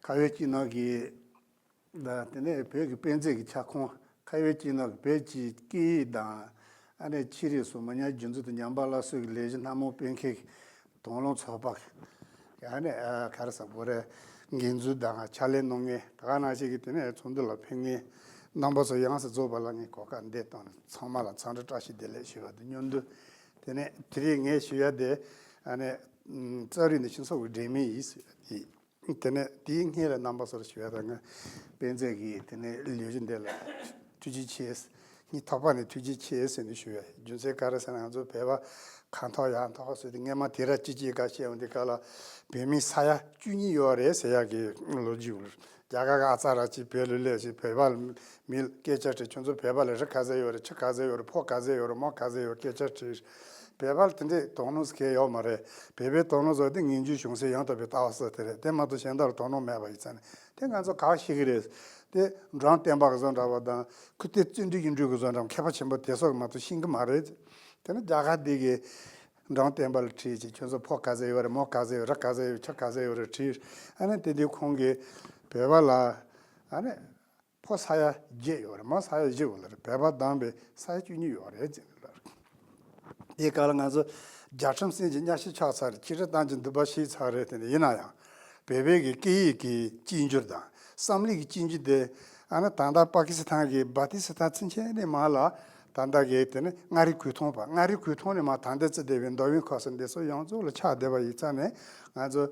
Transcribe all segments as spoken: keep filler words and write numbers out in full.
ཁ་ཡོད་ཀྱི་ནང་གི་ད་དེ་ནས་བོད་ཀྱི་དཔེ་མཛོད་ཀྱི་ཁྱབ་ཁོངས་ཁ་ཡོད་ཀྱི་ནང་གི་བོད་ཀྱི་སྐད་ཡིག་དང་ཨ་ནི་ཆོས་རིག་སོགས་མི་ཉམས་རྒྱུན་འཛིན་དང་ཉམས་པ་སླར་གསོ་གི་ལས་གཞི་སྣ་མང་སྤེལ་མཁན་གྱི་དང་བླངས་ཚོགས་པ་ཨ་ནི་ག་རེ་ཟེར་དགོས་རེད། འགན་འཛུགས་དང་ཕྱག་ལས་གནང་མཁན་ད་ག་ནང་བཞིན་གྱི་དེ་ནས་ཚོགས་འདུ་ལ་ཕེབས་མཁན་རྣམ་པ་ཚོ་ཡོངས་སུ་རྫོགས་པ་ལ་ངས་གོ་སྐབས་འདི་བཏང་ནས་ཚང་མ་ལ་འཚམས་འདྲི་བཀྲ་ཤིས་བདེ་ལེགས་ཞུ་བ་དང་མཉམ་དུ། དེ་ནས་དེ་རིང་ངས་ཞུ་ཡ་དེ་ཨ་ནི་རྩ་རིག་ནི་སྤྱི་ཚོགས་ཀྱི་འབྲེལ་མི་ཡིན་ཟེར་ཡ་དེ། དེ་ནས་དེའི་སྔོན་ལ་རྣམ་པ་ཚོར་ཞུ་ཡ་དང་ང་དཔེ་མཛོད་ཀྱི་དེ་ནས་ལས་གཞི་འདི་ལ་ཐུགས་རྗེ་ཆེ། སྙིང་ཐག་པ་ནས་ཐུགས་རྗེ་ཆེ་ཟེར་ནས་ཞུ་ཡ། རྒྱུ་མཚན་ག་རེ་ཟེར་ན་ང་ཚོ་བོད་པ་ཁ་འཐོར་ཡ་འཐོར་ཟེར་ཏེ་སྔས་མ་དེ་ར་ཅི་ཅི་ག་བཤད་འོང་དེ་ག་ལ་བོད་མི་ས་ཡ་བཅུ་གཉིས་ཡོད་རེད་ཟེར་ཡ་གི་ལོ་རྒྱུས་ཡོད། རྒྱ་གར་གི་ཨ་ཙ་ར་ཅིག་བོད་ལ་སླེབས་ཤིག་བོད་པ་ལ་མི་ལ་སྐད་ཆ་དྲིས། ཁྱོད་ཚོ་བོད་པ་ལ་རིགས་ག་ཚད་ཡོད་རེད། ཆོས་ག་ཚད་ཡོད་རེད། ཕོ་ག་ཚད་ཡོད་རེད། མོ་ག་ཚད་ཡོད་རེད། སྐད་ཆ་དྲིས། བོད་པ་ལ་དེ་འདྲའི་དོ་སྣང་ཟེར་མཁན་ཡོད་མ་རེད། བོད་པའི་དོ་སྣང་ཟེར་དེ་ངན་ཇུས་བྱུང་སའི་ཡང་དག་པའི་ལྟ་བ་ཟེར་དེ་རེད། དེ་མ་གཏོགས་གཞན་དག་ལ་དོ་སྣང་མེད་པ་ཡིན་ཙང་ནས་དེ་ང་ཚོ་ག་པར་ཤེས་ཀྱི་རེད། དེ་འབྲོམ་སྟོན་པ་གི་བཟོ་འདྲ་བ་དང་ཁུ་ཏེ་བརྩོན་འགྲུས་ཀྱི་འབྲུ་གི་བཟོ་འདྲ་མཁས་པ་ཆེན་པོ་དེ་ཚོ་གི་མ་གཏོགས་ཤེས་ཀྱི་མ་རེད། དེ་ནི་རྒྱ་གར་འདི་གི་འབྲོམ་སྟོན་པ་ལ་དྲིས་ཅིག་ཁྱོད་ཚོ་ཕོ་ག་ཚད་ཡོད་རེད། མོ་ག་ཚད་ཡོད་རེད། རིགས་ག་ཚད་ཡོད། ཆོས་ག་ཚད་ཡོད་རེད། དྲིས། ཨ་ནི་དེ་དུས་ཁོང་གིས་བོད་པ་ལ་ཨ་ནི་ཕོ་ས་ཡ་བརྒྱད་ཡོད་རེད། མོ་ས་ཡ་བཞི་ཡོད་རེད། བོད་པ་བསྡོམས་པས་ས་ཡ་བཅུ་གཉིས་ཡོད་རེད་ཅེས་ལབ། དེའི་སྐབས་ལ་ང་ཚོ་རྒྱལ་ཁྲིམས་སྲིད་ཀྱི་གཉའ་ཤིང་ཆག་ཚར་རེད། ཆོས་རིག་གཏམ་གྱི་མདུད་པ་ཞིག་ཚར་རེད། དེ་ནས་ཡིན་ན་ཡང་བོད་པའི་གི་སྐད་ཡིག་གི་གཅིག་གྱུར་དང་བསམ་བློའི་གི་གཅིག་གྱུར་དེ་ཨ་ནི་ད་ལྟ་པ་ཀི་སི་ཐན་གི་བ་ཏི་སི་ཐན་ཚུན་ཆད་ནས་མར་ལ་ད་ལྟ་གི་དེ་ནི་མངའ་རིས་གུང་ཐང་བར། མངའ་རིས་གུང་ཐང་ནས་མར་ད་ལྟ་བརྩི་བསྡད་པའི་མདོ་དབུས་ཁམས་གསུམ་འདི་ཚོ་ཡོངས་རྫོགས་ལ་ཆགས་བསྡད་པ་ཡིན་ཙང་ནས་ང་ཚོ་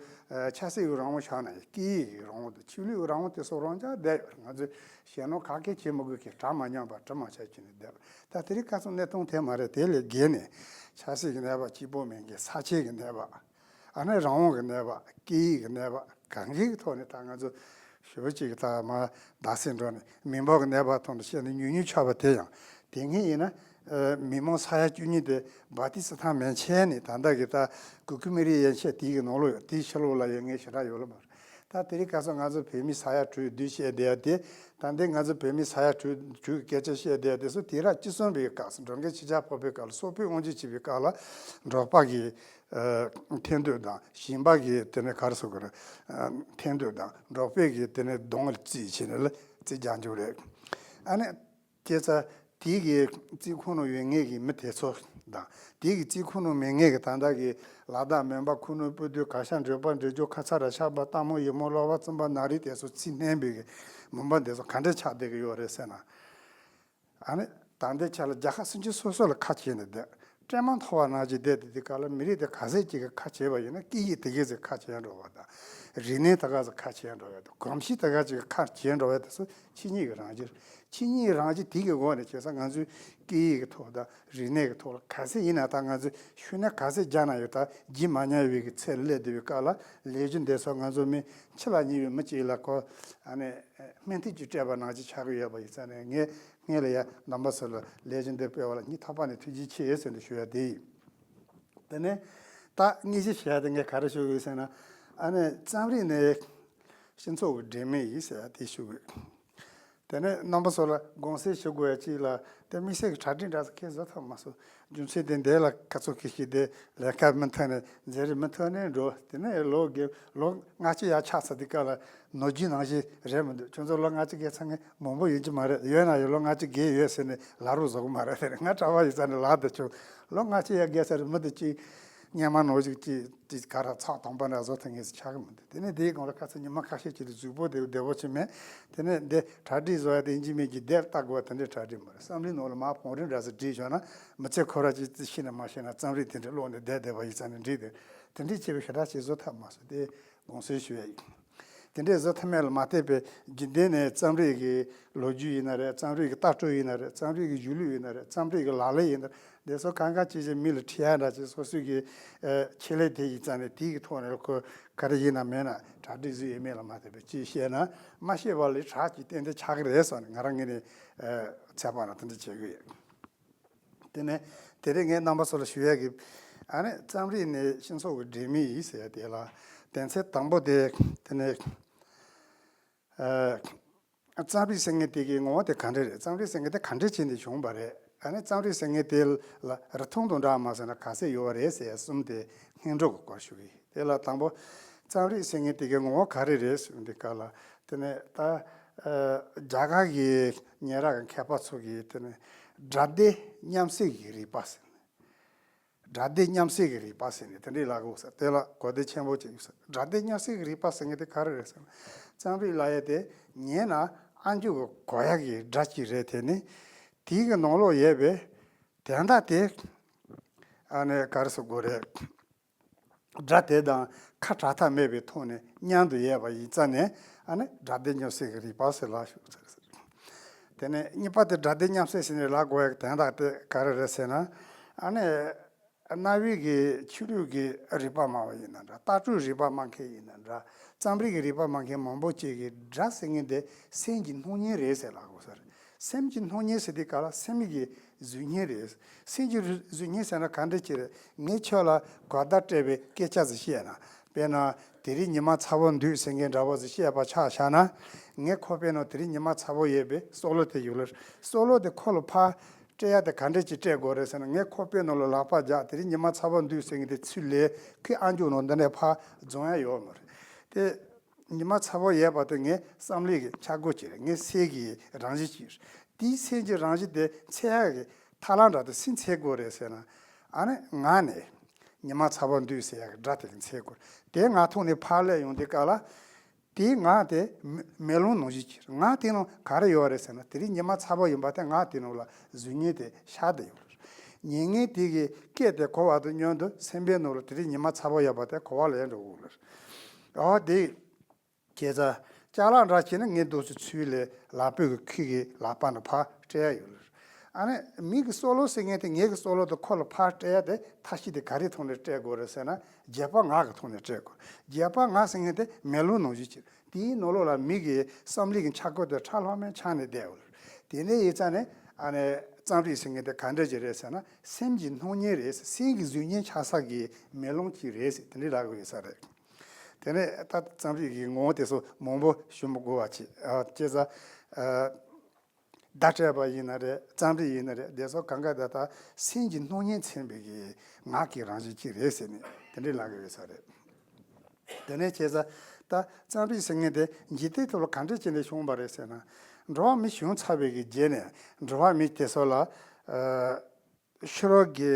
ཆབ་སྲིད་ཀྱི་རང་དབང་ཆགས་ན་ཡང་སྐད་ཡིག་གི་རང་དབང་དང་ཆོས་ལུགས་ཀྱི་རང་དབང་དེ་ཚོ་རང་ཆགས་བསྡད་ཡོད་རེད། ང་ཚོས་ཞེད་སྣང་ག་གེ་བྱེད་མི་དགོས་ཀྱི་གྲ་མ་ཉམས་པ་གྲི་མ་ཆག་བྱས་ནས་བསྡད་པ། ད་དེ་རིང་ཁ་སང་གནས་སྟངས་དེ་མ་རེད། དེ་ལས་བརྒལ་ནས་ཆབ་སྲིད་ཀྱི་གནས་བབ་གཅིག་པོ་མིན་གྱི་ས་ཆའི་གི་གནས་བབ། ཨ་ནི་རང་དབང་གི་གནས་བབ། སྐད་ཡིག་གི་གནས་བབ་གང་གི་ཐོག་ནས་ད་ང་ཚོ་ཞེ་པོ་ཅིག་གི་ད་མར་ད་སེ་འགྲོ་ནས་མི་འབོར་གྱི་གནས་བབ་ཐོག་ནས་བཤད་ན་ཉུང་ཉུང་ཆགས་པ་དེ་ཡང་དེ་སྔོན་ཡིན་ན་ཨ་མི་མང་ས་ཡ་བཅུ་གཉིས་དེ་བ་ཏི་སི་ཐན་མན་ཆད་ནས་ད་ལྟ་གི་ད་གུ་གུལ་མི་རིགས་ཡན་ཆད་དེའི་གི་ནང་ལོགས་ཡོད། དེའི་ཕྱི་ལོགས་ལ་ཡོད་མཁན་ཞེ་དྲག་ཡོད་ལ་མ་རེད། ད་དེ་རིང་ཁ་སང་ང་ཚོ་བོད་མི་ས་ཡ་དྲུག་བདུན་བཤད་བསྡད་ཡ་དེ། ད་འདི་ང་ཚོ་བོད་མི་ས་ཡ་དྲུག་དྲུག་གི་སྐད་ཆ་བཤད་བསྡད་ཡ་དེ་ཚོ་དེང་རབས་བཅུ་གསུམ་པའི་སྐབས་སུ་འགྲོ་མཁན་ཕྱི་རྒྱལ་ཕོ་པའི་སྐབས་ལ་སོག་པོའི་དབང་སྒྱུར་བྱེད་པའི་སྐབས་ལ་འབྲོག་པ་གི་ཨ་འཐེན་འདོད་དང་ཞིང་པ་གི་དེ་ནས་ག་རེ་ཟེར་དགོས་རེད། ཨ་འཐེན་འདོད་དང་འབྲོག་པའི་གི་དེ་ནས་གདོང་ལ་རྩིས་བྱས་ནས་ལ་རྩིས་རྒྱག་འཇུག་རེད། ཨ་ནི། བྱས་ཙང་དེའི་གི་རྩིས་ཁོངས་ནང་ཡོད་མཁན་གི་མི་དེ་ཚོ་དང་དེའི་གི་རྩིས་ཁོངས་ནང་མེད་མཁན་གི་ད་ལྟ་གི་ལ་དྭགས་མོན་པ་ཁུ་ནུ་སྤུ་སྡོད་གར་ཞ་འབྲོག་པ་འབྲི་རྒྱུག་ཁ་ཚ་ར་ཤ་པ་སྟག་མོ་ཡི་མོ་གློ་བ་བཙུན་པ་ནག་རིལ་དེ་ཚོ་རྩིས་མནན་པའི་གི་མུན་པ་འདི་ཚོ་ག་འདྲ་ཆགས་བསྡད་གི་ཡོད་རེད་ཟེར་ན། ཨ་ནི་ད་ལྟའི་ཆ་ལ་རྒྱལ་ཁབ་སུ་འབྱོར་སོ་སོ་ལ་ཁ་ཕྱེ་ནས་བསྡད། སྤྲད་མ་ཐོབ་པ་ནང་བཞིན་བསྡད་དེ་དེ་ག་ལ་མི་རིགས་དེ་ག་ཚད་ཅིག་གི་ཁ་ཕྱེ་བ་ཡིན་ན་སྐད་ཡིག་དེ་གའི་ཚེ་ཁ་ཕྱེ་འགྲོ་བ་དང་། རིག་གནས་དེ་ག་ཚེ་ཁ་ཕྱེ་འགྲོ་བ་དང་གོམས་གཤིས་དེ་ག་ཅིག་གི་ཁ་ཕྱེ་འགྲོ་བ་དེ་ཚོ་ཆོས་ཉིད་ཀྱི་རང་བཞིན། ཆོས་ཉིད་ཀྱི་རང་བཞིན་དེ་གི་སྒོ་ནས་བྱས་ཙང་ང་ཚོའི་སྐད་ཡིག་གི་ཐོག་དང་རིག་གནས་ཀྱི་ཐོག་ལ་ག་ཚད་ཡིན་ན་ད་ང་ཚོས་ཤུགས་སྣོན་ག་ཚད་རྒྱག་ན་ཡང་ད་བརྗེད་མ་ཉམས་པའི་གི་ཚད་ལ་སླེབས་བསྡད་པའི་སྐབས་ལ་ལས་གཞི་འདི་ཚོ་ང་ཚོ་མི་འཆི་ལ་ཉེ་བའི་མི་གཅིག་ལ་ཁོ་ཨ་ནི་སྨན་ཐུག་ཅིག་སྤྲད་པ་ནང་བཞིན་ཆགས་ཀྱི་ཡོད་པ་ཡིན་ཙང་ནས་ངས། སྔོན་ལ་ཡ་རྣམ་པ་ཚོ་ལ་ལས་གཞི་འདི་སྤེལ་བ་ལ་སྙིང་ཐག་པ་ནས་ཐུགས་རྗེ་ཆེ་ཟེར་ནས་ཞུ་ཡ་དེ་ཡིན། དེ་ནས་ད་དངོས་གཞི་བཤད་ཡ་དེ་ངས་ག་རེ་ཞུ་དགོས་ཟེར་ན། ཨ་ནི་རྩོམ་རིག་ནི་སྤྱི་ཚོགས་ཀྱི་སྒྲོན་མེ་ཡིན་ཟེར་ཡ་དེ་ཞུ་དགོས། དེ་ནས་རྣམ་པ་ཚོ་ལ་དགོངས་སེལ་ཞུ་དགོས་ཡ་གཅིག་ལ་དེ་དམིགས་བསལ་གྱི་གྲ་སྒྲིག་འདྲ་ཟེར་ཁས་བཟོ་ཐུབ་མ་སོང་། རྒྱུ་མཚན་དེ་འདི་ལ་ཁ་ཚོ་ཁི་ཤི་དེ་ལས་ཀ་མི་མཐུན་ནས་མཛད་རིམ་མི་མཐུན་ནས་འགྲོ། དེ་ནས་ལོ་རྒས་ལོ་ལྔ་བཅུ་ཡར་ཆགས་ཚར་དུས་སྐབས་ལ་ནོར་རྒྱུན་ནང་བཞིན་རེད་མི་འདུག་ཁྱོད་ཚོ་ལོ་ལྔ་བཅུ་བརྒལ་ཚར་མཁན་མང་པོ་ཡོད་ཀྱི་མ་རེད། ཡོད་ན་ཡང་ལོ་ལྔ་བཅུ་བརྒལ་ཡོད་ཟེར་ནས་ལབ་རོགས་བཟོ་གི་མ་རེད། ང་གྲྭ་པ་ཡིན་ཙང་ནས་ལབ་བསྡད་ཆོག་ལོ་ལྔ་བཅུ་ཡར་བརྒལ་ཚར་མི་འདུག་ཅིག་སྔོན་མ་ནང་བཞིན་ཅིག་ཅིག་ག་རེ་ཚགས་དམ་པ་འདྲ་བཟོ་ཐུབ་མཁན་ཞིག་ཆགས་གི་མི་འདུག་དེ་ནས་དེའི་སྒང་ལ་ཁ་སང་ཉི་མ་ཁ་ཤས་ཅིག་ལ་གཟུགས་པོ་དེ་བདེ་པོ་ཅིག་མེད། དེ་ནས་འདི་གྲ་སྒྲིག་བཟོ་ཡ་དེ་ཡིན་གཅིག་མིན་གཅིག་དེབ་ལྟ་དགོས་པ་དེ་འདྲའི་གྲ་སྒྲིག་མ་རེད། བསམ་བློའི་ནང་ལ་མར་བང་རིམ་འདྲ་ཟེར་བསྒྲིགས་བཞག་ན་མི་ཚེ་ཁོ་ར་ཅིག་ཤི་ན་མ་ཤི་ན་རྩོམ་རིག་དེ་འདྲ་ཀློག་ནས་བསྡད་བསྡད་པ་ཡིན་ཙང་ནས་འགྲིག་དེ་དེ་འདྲའི་བྱས་པའི་ཞེ་དྲག་ཅིག་བཟོ་ཐུབ་མ་སོང་། དེ་དགོངས་སེལ་ཞུ་ཡ་ཡིན། དེ་འདྲའི་བཟོ་ཐུབ་མེད་ལ་མ་ལྟོས་པའི་རྒྱུན་ལྡན་ནས་རྩོམ་རིག་གི་ལོ་རྒྱུས་ཡིན་ན་རེད། རྩོམ་རིག་གི་ལྟ་གྲུབ་ཡིན་ན་རེད། རྩོམ་རིག་གི་གཞུང་ལུགས་ཡིན་ན་རེད། རྩོམ་རིག་གི་ལག་ལེན་ཡིན་ན་རེད། འདི་ཚོ་གང་ག་ཅི་ཞིག་མི་ལ་ཁྲིད་ཡ་འདྲ་ཅིག་སོ་སོའི་གི་ཨ་ཆེད་ལས་དེ་ཡིན་ཙང་ནས་དེའི་གི་ཐོག་ནས་ཁོ་ག་རེ་ཡིན་ན་མེད་ན་གྲ་སྒྲིག་བཟོས་ཡོད་མེད་ལ་མ་ལྟོས་པའི་ཅིག་བཤད་ན་མ་ཤེས་པ་ལས་དྲག་ཅིག་ཏན་ཏན་ཆགས་ཀྱི་རེད་བསམ་ནས་ང་རང་ངོས་ནས་ཨ་ཚོད་དཔག་ན་དེ་འདྲ་བྱེད་གི་ཡོད། དེ་ནས་དེ་རིང་ངས་རྣམ་པ་ཚོ་ལ་ཞུ་ཡ་གི་ཨ་ནི་རྩོམ་རིག་ནི་སྤྱི་ཚོགས་ཀྱི་སྒྲོན་མེ་ཡིན་ཟེར་ཡ་དེ་ལ་དོན་ཚན་དང་པོ་དེ་དེ་ནས་ཨ། རྩོམ་རིག་ཟེར་མཁན་དེ་གི་ངོ་བོ་དེ་ག་འདྲ་རེད། རྩོམ་རིག་ཟེར་མཁན་དེ་ག་འདྲ་བྱས་ནས་བྱུང་བ་རེད། ཨ་ནི་རྩོམ་རིག་ཟེར་མཁན་དེ་ལ་རིགས་མཐོང་དང་འདྲ་མ་ཟེར་ན་ག་ཚད་ཡོད་པ་རེད་ཟེར་ཡ་གསུམ་དེ་སྔོན་འགྲོ་གི་སྐོར་ཞུ་གི་ཡིན། དེ་ལ་དང་པོ་ རྩོམ་རིག་ཟེར་མཁན་དེ་གའི་ངོ་བོ་ག་རེ་རེད་ཟེར་དུས་སྐབས་ལ། དེ་ནས་ད་ཨ་རྒྱ་གར་གྱི་ཉེ་རབས་ཀྱི་མཁས་པ་ཚོ་གིས་དེ་ནས་སྒྲ་སྡེབ་མཉམ་བསྲེས་ཀྱི་རིག་པ་ཟེར་ནས། སྒྲ་སྡེབ་མཉམ་བསྲེས་ཀྱི་རིག་པ་ཟེར་ནས་དེ་འདྲའི་ལབ་དགོས་ས་དེ་ལ་གོ་བདེ་ཆེན་པོ་ཅིག་ཡོད་ས། སྒྲ་སྡེབ་མཉམ་བསྲེས་ཀྱི་རིག་པ་ཟེར་མཁན་དེ་ག་རེ་རེད་ཟེར་ན། རྩོམ་རིག་ལབ་ཡས་དེ་ཉན་ན་ཨ་མཆོག་གི་གོ་ཡག་གི་སྒྲ་ཅིག་རེད། དེ་ནི་དེའི་གི་ནང་ལོགས་ཡོད་པའི་དོན་དག་དེ་ཨ་ནི་ག་རེ་ཟེར་དགོས་རེད། སྒྲ་དེ་དང་ཁ་བྲལ་ཐབས་མེད་པའི་ཐོག་ནས་མཉམ་དུ་ཡོད་པ་ཡིན་ཙང་ནས་ཨ་ནི་སྒྲ་སྡེབ་མཉམ་བསྲེས་ཀྱི་རིག་པ་ཟེར་ལབ་ཞུ་ཚར། དེ་ནས་གཉིས་པ་དེ་སྒྲ་སྡེབ་མཉམ་བསྲེས་ཟེར་ནས་ལབ་དགོས་ཡག་དོན་དག་དེ་ག་རེ་རེད་ཟེར་ན། ཨ་ནི་གནའ་བོའི་གི་ཆོས་ལུགས་ཀྱི་རིག་པ་སྨྲ་བ་ཡིན་ན་འདྲ། ལྟ་གྲུབ་རིག་པ་སྨྲ་མཁན་ཡིན་ན་འདྲ། རྩོམ་རིག་གི་རིག་པ་སྨྲ་མཁན་མང་པོ་ཅིག་གིས་སྒྲ་ཟེར་མཁན་དེ་སེམས་ཀྱི་སྣང་བརྙན་རེད་ཟེར་ལབ་དགོས་ས་རེད། སེམས་ཀྱི་སྣང་བརྙན་ཟེར་དུས་སྐབས་ལ་སེམས་ཀྱི་གཟུགས་བརྙན་རེད། སེམས་ཀྱི་གཟུགས་བརྙན་ཟེར་ན་ག་འདྲ་ཅིག་རེད། ངས་ཁྱོད་ལ་གོ་བརྡ་སྤྲད་པའི་སྐད་ཆ་ཟིག་བཤད་ན། དཔེར་ན་དེ་རིང་ཉི་མ་ཚ་པོ་འདུག་ཟེར་མཁན་འདྲ་བོ་ཟིག་བཤད་པ་ཆ་བཞག་ན། ངའི་ཁོག་པའི་ནང་དེ་རིང་ཉི་མ་ཚ་པོ་ཡོད་པའི་སྲོག་བླུ་དེ་ཡོད་ལ། སྲོག་བླུ་དེ་ཁོ་ལ་ཕར་སྤྲད་ཡ་དེ་ག་འདྲ་ཅིག་སྤྲད་དགོས་རེད་ཟེར་ན། ངའི་ཁོག་པའི་ནང་ལ་ལག་པ་བརྒྱབ། དེ་རིང་ཉི་མ་ཚ་པོ་འདུག་ཟེར་མཁན་དེ་ཚུར་ལེན། ཁོའི་ཨ་མཆོག་ནང་འདི་ནས་ཕར་འཛོམས་ཡ་ཡོད་མ་རེད་དེ། ཉི་མ་ཚ་པོ་ཡོད་པ་དེ་ངའི་བསམ་བློའི་གི་འཆར་སྒོ་ཅིག་རེད། ངའི་སེམས་ཀྱི་རང་བཞིན་ཅིག་རེད། དེའི་སེམས་ཀྱི་རང་བཞིན་དེ་འཚོལ་ཡག་གི་ཐབས་ལམ་འདྲ་དེ་སུས་འཚོལ་དགོས་རེད་ཟེར་ན། ཨ་ནི་ངག་ནས་ཉི་མ་ཚ་པོ་འདུག་ཟེར་ཡག་གི་སྒྲ་དེ་གིས་འཚོལ་དགོས་རེད། དེ་ངག་ཐོག་ནས་ཕར་སླེབས་ཡོང་དུས་སྐབས་ལ། དེའི་ངག་དེ་མེ་མེ་ལོང་ནང་བཞིན་གྱི་ངག་དེ་ནང་ག་རེ་ཡོད་རེད་ཟེར་ན། དེ་རིང་ཉི་མ་ཚ་པོ་ཡིན་པ་དེ་ངག་དེ་ནང་ལ་གཟུགས་བརྙན་དེ་ཤར་བསྡད་ཡོད་རེད། ཉན་མཁན་དེ་གིས་སྐད་དེ་གོ་བ་དང་མཉམ་དུ་སེམས་པའི་ནང་ལ་དེ་རིང་ཉི་མ་ཚ་པོ་ཡོད་པ་དེ་གོ་བ་ལེན་འགྲོ་གི་ཡོད་རེད། འོ་དེ། ཁྱེད་ཚོ་ཅ་ལག་འདྲ་བྱས་ན་ངས་འདུག་སེ་ཚུར་ལེན། ལག་པའི་གི་ཁུ་གིས་ལག་པ་ནས་ཕར་སྤྲད་ཡ་ཡོད་ལ། ཨ་ནི་མི་གི་སྲོག་བླུ་ཟེར་མཁན་དེ་ངའི་གི་སྲོག་བླུ་དེ་ཁོ་ལ་ཕར་སྤྲད་ཡ་དེ་ཐབས་ཤེས་དེ་ག་རེའི་ཐོག་ནས་སྤྲད་དགོས་རེད་ཟེར་ན། བརྒྱད་པ་ངག་གི་ཐོག་ནས་སྤྲད་དགོས། བརྒྱད་པ་ངག་ཟེར་མཁན་དེ་མེ་ལོང་ནང་བཞིན་གྱི་དེའི་ནང་ལོགས་ལ་མི་གི་བསམ་བློའི་གི་འཆར་སྒོ་དེ་ཁྲ་ལྷམ་མེ་ཆགས་ནས་བསྡད་ཡོད་ལ། དེ་ནས་ཡིན་ཙང་ནས་ཨ་ནི་རྩོམ་རིག་ཟེར་མཁན་དེ་ག་འདྲ་ཅིག་རེད་ཟེར་ན། སེམས་ཀྱི་སྣང་བརྙན་རེད། སེམས་ཀྱི་གཟུགས་བརྙན་ཆགས་ས་གི་མེ་ལོང་ཅིག་རེད་ཟེར་དེ་འདྲ་ལབ་དགོས་ཡོད་ས་རེད། དེ་ནས་ད་རྩོམ་རིག་གི་ངོ་བོ་དེ་ཚོ་མང་པོ་ཞུ་མི་དགོས་པ་བྱས། ཨ་བྱས་ཙང་ཨ་བརྡ་སྤྲད་པ་ཡིན་ན་རེད། རྩོམ་རིག་ཡིན་ན་རེད། དེ་ཚོ་གང་ག་ད་ལྟ་སེམས་ཀྱི་སྣང་བརྙན་མཚོན་པའི་གི་ངག་གི་རང་བཞིན་ཅིག་རེད་ཟེར་ནས་དེ་འདྲ་ལབ་དགོས་ཡོད་ས་རེད། དེ་ནས་བྱས་ཙང་ད་རྩོམ་རིག་ཟེར་མཁན་དེ་འཇིག་རྟེན་ཐོག་ལ་ག་འདྲ་བྱས་ནས་བྱུང་བ་རེད་ཟེར་ན། འགྲོ་བ་མི་བྱུང་ཚར་བའི་གི་རྗེས་ནས་འགྲོ་བ་མི་དེ་ཚོ་ལ་ཨ་ཕྱི་རོལ་གྱི་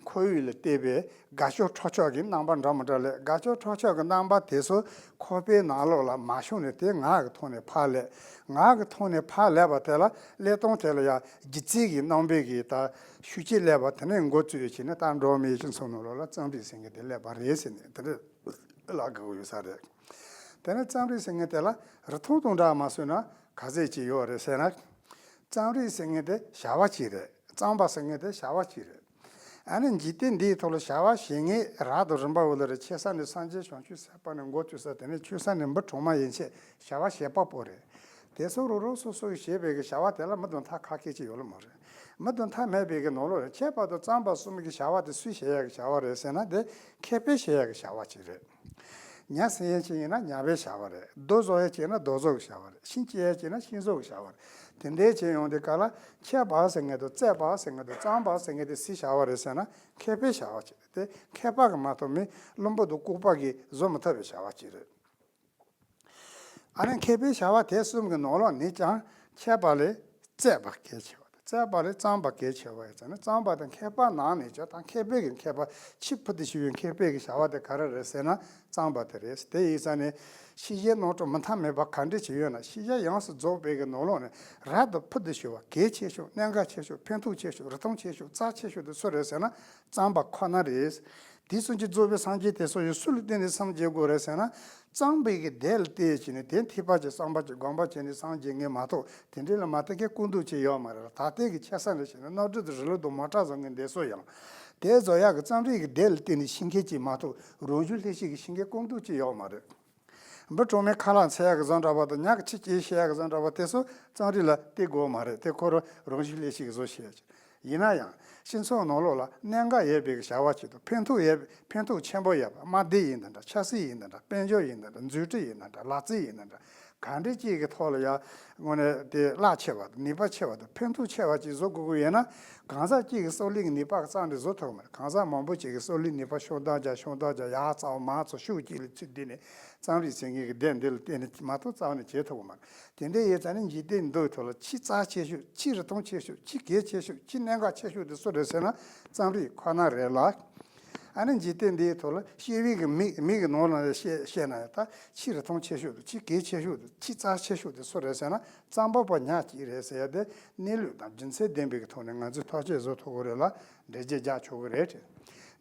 ཁོར་ཡུག་ལ་བལྟས་པའི་དགའ་ཕྱོགས་ཁྲོ་ཕྱོགས་ཀྱི་རྣམ་པ་འདྲ་མི་འདྲ་སླེབས། དགའ་ཕྱོགས་ཁྲོ་ཕྱོགས་ཀྱི་རྣམ་པ་དེ་ཚོ་ཁོག་པའི་ནང་ལོགས་ལ་མ་ཤོང་ནས་དེ་ངག་གི་ཐོག་ནས་ཕར་སླེབས། ངག་གི་ཐོག་ནས་ཕར་སླེབས་པ་དེ་ལ་སླེབས་སྟངས་དེ་ལ་ཡང་སྒྱུ་རྩལ་གྱི་རྣམ་པའི་གི་ད་ཤུགས་རྐྱེན་སླེབས་པ་དེ་ནས་འགོ་བཙུགས་ཡོད་ཕྱིན་ན། ད་འགྲོ་བ་མིའི་སྤྱི་ཚོགས་ནང་ལོགས་ལ་རྩོམ་རིག་ཟེར་མཁན་དེ་སླེབས་པ་རེད་ཟེར་ནས་དེ་འདྲ་ལབ་དགོས་ཡོད་ས་རེད། དེ་ནས་རྩོམ་རིག་ཟེར་མཁན་དེ་ལ་རིགས་མཐུན་དང་འདྲ་མ་བཟོས་ན་ག་ཚད་ཅིག་ཡོད་རེད་ཟེར་ན། རྩོམ་རིག་ཟེར་མཁན་དེ་བྱ་བ་ཅིག་རེད། རྩོམ་པ་ཟེར་མཁན་དེ་བྱ་བ་ཅིག་རེད། ཨ་ནི་འཇིག་རྟེན་འདིའི་ཐོག་ལ་བྱ་བ་བྱེད་མཁན་རབ་དང་རིམ་པ་འོ་ལ་རེད། ཆེ་ས་ནས་སངས་རྒྱས་བྱང་ཆུབ་སེམས་དཔའ་ནས་འགོ་བཙུགས་ས། དེ་ནས་ཆུང་ས་ནས་འབུ་གྲོག་མ་ཡན་ཆད་བྱ་བ་བྱེད་པ་པོ་རེད། དེ་ཚོ་རང་རང་སོ་སོ་གིས་བྱེད་པའི་གི་བྱ་བ་དེ་ལ་མི་དང་ཐག་ཁ་ཤས་ཅིག་ཡོད་ལ་མ་རེད། མི་དང་ཐག་མེད་པའི་གི་ནང་ལོགས་ལ་ཁྱད་པར་དུ་རྩོམ་པ་གསུམ་གྱི་བྱ་བ་དེ་སུས་བྱེད་ཡག་གི་བྱ་བ་རེད་ཟེར་ན། དེ་མཁས་པས་བྱེད་ཡག་གི་བྱ་བ་ཅིག་རེད། ཉ་ཟིན་ཡས་ཅིག་ཡིན་ན་ཉ་པའི་བྱ་བ་རེད། རྡོ་བཟོ་ཡས་ཅིག་ཡིན་ན་རྡོ་བཟོ་གི་བྱ་བ་རེད། ཤིང་བྱེད་ཡས་ཅིག་ཡིན་ན་ཤིང་བཟོ་གི་བྱ་བ་རེད། དེ་འདྲའི་བྱས་ཡོང་དུས་སྐབས་ལ་མཁས་པ་ཟེར་མཁན་དང་རྩོད་པ་ཟེར་མཁན་དང་རྩོམ་པ་ཟེར་མཁན་དེ་སུའི་བྱ་བ་རེད་ཟེར་ན། མཁས་པའི་བྱ་བ་ཅིག་རེད། དེ་མཁས་པ་གིས་མ་གཏོགས་མི་བླུན་པོ་དང་ལྐུགས་པ་གིས་བཟོ་མི་ཐུབ་པའི་བྱ་བ་ཅིག་རེད། ཨ་ནི་མཁས་པའི་བྱ་བ་དེ་གསུམ་གྱི་ནང་ལོགས་ནས་ཀྱང་མཁས་པ་ལས་རྩོད་པ་གལ་ཆེ་བ་དང་། རྩོད་པ་ལས་རྩོམ་པ་གལ་ཆེ་བ་ཡོད་ཙང་ནི། རྩོམ་པ་དང་མཁས་པ་ནང་ནས་ཀྱང་ད་མཁས་པའི་གི་མཁས་པ་ཆེས་ཕུལ་དུ་ཕྱིན་པའི་མཁས་པའི་གི་བྱ་བ་དེ་ག་རེ་རེད་ཟེར་ན་རྩོམ་པ་དེ་རེད། དེ་ཡིན་ཙང་ནི་ཤེས་བྱའི་རྣམ་གྲངས་མི་མཐའ་མེད་པ་ག་འདྲ་ཅིག་ཡོད་ན། ཤེས་བྱ་ཡོངས་སུ་རྫོགས་པའི་གི་ནང་ལོགས་ནས་རབ་ཏུ་ཕུལ་དུ་ཕྱིན་པ་གལ་ཆེ་ཤོས། གནད་འགག་ཆེ་ཤོས། ཕན་ཐོགས་ཆེ་ཤོས། རིགས་མཐུན་ཆེ་ཤོས། རྩ་ཆེ་ཤོས་དེ་སུ་རེད་ཟེར་ན་རྩོམ་པ་ཁོ་ན་རེད། དུས་གསུམ་གྱི་རྫོགས་པའི་སངས་རྒྱས་དེ་ཚོ་ཡང་སུ་ལ་བརྟེན་ནས་སངས་རྒྱས་དགོས་རེད་ཟེར་ན། རྩོམ་པའི་གི་སྡེ་ལ་བརྟེན་བྱས་ནས། དེ་ཐེག་པ་ཆེ་བསམ་པ་ཆེ་སྒོམ་པ་ཆེ་ནས་སངས་རྒྱས་མཁན་མ་གཏོགས། དེ་འདྲ་ལ་མ་ལྟ་མཁན་དཀོན་མཆོག་ཅིག་ཡོད་མ་རེད། ད་ལྟའི་གི་ཆེ་ས་ནས་བྱས་ན་གནམ་གྲུ་དང་རི་ལུག་དང་མོ་ཊ་བཟོ་མཁན་དེ་ཚོ་ཡང་དེ་བཟོ་ཡག་གི་རྩོམ་རིག་གི་སྡེ་ལ་བརྟེན་ནས་ཤེས་མཁན་ཅིག་མ་གཏོགས། རང་བྱུང་ལྷན་སྐྱེས་ཀྱིས་ཤེས་མཁན་དཀོན་མཆོག་ཅིག་ཡོད་མ་རེད། འབུ་གྲོག་མའི་ཁ་ལག་འཚོལ་ཡག་གི་བཟོ་འདྲ་བ་དང་། ཉ་གི་ཁྱི་སྐྱེལ་བྱེད་ཡག་གི་བཟོ་འདྲ་བ་དེ་ཚོ་རྩོམ་རིག་ལ་བརྟེན་དགོས་མ་རེད། དེ་ཁོ་རང་རང་བྱུང་ལྷན་སྐྱེས་ཀྱིས་བཟོ་བྱས་ཡོད། ཡིན་ན་ཡང་སྤྱི་ཚོགས་ནང་ལོགས་ལ་གནད་འགག་ཡོད་པའི་བྱ་བ་ཅིག་དང་། ཕན་ཐོགས་ཡོད་པའི། ཕན་ཐོགས་ཆེན་པོ་ཡོད་པ། དམའ་སྡེབ་ཡིན་ན་འདྲ། ཆབ་སྲིད་ཡིན་ན་འདྲ། དཔལ་འབྱོར་ཡིན་ན་འདྲ། འཛུགས་སྐྲུན་ཡིན་ན་འདྲ། ལག་རྩལ་ཡིན་ན་འདྲ། ག་འདྲ་ཅིག་གི་ཐོག་ལ་ཡ་དངོས་གནས་དེ་རླབས་ཆེ་བ་དང་ནུས་པ་ཆེ་བ་དང་ཕན་ཐོགས་ཆེ་བ་ཅིག་བཟོ་དགོས་ཀྱི་ཡོད་ན། གང་ཟག་གཅིག་གི་གསོ་ལུགས་ཀྱི་ནུས་པ་གཙང་སྦྲ་བཟོ་ཐུབ་ཀྱི་མ་རེད། གང་ཟག་མང་པོ་ཅིག་གི་གསོ་ལུགས་ནུས་པ་ཤུགས་འདོན་རྒྱག་ཤུགས་འདོན་རྒྱག་ཡག་རྩ་བ་མང་ཚོ་ཤུགས་གཅིག་ལ་ཚུད་འདི་ནས་རྩོམ་རིག་ཟེར་མཁན་གྱི་སྡེ་འདི་ལ་བརྟེན་ནས་མ་གཏོགས་རྩ་བ་ནས་བྱེད་ཐུབ་ཀྱི་མ་རེད། དེ་འདྲ་ཡིན་ཙང་ནི་འཇིག་རྟེན་འདིའི་ཐོག་ལ་ཆེས་རྩ་ཆེ་ཤོས་ཆེས་རིན་ཐང་ཆེ་ཤོས་ཆེས་གལ་ཆེ་ཤོས་ཆེས་གནད་འགག་ཆེ་ཤོས་དེ་སུ་རེད་ཟེར་ན་རྩོམ་རིག་ཁོ་ན་རེད་ལ། ཨ་ནི་འཇིག་རྟེན་འདིའི་ཐོག་ལ་སྐྱེ་བོའི་གི་མིག་མིག་གི་ནང་ལ་བཤད་བཤད་ན་ཡང་ད་ཆེས་རིན་ཐང་ཆེ་ཤོས་དང་ཆེས་གལ་ཆེ་ཤོས་དང་ཆེས་རྩ་ཆེ་ཤོས་དེ་སུ་རེད་ཟེར་ན་རྩོམ་པ་པོ་ཉག་གཅིག་རེད་ཟེར་ཡ་དེ་གནས་ལུགས་དང་རྒྱུ་མཚན་ལྡན་པའི་གི་ཐོག་ནས་ང་ཚོས་ཐག་གཅོད་བཟོ་ཐུབ་ཀྱི་རེད་ལ་འགྲེལ་བརྗོད་རྒྱག་ཆོག་གི་རེད།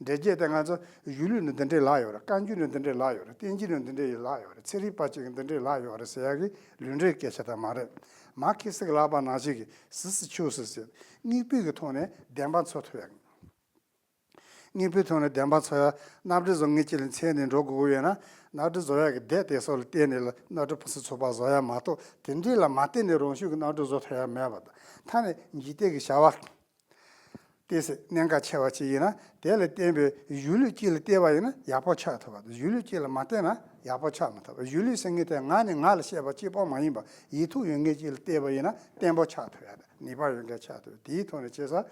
འགྲེལ་བརྗོད་དེ་ང་ཚོ་གཞུང་ལུགས་ནི་འདི་འདྲའི་ལག་ཡོད་རེད། བཀའ་འགྱུར་ནི་འདི་འདྲའི་ལག་ཡོད་རེད། བསྟན་འགྱུར་ནི་འདི་འདྲའི་ལག་ཡོད་རེད། ཚན་རིག་པ་གཅིག་གི་འདི་འདྲའི་ལག་ཡོད་རེད་ཟེར་ཡ་གི་ལུས་འབྲེལ་སྐད་ཆ་དག་མ་རེད། མར་ཁེ་སི་གི་ལབ་པ་ནང་བཞིན་གི་ཟིག་སི་ཆོས་སི་ཟེར། དངོས་པོའི་གི་ཐོག་ནས་བདེན་པ་འཚོལ་ཐུབ་ཡ་གི། དངོས་པོའི་ཐོག་ནས་བདེན་པ་འཚོལ་ཡ་གནམ་གྲུ་བཟོ་མཁན་གཅིག་ལ་མཚན་ནས་འགྲོ་དགོས་ཀྱི་ཡོད་ན་གནམ་གྲུ་བཟོ་ཡ་གི་སྡེ་དེ་སོགས་ལ་བརྟེན་ནས་ལ་གནམ་གྲུ་ཕུན་སུམ་ཚོགས་པ་བཟོ་ཡ་མ་གཏོགས་དེ་འདྲའི་ལ་མ་བརྟེན་ནས་རང་ཤུགས་ཀྱི་གནམ་གྲུ་བཟོ་ཐུབ་ཡ་མེད་པ་དང་ཐ་ནས་འཇིག་རྟེན་གྱི་བྱ་བ། ཏོག་ཙམ་གནད་འགག་ཆེ་བ་ཅིག་ཡིན་ན་དེ་ལ་བརྟེན་པའི་གཞུང་ལུགས་གཅིག་ལ་བལྟས་པ་ཡིན་ན་ཡག་པོ་ཆགས་ཐུབ་པ་དང་གཞུང་ལུགས་གཅིག་ལ་མ་བལྟས་ན་ཡག་པོ་ཆགས་མི་ཐུབ་པ། གཞུང་ལུགས་ཟེར་མཁན་དེ་ང་ནི་ང་ལ་བཤད་པ་གཅིག་པོ་མ་ཡིན་པ་ཡིག་ཐོག་ཡོད་མཁན་གཅིག་ལ་བལྟས་པ་ཡིན་ན་བརྟན་པོ་ཆགས་ཐུབ་ཡ་དང་ནུས་པ་ཡོད་མཁན་ཆགས་ཐུབ། དེའི་ཐོག་ནས་བྱས་ཙང་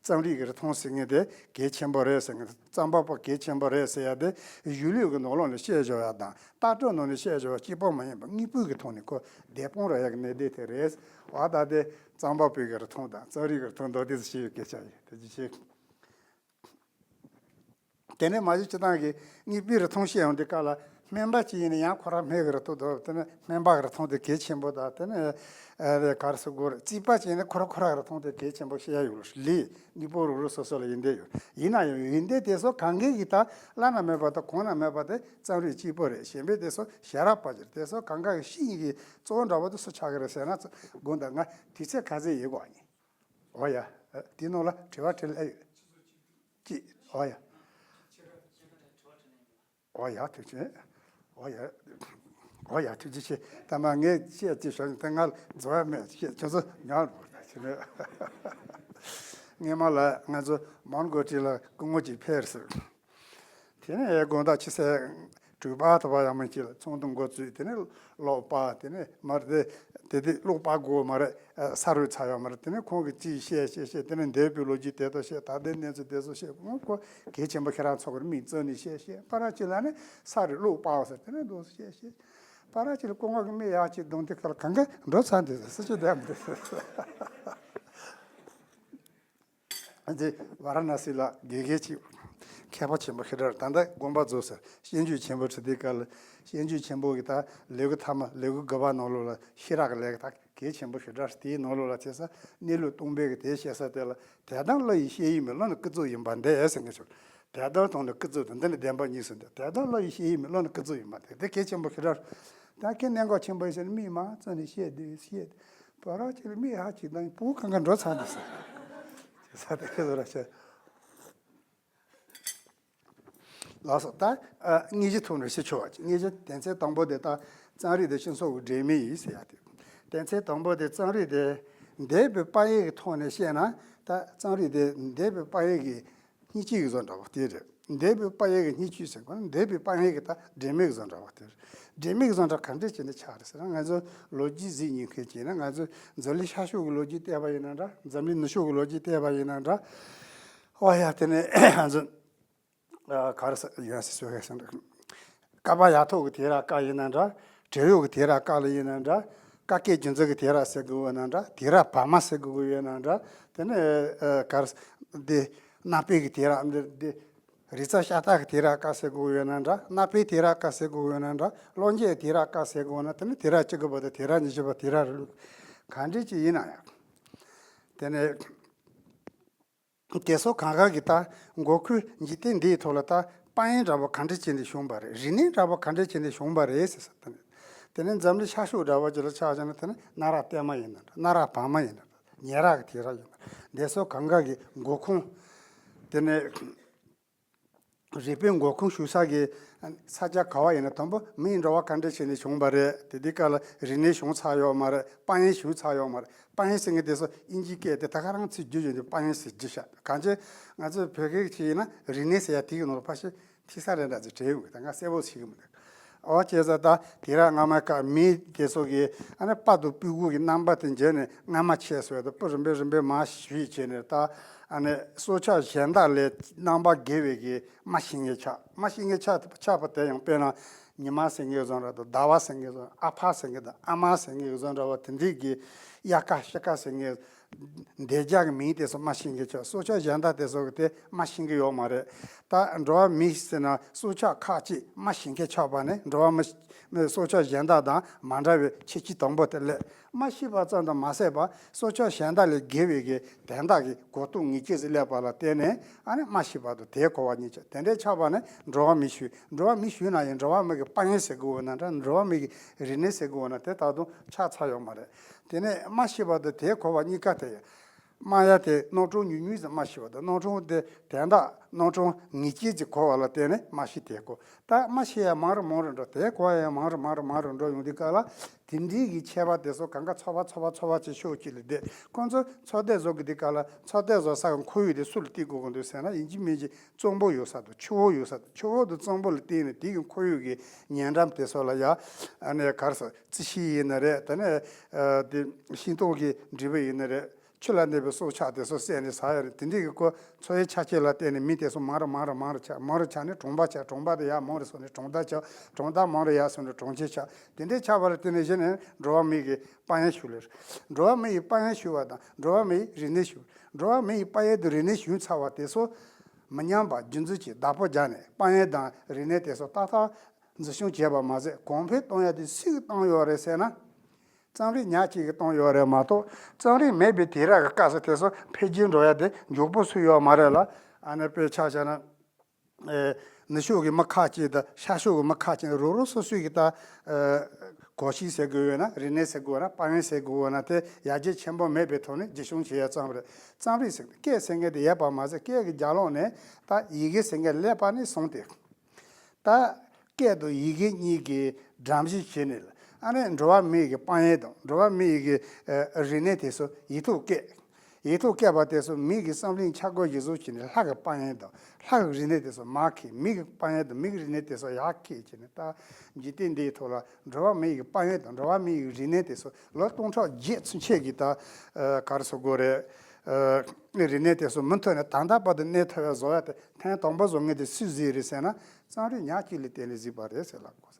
རྩོམ་རིག་གི་རིག་མཐོང་ཟེར་མཁན་དེ་གལ་ཆེན་པོ་རེད་ཟེར་མཁན་རྩོམ་པ་པོ་གལ་ཆེན་པོ་རེད་ཟེར་ཡ་དེ་གཞུང་ལུགས་ཀྱི་ནང་ལོགས་ནས་བཤད་བཞག་ཡ་དང་། ལྟ་གྲུབ་ནང་ནས་བཤད་བྱ་བ་གཅིག་པོ་མ་ཡིན་པ་དངོས་པོའི་གི་ཐོག་ནས་ཁོ་བདེན་དཔང་རག་ཡག་གི་གནད་དོན་དེ་རེད། འོ་ད་དེ་རྩོམ་པ་པོའི་གི་རིག་མཐོང་དང་རྩོམ་རིག་གི་རིག་མཐོང་མདོར་བསྡུས་སུ་ཞུ་ཡག་སྐད་ཆ་ཡིན། དེ་ཅི་ཞིག་དེ་ནས་མ་གཞི་སྤྱི་བཏང་གི་དངོས་པོའི་རིག་མཐོང་བཤད་ཡོང་དུས་སྐབས་ལ་སྨན་པ་ཅིག་ཡིན་ན་ཡང་ཁོ་རང་སྨན་གི་རིག་མཐོང་འདུག་དེ་ནས་སྨན་པ་གི་རིག་མཐོང་དེ་གལ་ཆེན་པོ་དང་དེ་ནས་ཨ་རེ་ག་རེ་ཟེར་དགོས་རེད། རྩིས་པ་ཅིག་ཡིན་ན་ཁོ་རང་ཁོ་རང་གི་རིག་མཐོང་དེ་གལ་ཆེན་པོ་བཤད་ཡ་ཡོད་ལ་ལས། དངོས་པོ་རུ་རུ་སོ་སོ་ལ་ཡིན་བསྡད་ཡོད། ཡིན་ན་ཡང་ཡིན་བསྡད་དེ་ཚོ་གང་གས་ཀྱི་ད་བླ་ན་མེད་པ་དང་གོང་ན་མེད་པ་དེ་རྩོམ་རིག་གཅིག་པོ་རེད། གཞན་པའི་དེ་ཚོ་ཞལ་རག་པ་ཅིག་རེད། དེ་ཚོ་གང་ག་གི་ཤེས་ཡོན་གྱི་གཙོ་བོ་འདྲ་བོ་དེ་སུ་ཆགས་ཀྱི་རེད་ཟེར་ན་དགོངས་དག་ང་དུས་ཚོད་ག་ཚོད་ཡོད་དགོས་ནི། འོ་ཡ། དེའི་ནང་ལ་དྲི་བ་དྲི་ལ་ཡོད། ཅི། འོ་ཡ། འོ་ཡ་ཐུགས་རྗེ་ཆེ། འོ་ཡ། འོ་ཡ་ཐུགས་རྗེ་ཆེ། ད་མ་ངས་བཤད་ཅི་ཞོག་ད་ང་རྫོགས་ཡ་མེད་བཤད་ཁྱོད་ཚོ་ཉར་རོགས་ད་ཕྱི་ནས། སྔས་མ་ལ་ང་ཚོ་མོན་གྷོ་ཊི་ལ་སྐུ་ངོ་ཅིག་ཕེབས་སོང་། དེ་ནས་དགོང་དག་ཕྱི་ཚེས་དྲུག་པ་ཐོ་བ་ཡང་མ་ཅིག་ལ་ཚོགས་འདུ་འགོ་བཙུགས། དེ་ནས་ཀློག་པ་དེ་ནས་མར་དེ་དེ་དེ་ཀློག་པ་དགོས་མ་རེད། ས་རུད་ཚར་ཡོད་མ་རེད། དེ་ནས་ཁོང་གིས་ཅིག་བཤད་བཤད་བཤད་དེ་ནས་འདས་པའི་ལོ་རྒྱུས་དེ་ཚོ་བཤད། ད་ལྟའི་གནས་ཚུལ་དེ་ཚོ་བཤད། ཁོང་ཁོ་གལ་ཆེན་པོ་ཁྱེད་རང་ཚོ་གི་མིག་བཙུམ་ནས་བཤད་བཤད། པ་ར་ཅིག་ལ་ནི་ས་རུད་ཀློག་པའོ་ཟེར། དེ་ནས་འདུག་བཤད་བཤད། པ་ར་ཅིག་ལ་སྐུ་ངོ་གི་མིག་ཡག་ཅིག་གདོང་དེ་ཁ་ལ་གང་ག་འགྲོ་ཚར་འདུག་ཟེར། སུ་ཅི་བསྡད་མི་འདུག་ཟེར། འདི་ཝཱ་ར་ཎ་སི་ལ་དགེ་རྒན་ཅིག་མཁས་པ་ཆེན་པོ་ཞེ་དྲག་ད་ལྟ་དགོངས་པ་རྫོགས་ཟེར། སྤྱོད་འཇུག་ཆེན་པོ་ཁྲིད་དུས་སྐབས་ལ་སྤྱོད་འཇུག་ཆེན་པོ་གི་ད་ལེའུ་ཐ་མ་ལེའུ་དགུ་པ་ནང་ལོགས་ལ་ཤེས་རབ་ཀྱི་ལེའུ་ད་གལ་ཆེན་པོ་ཞེ་དྲག་དེའི་ནང་ལོགས་ལ་བྱས་ཙང་གནས་ལུགས་སྟོང་པའི་གི་དེ་བཤད་ས་དེ་ལ་དད་དང་བློ་ཡིས་བཤད་ཡུལ་མིན། བློ་ནི་ཀུན་རྫོབ་ཡིན་པ་འདི་ཟེར་མཁན་ཞིག་དད་དང་དང་ནི་ཀུན་རྫོབ་དང་འདི་ནི་བདེན་པ་གཉིས་སུ་འདུ། དད་དང་བློ་ཡིས་བཤད་ཡུལ་མིན། བློ་ནི་ཀུན་རྫོབ་ཡིན་པ་འདི་དེ་གལ་ཆེན་པོ་ཞེ་དྲག་ད་ཁྱེད་གནད་འགག་ཆེན་པོ་ཡིན་ཟེར་ནས་མིག་མ་བཙུམ་ནས་བཤད་དུས་བཤད། པ་ར་ཅིག་ལ་མིག་ཧ་ཅིག་དང་སྤུ་གུ་གང་ག་འགྲོ་ཚར་འདུག་ཟེར། ཟེར་ཏེ་ཁྱེད་ཚོ་ར་བཤད། ལགས་སོ། ད་ཨ་དངོས་གཞི་ཐོག་ནས་བཤད་ཆོག་པ་ཅིག་དངོས་གཞི་དོན་ཚན་དང་པོ་དེ་ད་རྩོམ་རིག་དེ་སྤྱི་ཚོགས་ཀྱི་སྒྲོན་མེ་ཡིན་ཟེར་ཡ་དེ། དོན་ཚན་དང་པོ་དེ་རྩོམ་རིག་དེ་འདས་པའི་དཔག་ཡས་ཀྱི་ཐོག་ནས་བཤད་ན་ད་རྩོམ་རིག་དེ་འདས་པའི་དཔག་ཡས་ཀྱི་སྙིང་བཅུད་ཀྱི་བཟོ་འདྲ་བ་དེ་རེད། འདས་པའི་དཔག་ཡས་ཀྱི་སྙིང་བཅུད་ཟེར་གོ་ན་འདས་པའི་དཔག་ཡས་ཀྱི་ད་སྒྲོན་མེ་གི་བཟོ་འདྲ་བ་དེ་རེད། སྒྲོན་མེ་གི་བཟོ་འདྲ་ག་འདྲས་བྱས་ནས་ཆགས་རེད་ཟེར་ན་ང་ཚོ་ལོ་རྒྱུས་གཟིགས་ཉན་མཁན་བྱས་ན་ང་ཚོ་འཛམ་གླིང་ཤར་ཕྱོགས་ཀྱི་ལོ་རྒྱུས་བལྟས་པ་ཡིན་ན་འདྲ། འཛམ་གླིང་ནུབ་ཕྱོགས་ཀྱི་ལོ་རྒྱུས་བལྟས་པ་ཡིན་ན་འདྲ། ཨོ་ཡ་དེ་ནས་ང་ཚོ་ཨ་ག་རེ་ཟེར་ཡོད་སྲིད་སོ་ཡ་ཟེར་འདྲ། ཀ་པ་ཡ་ཐོག་གི་དུས་རབས་སྐབས་ཡིན་ན་འདྲ། བྲན་གཡོག་གི་དུས་རབས་སྐབས་ལ་ཡིན་ན་འདྲ། ཀ་ཀའི་རྒྱུད་འཛིན་གྱི་དུས་རབས་ཟེར་དགོས་ཡོད་ན་འདྲ། དུས་རབས་བར་མ་ཟེར་དགོས་ཡོད་ན་འདྲ། དེ་ནས་ཨ་ག་རེ་ཟེར་འདི་གནའ་དཔེ་གི་དུས་རབས་འདི་འདི། རིག་རྩལ་ཤ་སྟག་གི་དུས་རབས་སྐབས་ཟེར་དགོས་ཡོད་ན་འདྲ། གནའ་དཔེའི་དུས་རབས་སྐབས་ཟེར་དགོས་ཡོད་ན་འདྲ། གློག་འབྱེད་དུས་རབས་སྐབས་ཟེར་དགོས་ན་དེ་ནི་དུས་རབས་བཅུ་དགུ་པ་དང་དུས་རབས་ཉི་ཤུ་པ་དུས་རབས་རིང་ལུགས་ག་འདྲས་ཅིག་ཡིན་ན་ཡང་། དེ་ནས་དེ་ཚོ་གང་ག་གི་ད་འགོ་ཁུངས་འཇིག་རྟེན་འདིའི་ཐོག་ལ་ད་དཔག་ཡས་འདྲ་པོ་ག་འདྲས་བྱས་ནས་བྱུང་བ་རེད། རིག་གནས་འདྲ་པོ་ག་འདྲས་བྱས་ནས་བྱུང་བ་རེད་ཟེར་ས་དེ་ནས། དེ་ནས་འཛམ་གླིང་ཤར་ཕྱོགས་འདྲ་པོ་ཅིག་ལ་ཆ་བཞག་ན་དེ་ནི་གནའ་རབས་བརྟན་མ་ཡིན་ན་འདྲ། གནའ་རབས་བར་མ་ཡིན་ན་འདྲ། ཉེ་རབས་ཀྱི་དུས་རབས་ཡིན་ན་འདྲ། དེ་ཚོ་གང་ག་གི་འགོ་ཁུངས་དེ་ནས། རིག་པའི་འགོ་ཁུངས་ཞུགས་ས་གི་ས་ཆ་ག་བ་ཡིན་ན་དང་པོ་མིའི་འགྲོ་བ་ག་འདྲ་བྱས་ནས་བྱུང་བ་རེད། དེ་དུས་སྐབས་ལ་རིག་གནས་བྱུང་ཚར་ཡོད་མ་རེད། དཔག་ཡས་བྱུང་ཚར་ཡོད་མ་རེད། དཔག་ཡས་ཟེར་མཁན་དེ་ཚོ་དབྱིན་ཇིའི་སྐད་དེ་ད་ག་རང་ཚིག་བསྒྱུར་བྱས་ནས་དཔག་ཡས་ཟེར་བསྒྱུར་བཞག་གང་ཅི་ང་ཚོ་བོད་སྐད་ཅིག་ཡིན་ན་རིག་གནས་ཟེར་ཡ་དེ་གི་ནང་ལ་ཕལ་ཆེར་ཐིག་ས་རེ་འདྲ་ཅིག་བྲིས་ཡོང་གི་ད་ང་གསལ་པོ་ཤེས་ཀྱི་མི་འདུག་འོ་བྱས་ཙང་ད་དེ་ར་སྔ་མ་ཀ་མི་དེ་ཚོ་གི་ཨ་ནི་དཔའ་དང་སྤུ་གུ་གི་རྣམ་པ་དེ་འཇལ་ནས་རྔ་མ་ཆད་སོང་ཡོད་དོ། སྤུ་རིམ་པས་རིམ་པས་མར་བཤུས་བྱས་ནས་ད་ཨ་ནི་སྲོག་ཆགས་གཞན་དག་ལས་རྣམ་པ་རྒྱལ་བའི་གི་རྨ་ཤི་ངེ་ཆགས། རྨ་ཤི་ངེ་ཆགས་ཆགས་པ་དེ་ཡང་དཔེར་ན་ཉི་མ་ཟེར་མཁན་བཟོ་འདྲ་དང་ཟླ་བ་ཟེར་མཁན་བཟོ། ཨ་ཕ་ཟེར་མཁན་དང་ཨ་མ་ཟེར་མཁན་བཟོ་འདྲ་བ་དེ་འདྲའི་གི་དབྱར་ཁ་ཤི་ཁ་ཟེར་མཁན་འདས་རྒྱ་གི་མིང་དེ་ཚོ་རྨ་ཤི་མཁན་ཆགས། སྲོག་ཆགས་གཞན་དག་དེ་ཚོ་གི་དེ་རྨ་ཤི་མཁན་ཡོད་མ་རེད། ད་འགྲོ་བ་མི་ཟེར་ན་སྲོག་ཆགས་ཁག་ཅིག་རྨ་ཤི་མཁན་ཆགས་པ་ནི་འགྲོ་བ་མི་སྲོག་ཆགས་གཞན་དག་དང་མ་འདྲ་བའི་ཁྱད་ཆོས་དང་པོ་དེ་སླེབས། རྨ་ཤི་བ་ཙམ་དུ་མ་ཟད་པར་སྲོག་ཆགས་གཞན་དག་ལས་བརྒལ་བའི་གི་དོན་དག་གི་གོ་རྟོགས་ངེས་ཅན་ཞིག་སླེབས་པ་ལ་བརྟེན་ནས་ཨ་ནི་རྨ་ཤི་བ་དང་དེ་གོ་བ་གཉིས་ཆགས། དེ་འདྲའི་ཆགས་པ་ནི་འགྲོ་བ་མི་ཞུ། འགྲོ་བ་མི་ཞུས་ན་ཡང་འགྲོ་བ་མི་གི་དཔལ་ཡོན་ཟེར་དགོས་ན་འདྲ། འགྲོ་བ་མི་གི་རིག་གནས་ཟེར་དགོས་ན་དེ་ད་དུང་ཆགས་ཚར་ཡོད་མ་རེད། དེ་ནས་རྨ་ཤི་བ་དང་དེ་གོ་བ་གཉིས་ཀ་དེ་ཡང་རྨ་ཡ་དེ་རྣམ་གྲངས་ཉུང་ཉུང་ཟིག་རྨ་ཤི་བ་དང་རྣམ་གྲངས་དེ་དོན་དག་རྣམ་གྲངས་ངེས་ཅན་ཅིག་གོ་བ་ལ་བརྟེན་ནས་རྨ་ཤི་དེ་གོ། ད་རྨ་ཤི་ཡ་མང་རུ་མང་རུ་འགྲོ། དེ་གོ་བ་ཡ་མང་རུ་མང་རུ་མང་རུ་འགྲོ་ཡོང་དུས་སྐབས་ལ་དེ་འདྲའི་གི་ཁྱད་པར་དེ་ཚོ་གང་ག་ཚོ་པ་ཚོ་པ་ཚོ་པ་ཅིག་ཤོག་ཅིག་ལ་བསྡད། ཁོང་ཚོ་ཚོགས་སྡེ་བཟོ་གི་དུས་སྐབས་ལ་ཚོགས་སྡེ་བཟོ་ས་གི་ཁོར་ཡུག་དེ་སུ་ལ་བརྟེན་དགོས་གི་འདུག་ཟེར་ན་ཡིན་གཅིག་མིན་གཅིག་གཙང་པོ་ཡོད་ས་དང་ཆུ་བོ་ཡོད་ས་དང་ཆུ་བོ་དང་གཙང་པོ་ལ་བརྟེན་ནས་དེ་གི་ཁོར་ཡུག་གི་ཉེ་འགྲམ་དེ་ཚོ་ལ་ཡ་ཨ་ནི་ག་རེ་ཟེར་རྩི་ཤིང་ཡིན་ན་རེད། དེ་ནས་ཨ་དེ་ཤིང་ཏོག་གི་འབྲས་བུ་ཡིན་ན་རེད། ཆུ་ལ་གནས་པའི་སྲོག་ཆགས་དེ་ཚོ་བསད་ནས་ཟ་ཡ་རེད། དེ་འདྲའི་གི་ཁོ་ཚོ་ཡི་ཆ་རྐྱེན་ལ་བརྟེན་ནས་མི་དེ་ཚོ་མང་རུ་མང་རུ་མང་རུ་ཆགས། མང་རུ་ཆགས་ནས་གྲོང་པ་ཆགས། གྲོང་པ་དེ་ཡར་མང་རུ་སོང་ནས་གྲོང་རྡལ་ཆགས། གྲོང་རྡལ་མང་རུ་ཡར་སོང་ནས་གྲོང་ཁྱེར་ཆགས། དེ་འདྲའི་ཆགས་པ་ལ་བརྟེན་ནས་གཞི་ནས་འགྲོ་བ་མི་གི་དཔལ་ཡོན་ཞུ་ལེ་རེད། འགྲོ་བ་མི་ཡི་དཔལ་ཡོན་ཞུ་བ་དང་འགྲོ་བ་མི་ཡི་རིག་གནས་ཞུ། འགྲོ་བ་མི་ཡི་དཔལ་ཡོན་དང་རིག་གནས་ཞུ་ཚར་བ་དེ་ཚོ་མི་ཉམས་པ་རྒྱུན་འཛིན་གྱིས་བདག་པོ་རྒྱག་ནས་དཔལ་ཡོན་དང་རིག་གནས་དེ་ཚོ་ཏག་ཏག་འཛིན་སྐྱོང་བྱས་པ་མ་ཟད་གོང་འཕེལ་གཏོང་ཡ་དེ་སུས་བཏང་ཡོད་རེད་ཟེར་ན། རྩོམ་རིག་ཉག་གཅིག་གིས་བཏང་ཡོད་རེད་མ་གཏོགས་རྩོམ་རིག་མེད་པའི་དུས་རབས་ཀྱི་སྐབས་སུ་དེ་ཚོ་འཕེལ་རྒྱས་འགྲོ་ཡ་དེ་མགྱོགས་པོ་སུ་ཡོད་མ་རེད་ལ། ཨ་ནི་དཔེ་ཆ་བཞག་ན། ཨེ། ནུབ་ཕྱོགས་ཀྱི་མི་ཁག་ཅིག་དང་ཤར་ཕྱོགས་ཀྱི་མི་ཁག་ཅིག་རོ་རོ་སོ་སོའི་གི་ད་ཨེ། གོམས་གཤིས་ཟེར་དགོས་ཡོད་ན་རིག་གནས་ཟེར་དགོས་ན་དཔལ་ཡོན་ཟེར་དགོས་ན་དེ་ཡར་རྒྱས་ཆེན་པོ་མེད་པའི་ཐོག་ནས་རྒྱུན་སྐྱོང་བྱེད་ཡ་ཙམ་རེད། རྩོམ་རིག་ཟེར་སྐད་ཟེར་མཁན་དེ་ཡོད་པ་མ་ཟད་སྐད་ཀྱི་རྒྱབ་ལོགས་ནས་ད་ཡི་གེ་ཟེར་མཁན་སླེབས་པ་ནས་བཟུང་སྟེ། ད་སྐད་དང་ཡི་གེ་གཉིས་ཀྱི་སྒྲོམ་གཞི་བྱས་ནས་ཨ་ནི་འགྲོ་བ་མི་ཡི་གི་དཔལ་ཡོན་དང་འགྲོ་བ་མི་ཡི་གི་ཨ་རིག་གནས་དེ་ཚོ་ཡིག་ཐོག་བཀོད། ཡིག་ཐོག་བཀོད་པ་དེ་ཚོ་མི་གི་བསམ་བློའི་འཆར་སྒོ་ཞིག་བཟོ་བྱས་ནས་ལྷ་གི་དཔལ་ཡོན་དང་ལྷ་གི་རིག་གནས་དེ་ཚོ་མར་འཁྱེར། མི་གི་དཔལ་ཡོན་དང་མི་གི་རིག་གནས་དེ་ཚོ་ཡར་འཁྱེར་བྱས་ནས་ད་འཇིག་རྟེན་འདིའི་ཐོག་ལ་འགྲོ་བ་མི་ཡི་གི་དཔལ་ཡོན་དང་འགྲོ་བ་མི་ཡི་གི་རིག་གནས་དེ་ཚོ་ལོ་སྟོང་ཕྲག་བརྒྱད་ཚུན་ཆད་ཀྱི་ད་ཨ་ག་རེ་ཟེར་དགོས་རེད། ཨ་རིག་གནས་དེ་ཚོ་མུ་མཐུད་ནས་ད་ལྟ་བར་དུ་གནས་ཐུབ་པའི་བཟོ་ཡ་དེ་ཐེངས་དང་པོ་བཟོ་མཁན་དེ་སུས་གཟིགས་རེད་ཟེར་ན། རྩོམ་རིག་ཉག་གཅིག་ལ་བརྟེན་ནས་གཟིགས་པ་རེད་ཟེར་ལབ་དགོས།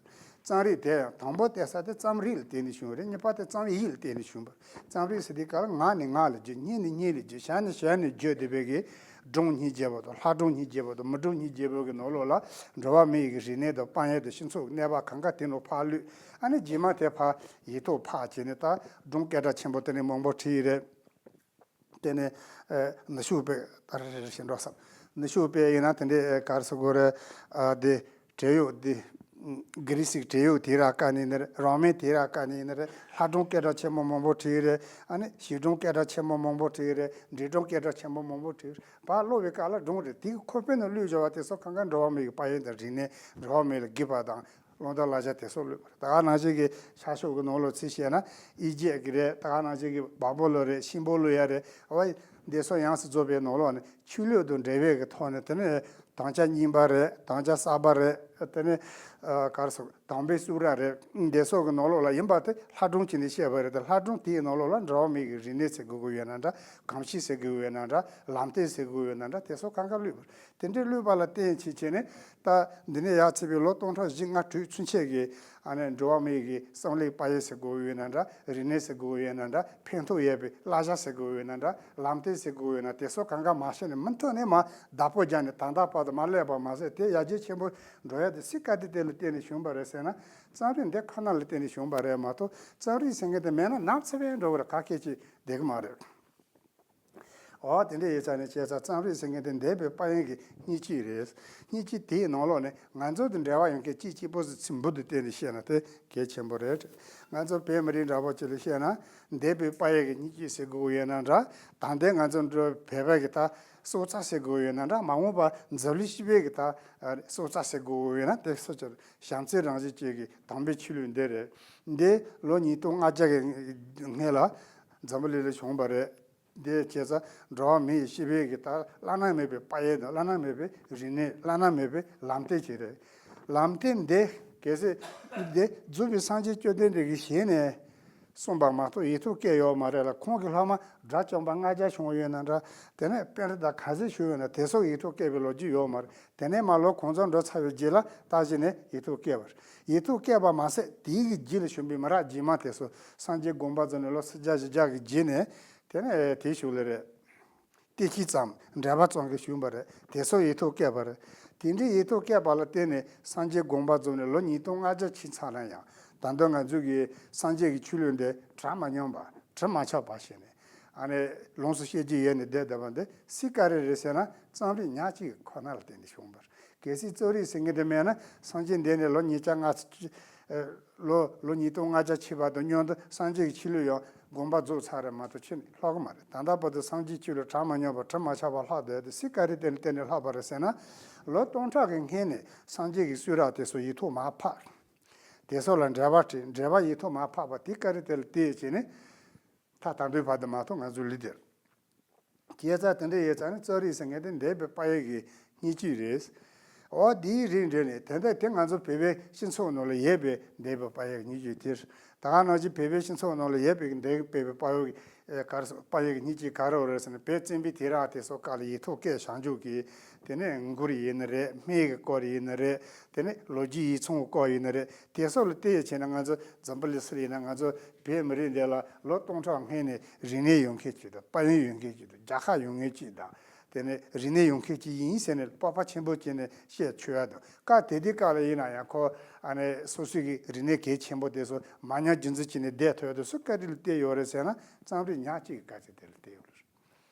རྩོམ་རིག་དེ་ཡང་དང་པོ་བལྟས་ས་དེ་རྩོམ་རིག་ལ་བརྟེན་ནས་བྱུང་བ་རེད། གཉིས་པ་དེ་རྩོམ་ཡིག་ལ་བརྟེན་ནས་བྱུང་བ་རེད། རྩོམ་རིག་ཟེར་དུས་སྐབས་ལ་ངག་ནས་ངག་ལ་བརྗོད། སྙན་ནས་སྙན་ལ་བརྗོད། གཞས་ནས་གཞས་ནས་བརྗོད་བསྡད་པའི་གི་སྒྲུང་སྙིང་རྗེ་བོ་དང་ལྷ་སྒྲུང་སྙིང་རྗེ་བོ་གི་ནང་ལོགས་ལ་འགྲོ་བ་མི་ཡི་གི་རིག་གནས་དང་དཔལ་ཡོན་དང་སྤྱི་ཚོགས་གནས་བབ་གང་ག་དེ་ནང་ཕར་བླུགས། ཨ་ནི་རྗེས་མ་དེ་ཕར་ཡིག་ཐོག་ཕར་བྱས་ནས་ད་སྒྲུང་སྐད་གྲགས་ཆེན་པོ་དེ་ནས་མང་པོ་བྲིས་ཡི་རེད། དེ་ནས་ཨ་ནུབ་ཕྱོགས་པའི་ད་རེ་རེ་རེ་བཞིན་འགྲོ་བསམ། ནུབ་ཕྱོགས་པའི་ཡིན་ན་དེ་འདྲའི་ཨ་ག་རེ་ཟེར་དགོས་རེད། ཨ་དེ་བྲན་གཡོག་དེ་གྷི་རི་སིའི་བྲན་གཡོག་དེ་ར་ཀ་ནས་ཡིན་ན་རེད། རོ་མའི་དེ་ར་ཀ་ནས་ཡིན་ན་རེད། ལྷ་སྒྲུང་སྐད་གྲགས་ཆེན་པོ་མང་པོ་བྲིས་རེད། ཨ་ནི་ཞིག་སྒྲུང་སྐད་གྲགས་ཆེན་པོ་མང་པོ་བྲིས་རེད། འབྲི་སྒྲུང་སྐད་གྲགས་ཆེན་པོ་མང་པོ་བྲིས་རེད། ཕར་ཀློག་པའི་སྐབས་ལ་སྒྲུང་རེད། དེ་གི་ཁོག་པའི་ནང་བླུགས་བཞག་པ་དེ་ཚོ་གང་ག་འགྲོ་བ་མི་ཡི་དཔལ་ཡོན་དང་རིག་གནས། འགྲོ་བ་མི་ལ་བགྱིས་པ་དང་། ཀློང་རྟ་ལ་བཞག་དེ་སོགས་ལོས་པ་རེད། ད་ག་ནང་བཞིན་གྱི་ཤར་ཕྱོགས་ཀྱི་ནང་ལོགས་ཚུར་བཤད་ན་ཨི་ཇེབ་ཀྱི་རེད། ད་ག་ནང་བཞིན་གྱི་བ་བུ་ལོན་རེད། ཤིང་བུ་ལོན་ཡ་རེད། འོ་འདི་ཚོ་ཡོངས་སུ་རྫོགས་པའི་ནང་ལོགས་ནས་ཆོས་ལུགས་དང་འབྲེལ་བའི་གི་ཐོག་ནས་དེ་ནས་དམ་བཅའ་གཉན་པ་རེད། དམ་བཅའ་གསར་པ་རེད། དེ་ནས་ཨ་ག་རེ་ཟེར་དམ་པའི་གཙུག་ར་རེད། འདི་ཚོ་གི་ནང་ལོགས་ལ་ཡིན་པ་དེ་ལྷ་སྒྲུང་བྱས་ནས་བཤད་པ་རེད། དེ་ལྷ་སྒྲུང་དེའི་ནང་ལོགས་ལ་འགྲོ་བ་མི་གི་རིག་གནས་ཟེར་དགོས་ཀྱི་ཡོད་ན་འདྲ། གོམས་གཤིས་ཟེར་དགོས་ཀྱི་ཡོད་ན་འདྲ། ལམ་སྟོན་ཟེར་དགོས་ཀྱི་ཡོད་ན་འདྲ། དེ་ཚོ་གང་ག་བླུགས་པ་རེད། དེ་འདྲའི་བླུགས་པ་ལ་བརྟེན་བྱས་བྱས་ནས་ད་འདི་ནས་ཡར་ཚིག་པའི་ལོ་སྟོང་ཕྲག་བཞི་ལྔ་དྲུག་ཚུན་ཆད་ཀྱི་ཨ་ནི་འགྲོ་བ་མི་ཡི་གི་བསམ་བློའི་དཔལ་ཡོན་ཟེར་དགོས་ཡོད་ན་འདྲ། རིག་གནས་ཟེར་དགོས་ཡོད་ན་འདྲ། ཕན་ཐོགས་ཡོད་པའི་བསླབ་བྱ་ཟེར་དགོས་ཡོད་ན་འདྲ། ལམ་སྟོན་ཟེར་དགོས་ཡོད་ན། དེ་ཚོ་གང་ག་མ་བཤད་ནས་མུ་མཐུད་ནས་མར་བདག་པོ་རྒྱག་ནས་ད་ལྟ་བར་དུ་མར་སླེབས་པ་མ་ཟད། དེ་ཡར་རྒྱས་ཆེན་པོ་འགྲོ་ཡ་དེ་སུའི་བཀའ་དྲིན་དེ་ལ་བརྟེན་ནས་བྱུང་བ་རེད་ཟེར་ན། རྩོམ་རིག་འདི་ཁོ་ན་ལ་བརྟེན་ནས་བྱུང་བ་རེད་མ་གཏོགས། རྩོམ་རིག་ཟེར་མཁན་དེ་མེད་ན་ནམ་ཚེ་བས་འགྲོ་གི་རེད། ག་གེ་ཅིག་བསྡད་གི་མ་རེད། འོ་དེ་འདྲ་ཡིན་ཙང་ནས་བྱས་ཙང་རྩོམ་རིག་ཟེར་མཁན་དེ་འདས་པའི་དཔལ་ཡོན་གྱི་སྙིང་བཅུད་རེད། སྙིང་བཅུད་དེའི་ནང་ལོགས་ནས་ང་ཚོ་དང་འབྲེལ་བ་ཡོད་མཁན་གཅིག་གཅིག་པོ་ཟིག་ཚིག་འབུར་དུ་བཏོན་ནས་བཤད་ན་དེ་གལ་ཆེན་པོ་རེད། ང་ཚོ་བོད་མི་རིགས་འདྲ་པོ་ཅིག་ལ་བཤད་ན་འདས་པའི་དཔལ་ཡོན་གྱི་སྙིང་བཅུད་ཟེར་དགོས་ཡོད་ན་འདྲ། ད་ལྟའི་ང་ཚོ་འགྲོ་བོད་པ་གི་ད་སྲོག་རྩ་ཟེར་དགོས་ཡོད་ན་འདྲ། མ་འོངས་པ་འཛམ་གླིང་སྤྱི་པའི་གི་ད་སྲོག་རྩ་ཟེར་དགོས་ཡོད་ན་དེ་སོགས་ཀྱི་བྱམས་བརྩེ་རང་བཞིན་ཅན་གྱི་དམ་པའི་ཆོས་ལུགས་འདི་རེད། འདི་ལོ་ཉིས་སྟོང་ལྔ་བརྒྱ་གི་སྔོན་ལ་འཛམ་བུ་གླིང་ལ་བྱུང་བ་རེད། འདི་བྱས་ཙང་འགྲོ་བ་མི་ཡི་སྤྱི་པའི་གི་ད་བླ་ན་མེད་པའི་དཔལ་ཡོན་དང་བླ་ན་མེད་པའི་རིག་གནས། བླ་ན་མེད་པའི་ལམ་སྟོན་ཅིག་རེད། ལམ་སྟོན་འདི་ གལ་སྲིད་འདི་རྫོགས་པའི་སངས་རྒྱས་བཅོམ་ལྡན་འདས་ཀྱི་ཞལ་ནས་གསུངས་པ་མ་གཏོགས་ཡིག་ཐོག་བཀོད་ཡོད་མ་རེད་ལ། ཁོང་གི་སློབ་མ་དགྲ་བཅོམ་པ་ལྔ་བརྒྱ་བྱུང་ཡོད་ན་འདྲ། དེ་ནས་པཎྜི་ཏ་ག་ཚོད་བྱུང་ཡོད་ན་དེ་ཚོ་ཡིག་ཐོག་བཀོད་པའི་ལོ་རྒྱུས་ཡོད་མ་རེད། དེ་ནས་མར་ལོ་གང་ཚང་འགྲོ་ཚར་བའི་རྗེས་ལ་བརྟག་གཞི་ནས་ཡིག་ཐོག་བཀོད་པ་རེད། ཡིག་ཐོག་བཀོད་པ་མ་ཟད་དེའི་གི་རྗེས་ལ་བྱོན་པའི་མི་རབས་རྗེས་མ་དེ་ཚོ་སངས་རྒྱས་དགོངས་པ་རྫོགས་ནས་ལོ་སུམ་བརྒྱ་བཞི་བརྒྱ་གི་རྗེས་ནས་དེ་ནས་དེའི་གཞུག་ལ་རེད། བསྟན་བཅོས་ཙམ་འགྲེལ་པ་ཙམ་གྱིས་བྱུང་བ་རེད། དེ་ཚོ་ཡིག་ཐོག་བཀོད་པ་རེད། དེ་འདྲའི་ཡིག་ཐོག་བཀོད་པ་ལ་བརྟེན་ནས་སངས་རྒྱས་དགོངས་པ་རྫོགས་ནས་ལོ་ཉིས་སྟོང་ལྔ་བརྒྱ་ཕྱིན་ཚར་ན་ཡང་ད་དུང་ང་ཚོ་གི་སངས་རྒྱས་ཀྱི་ཆོས་ལུགས་འདི་གྲ་མ་ཉམས་པ་གྲུབ་མ་ཆགས་པ་བྱས་ནས་ཨ་ནི་ལོངས་སུ་སྤྱོད་རྒྱུ་ཡོད་ནས་བསྡད་བསྡད་པ་འདི་སྲིད་ག་རེ་རེད་ཟེར་ན་རྩོམ་རིག་ཉག་གཅིག་ཁོ་ན་ལ་བརྟེན་ནས་བྱུང་བ་རེད། གལ་སྲིད་རྩོམ་རིག་ཟེར་མཁན་དེ་མེད་ན་སངས་རྒྱས་འདས་ནས་ལོ་ཉིས་བརྒྱ་ལྔ་ལོ་ལོ་ཉིས་སྟོང་ལྔ་བརྒྱ་ཕྱིན་པ་དང་མཉམ་དུ་སངས་རྒྱས་ཀྱི་ཆོས་ལུགས་ཡང་དགོངས་པ་རྫོགས་ཚར་རེད་མ་གཏོགས་ཕྱིན་ལྷག་གི་མ་རེད། ད་ལྟ་བར་དུ་སངས་རྒྱས་ཆོས་ལུགས་གྲ་མ་ཉམས་པ་གྲུབ་མ་ཆགས་པ་ལྷག་བསྡད་དེ་སྲིད་ག་རེ་བརྟེན་ནས་བརྟེན་ནས་ལྷག་པ་རེད་ཟེར་ན། ལོ་སྟོང་ཕྲག་གི་སྔོན་ནས་སངས་རྒྱས་ཀྱི་གསུང་རབ་དེ་ཚོ་ཡིག་ཐོག་མར་ཕབ། དེ་ཚོ་ལ་འགྲེལ་པ་བྲིས། འགྲེལ་པ་ཡིག་ཐོག་མར་ཕབ་པ་དེ་ག་རེ་དེ་ལ་བལྟས་བྱས་ནས་ད་ད་ལྟའི་བར་དུ་མ་གཏོགས་ང་ཚོ་ལུས་དེར། བྱས་ཙང་དེ་འདྲ་ཡོད་ཙང་ནི་རྩོམ་རིག་ཟེར་མཁན་དེ་འདས་པའི་དཔལ་ཡོན་གྱི་སྙིང་བཅུད་རེད། འོ་དེའི་རིགས་འགྲེ་ནས་དེ་འདྲ་དེ་ང་ཚོ་བོད་པའི་སྤྱི་ཚོགས་ནང་ལ་ཡོད་པའི་འདས་པའི་དཔལ་ཡོན་གྱི་སྙིང་བཅུད་དེ་རེད། ད་ག་ནང་བཞིན་བོད་པའི་སྤྱི་ཚོགས་ནང་ལ་ཡོད་པའི་འདས་པའི་དཔལ་ཡོན་གྱི་ཨེ་ག་རེ་ཟེར་དཔལ་ཡོན་གྱི་སྙིང་བཅུད་ག་རེ་རེད་ཟེར་ན། བོད་བཙན་པོའི་དུས་རབས་དེ་ཚོ་སྐབས་ལ་ཡིག་ཐོག་བཀོད་བཞག་འཇུག་གི་དེ་ནས་མགུར་ཡིན་ནི་རེད། སྨད་ཀྱི་སྐོར་ཡིན་ནི་རེད། དེ་ནས་ལོ་རྒྱུས་ཡིག་ཚང་སྐོར་ཡིན་ནི་རེད། དེ་སོགས་ལ་བལྟས་བྱས་ན་ང་ཚོ་འཛམ་བུ་གླིང་སྤྱི་ལ་ཡིན་ན་ང་ཚོ་བོད་མི་རིགས་འདི་ལ་ལོ་སྟོང་ཕྲག་སྔོན་ནས་རིག་གནས་ཡོད་མཁན་ཅིག་དང་དཔལ་ཡོན་ཡོད་མཁན་ཅིག་དང་རྒྱལ་ཁབ་ཡོད་མཁན་ཅིག་དང་དེ་ནས་རིག་གནས་ཡོད་མཁན་ཅིག་ཡིན་ཟེར་ནས་སྤོབས་པ་ཆེན་པོ་བྱས་ནས་བཤད་ཆོག་ཡ་དང་། སྐབས་དེ་དུས་སྐབས་ལ་ཡིན་ན་ཡང་ཁོ་ཨ་ནི་སོ་སོའི་གི་རིག་གནས་གལ་ཆེན་པོ་དེ་ཚོ་མ་ཉམས་རྒྱུན་འཛིན་བྱས་ནས་བསྡད་ཐུབ་ཡ་དེ་སུ་ག་རེ་ལ་བལྟས་ཡོད་རེད་ཟེར་ན་རྩོམ་རིག་ཉག་གཅིག་གི་དཀའ་ཚེགས་དེ་ལ་བལྟས་ཡོད་རེད།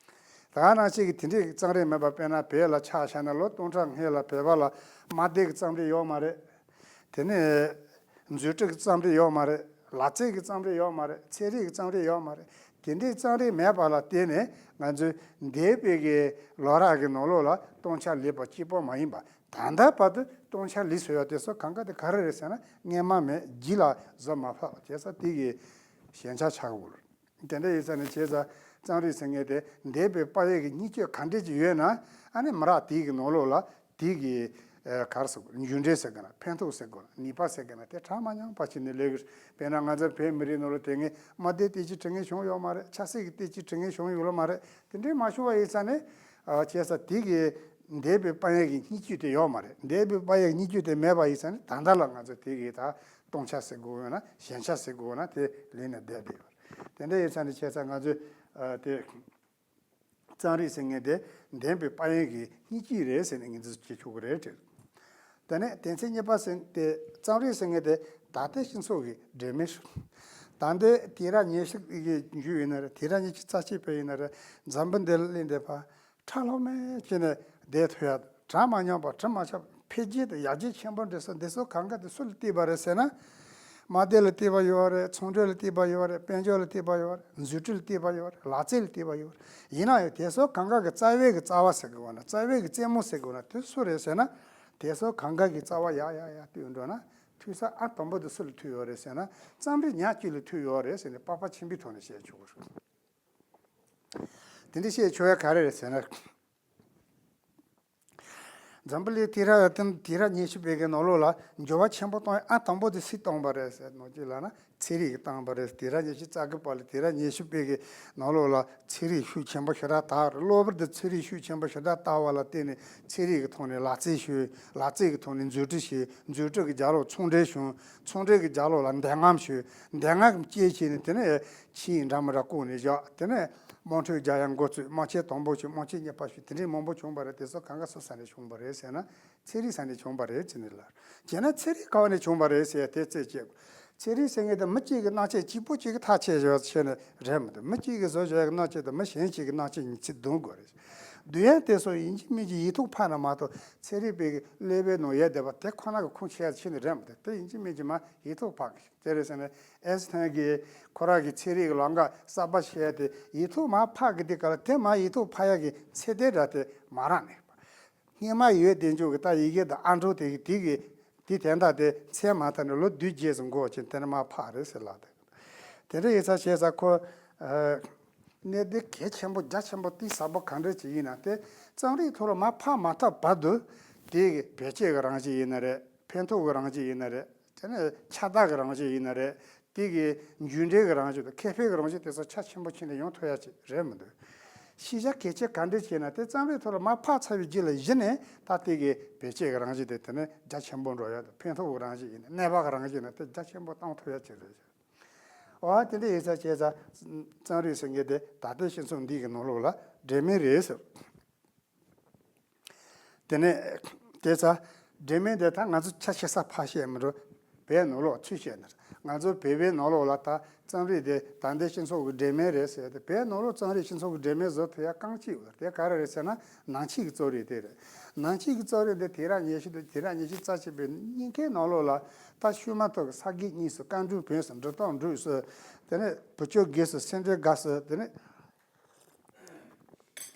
ད་ག་ནང་བཞིན་གྱི་དེ་འདྲའི་རྩོམ་རིག་མེད་པ། དཔེར་ན་བོད་ལ་ཆ་བཞག་ན་ལོ་སྟོང་ཕྲག་སྔོན་ལ་བོད་པ་ལ་དམར་མདེལ་གྱི་རྩོམ་རིག་ཡོད་མ་རེད། དེ་ནས་མཛོད་བྲིས་ཀྱི་རྩོམ་རིག་ཡོད་མ་རེད། ལག་རྩལ་གྱི་རྩོམ་རིག་ཡོད་མ་རེད། ཚན་རིག་གི་རྩོམ་རིག་ཡོད་མ་རེད། དེ་འདྲའི་རྩོམ་རིག་མེད་པ་ལ་བརྟེན་ནས་ང་ཚོའི་འདས་པའི་གི་ལོ་རབས་ཀྱི་ནང་ལོགས་ལ་སྟོང་ཆ་ལུས་པ་གཅིག་པོ་མ་ཡིན་པ། ད་ལྟ་བར་དུ་སྟོང་ཆ་ལུས་ཟེར་བ་དེ་ཚོ་གང་ག་དེ་ག་རེ་རེད་ཟེར་ན་སྔོན་མ་མེད། རྗེས་ལ་བཟོ་མ་ཕོད་པ་བྱས་ཙང་དེ་གི་ཞན་ཆ་ཆགས་ཀྱི་ཡོད་རེད། དེ་འདྲ་ཡིན་ཙང་ནི་བྱས་ཙང་རྩོམ་རིག་ཟེར་མཁན་དེ་འདས་པའི་དཔལ་ཡོན་གྱི་སྙིང་བཅུད་ག་འདྲས་ཅིག་ཡོད་ན་ཨ་ནི་མི་རབས་དེའི་གི་ནང་ལོགས་ལ་དེའི་གི་ཨ་ག་རེ་ཟེར་དགོས། མཇུག་འབྲས་ཟེར་དགོས་ན། ཕན་ཐོགས་ཟེར་དགོས་ན། ནུས་པ་ཟེར་དགོས་ན། དེ་གྲ་མ་ཉམས་པ་བྱས་ནས་ལས་ཀྱི། དཔེར་ན་ང་ཚོ་བོད་མི་རིགས་ནང་ལ་དེ་སྔའི་དམར་མདེལ་དེ་ཅིག་བྲི་མཁན་བྱུང་ཡོད་མ་རེད། ཆབ་སྲིད་ཀྱི་དེ་ཅིག་བྲི་མཁན་བྱུང་ཡོད་ལ་མ་རེད། དེ་འདྲས་མ་བྱུང་བ་ཡིན་ཙང་ནི་ཨ་བྱས་ཙང་དེ་གི་འདས་པའི་དཔལ་ཡོན་གྱི་སྙིང་བཅུད་དེ་ཡོད་མ་རེད། འདས་པའི་དཔལ་ཡོན་གྱི་སྙིང་བཅུད་དེ་མེད་པ་ཡིན་ཙང་ནི་ད་ལྟ་ལ་ང་ཚོ་དེ་གི་ད་སྟོང་ཆ་ཟེར་དགོས་ན། ཞན་ཆ་ཟེར་དགོས་ན། དེ་ལུས་ནས་བསྡད་བསྡད་ཡོད་རེད། དེ་འདྲ་ཡིན་ཙང་ནི་བྱས་ཙང་ང་ཚོས་ཨ་དེ་རྩོམ་རིག་ཟེར་མཁན་དེ་འདས་པའི་དཔལ་ཡོན་གྱི་སྙིང་བཅུད་རེད་ཟེར་ནས་ངོས་འཛིན་བྱེད་ཆོག་གི་རེད་དྲན། དེ་ནས་དོན་ཚན་གཉིས་པ་ཟེར་དེ་རྩོམ་རིག་ཟེར་མཁན་དེ་ད་ལྟའི་སྤྱི་ཚོགས་ཀྱི་སྒྲོན་མེ་རེད། ད་ལྟའི་དུས་རབས་ཉེར་གཅིག་གི་མཇུག་ཡིན་ན་རེད། དུས་རབས་ཉེར་གཅིག་རྩ་གཅིག་པ་ཡིན་ན་རེད། འཛམ་བུ་གླིང་འདི་ཕར་ཁྲ་ལྷམ་མེ་བྱས་ནས་བསྡད་ཐུབ་ཡ། གྲ་མ་ཉམས་པ། གྲུབ་མ་ཆགས་པ། འཕེལ་རྒྱས་དང་ཡར་རྒྱས་ཆེན་པོ་འགྲོ་ས་འདི་ཚོ་གང་ག་དེ་སུ་ལ་བརྟེན་པ་རེད་ཟེར་ན། དམར་མདེལ་ལ་བརྟེན་པ་ཡོད་རེད། ཚོང་འབྲེལ་ལ་བརྟེན་པ་ཡོད་རེད། དཔལ་འབྱོར་ལ་བརྟེན་པ་ཡོད་རེད། མཛོད་བྲིས་ལ་བརྟེན་པ་ཡོད་རེད། ལག་རྩལ་ལ་བརྟེན་པ་ཡོད་རེད། ཡིན་ན་ཡང་དེ་ཚོ་གང་ག་གི་རྩ་བའི་གི་རྩ་བ་ཟེར་དགོས་ན། རྩ་བའི་གི་རྩེ་མོ་ཟེར་དགོས་ན་དེ་སུ་རེད་ཟེར་ན། དེ་ཚོ་གང་ག་གི་རྩ་བ་ཡར་ཡར་ཡར་བཏོན་འགྲོ་ན་ཐུག་ས་ཨ་དང་པོ་དེ་སུ་ལ་ཐུག་ཡོད་རེད་ཟེར་ན། རྩོམ་རིག་ཉག་གཅིག་ལ་ཐུག་ཡོད་རེད་ཟེར་ནས་དཔག་པ་ཆེན་པོའི་ཐོག་ནས་བཤད་ཆོག་གི་རེད། དེ་འདྲ་བཤད་ཆོག་ཡ་ག་རེ་རེད་ཟེར་ན། འཛམ་བུ་གླིང་དུས་རབས་དེ་དུས་རབས་ཉི་ཤུ་པའི་གི་ནང་ལོགས་ལ་འགྱུར་བ་ཆེན་པོ་བཏང་ཡ་ཨ་དང་པོ་དེ་སུས་བཏང་བ་རེད་ཟེར་ནོ་ཅི་ལབ་ན་ཚན་རིག་གིས་བཏང་བ་རེད། དུས་རབས་ཉི་ཤུ་རྩ་དགུ་པ་ལ། དུས་རབས་ཉི་ཤུ་པའི་གི་ནང་ལོགས་ལ་ཚན་རིག་ཤུགས་ཆེན་པོ་ཞེ་དྲག་དར་བ་རེད། གློ་བུར་དུ་ཚན་རིག་ཤུགས་ཆེན་པོ་ཞེ་དྲག་དར་བ་ལ་བརྟེན་ནས་ཚན་རིག་གི་ཐོག་ནས་ལག་རྩལ་ཤེས། ལག་རྩལ་གི་ཐོག་ནས་མཛོད་བྲིས་ཤེས། མཛོད་བྲིས་གི་རྒྱབ་ལོགས་ཚོང་འབྲེལ་བྱུང་། ཚོང་འབྲེལ་གི་རྒྱབ་ལོགས་ལ་འདེམས་ངམ་ཤེས། འདེམས་ངམ་སྐྱེས་བྱས་ནས་དེ་ནས་ཆིངས་ཡིག་འདྲ་མི་འདྲ་བསྐུངས་ནས་བཞག་དེ་ནས་དམག་འཁྲུག་རྒྱག་ཡ་འགོ་བཙུགས། དམག་ཆེན་དང་པོ་བྱས། དམག་ཆེན་གཉིས་པ་བྱས། དེ་འདྲའི་མང་པོ་བྱུང་བ་རེད། དེ་ཚོ་གང་ག་སུ་ས་ནས་བྱུང་བ་རེད་ཟེར་ན། ཚན་རིག་ས་ནས་བྱུང་བ་རེད་ཟེར་ནས་ལབ། བྱས་ན་ཚན་རིག་ག་བ་ནས་བྱུང་བ་རེད་ཟེར་དེ་རྩད་གཅོད། ཚན་རིག་ཟེར་མཁན་དེ་མི་གཅིག་གི་སྣང་ཆ་གཅིག་པོ་གཅིག་གི་ཐག་ཆོད་བྱས་ནས་རེད་མི་འདུག་མི་གཅིག་གིས་བཟོས་བཞག་གི་སྣང་ཆ་དེ་མི་གཞན་གཅིག་གི་སྣང་ཆ་ཡིན་ཚུལ་འདོན་དགོས་རེད། འདོན་ཡ་དེ་ཚོ་ཡིན་གཅིག་མིན་གཅིག་ཡིག་ཐོག་ཕབ་ན་མ་གཏོགས་ཚན་རིག་པའི་ཀླད་པའི་ནང་ཡོད་བསྡད་པ་དེ་ཁོ་ན་གི་ཁུངས་འཁྱོལ་ཡ་ཕྱིན་ནས་རེད་མི་འདུག་དེ་ཡིན་གཅིག་མིན་གཅིག་མ་ཡིག་ཐོག་ཕབ་གི། དེ་རེད་ཟེར་ནས་ཨེན་སི་ཐན་གྱིས་ཁོ་རང་གི་ཚན་རིག་གི་ལམ་ཁ་གསར་པ་བཤད་དེ་ཡིག་ཐོག་མར་ཕབ་གི། དེ་ག་ལ་དེ་མར་ཡིག་ཐོག་ཕབ་ཡག་གི་ཚད་ལྡན་འདྲ་དེ་མ་རག་ནས། སྔོན་མ་ཡོད་དེ་འཇུག་གི་ད་ཡི་གེ་དང་ཨ་འབྲུག་དེ་གི་དེ་གི་དེ་དན་རྟགས་དེ་མཚན་མ་ཐོན་ནས་ལོ་བདུན་བརྒྱད་ཙམ་འགོར་ཕྱིན། དེ་ནས་མར་ཕབ་རེད་ཟེར་ལབ་དེ། དེ་འདྲ་ཡིན་ཙང་བྱས་ཙང་ཁོ་ཨ་གནད་དོན་གལ་ཆེན་པོ་རྒྱ་ཆེན་པོ་གཏིང་ཟབ་པོ་གང་འདྲ་ཅིག་ཡིན་ན། དེ་རྩོམ་རིག་ཐོག་ལ་མར་ཕབ་མ་ཐུབ་བར་དུ་དེ་གི་བེད་སྤྱོད་ཀྱི་རང་བཞིན་ཡིན་ན་རེད། ཕན་ཐོགས་ཀྱི་རང་བཞིན་ཡིན་ན་རེད། དེ་ནས་ཁྱབ་བདག་གི་རང་བཞིན་ཡིན་ན་རེད། དེ་གི་རྒྱུ་འབྲས་ཀྱི་རང་བཞིན་དང་ཁེ་ཕན་གྱི་རང་བཞིན་དེ་ཚོ་ཆ་ཆེན་པོ་ཕྱིན་ནས་ཡོང་ཐུབ་ཡ་ཅིག་རེད་མི་འདུག་ཤེས་བྱ་གལ་ཆེ་ག་འདྲ་བྱས་ན་དེ་རྩོམ་རིག་ཐོག་ལ་མར་ཕབ་ཚར་བའི་རྗེས་ལ་གཞི་ནས་ད་དེ་གི་བེད་སྤྱོད་ཀྱི་རང་བཞིན་དེ་དེ་ནས་རྒྱ་ཆེན་པོ་འགྲོ་ཡ་དང་ཕན་ཐོགས་ཀྱི་རང་བཞིན་ཡིན་ན་གནས་བབ་ཀྱི་རང་བཞིན་ཡིན་ན་དེ་རྒྱ་ཆེན་པོ་གཏོང་ཐུབ་ཡ་ཅིག་རེད། འོ་དེ་འདྲ་ཡིན་ས་བྱས་ཙང་རྩོམ་རིག་ཟེར་མཁན་དེ་ད་ལྟའི་སྤྱི་ཚོགས་འདི་གི་ནང་ལོགས་ལ་འབྲེལ་མེད་རེད་ཟེར། དེ་ནས་དེ་ཚ་འབྲེལ་མེད་དེ་ད་ང་ཚོ་ཆ་ཤེས་ས་ཕ་ཤེས་མི་འགྲོ། བོད་ནང་ལོགས་ཚུལ་བཤད་ན་ང་ཚོ་བོད་པའི་ནང་ལོགས་ལ་ད་རྩོམ་རིག་དེ་ད་ལྟའི་སྤྱི་ཚོགས་ཀྱི་འབྲེལ་མེད་རེད་ཟེར་ཏེ། བོད་ནང་ལོགས་རྩོམ་རིག་སྤྱི་ཚོགས་ཀྱི་འབྲེལ་མེད་བཟོ་ཐུབ་ཡ་རྐང་གཅིག་ཡོད་རེད། དེ་ག་རེ་རེད་ཟེར་ན་ནང་ཆོས་ཀྱི་རྩོམ་རིག་དེ་རེད། ནང་ཆོས་ཀྱི་རྩོམ་རིག་དེ་དེང་རབས་ཉི་ཤུ་དང་དེང་རབས་ཉི་ཤུ་རྩ་གཅིག་པའི་གཉིས་ཀའི་ནང་ལོགས་ལ་ད་ཤུལ་མ་ཐོག་གི་ས་དགེ་རྙིང་སོགས་བཀའ་འགྲོའི་བོན་སོགས་འབྲི་སྟངས་འབྲུག་སོགས་དེ་ནས་བུ་བཅོལ་དགེ་སོགས་སེ་འབྲས་དགའ་སོགས་དེ་ནས།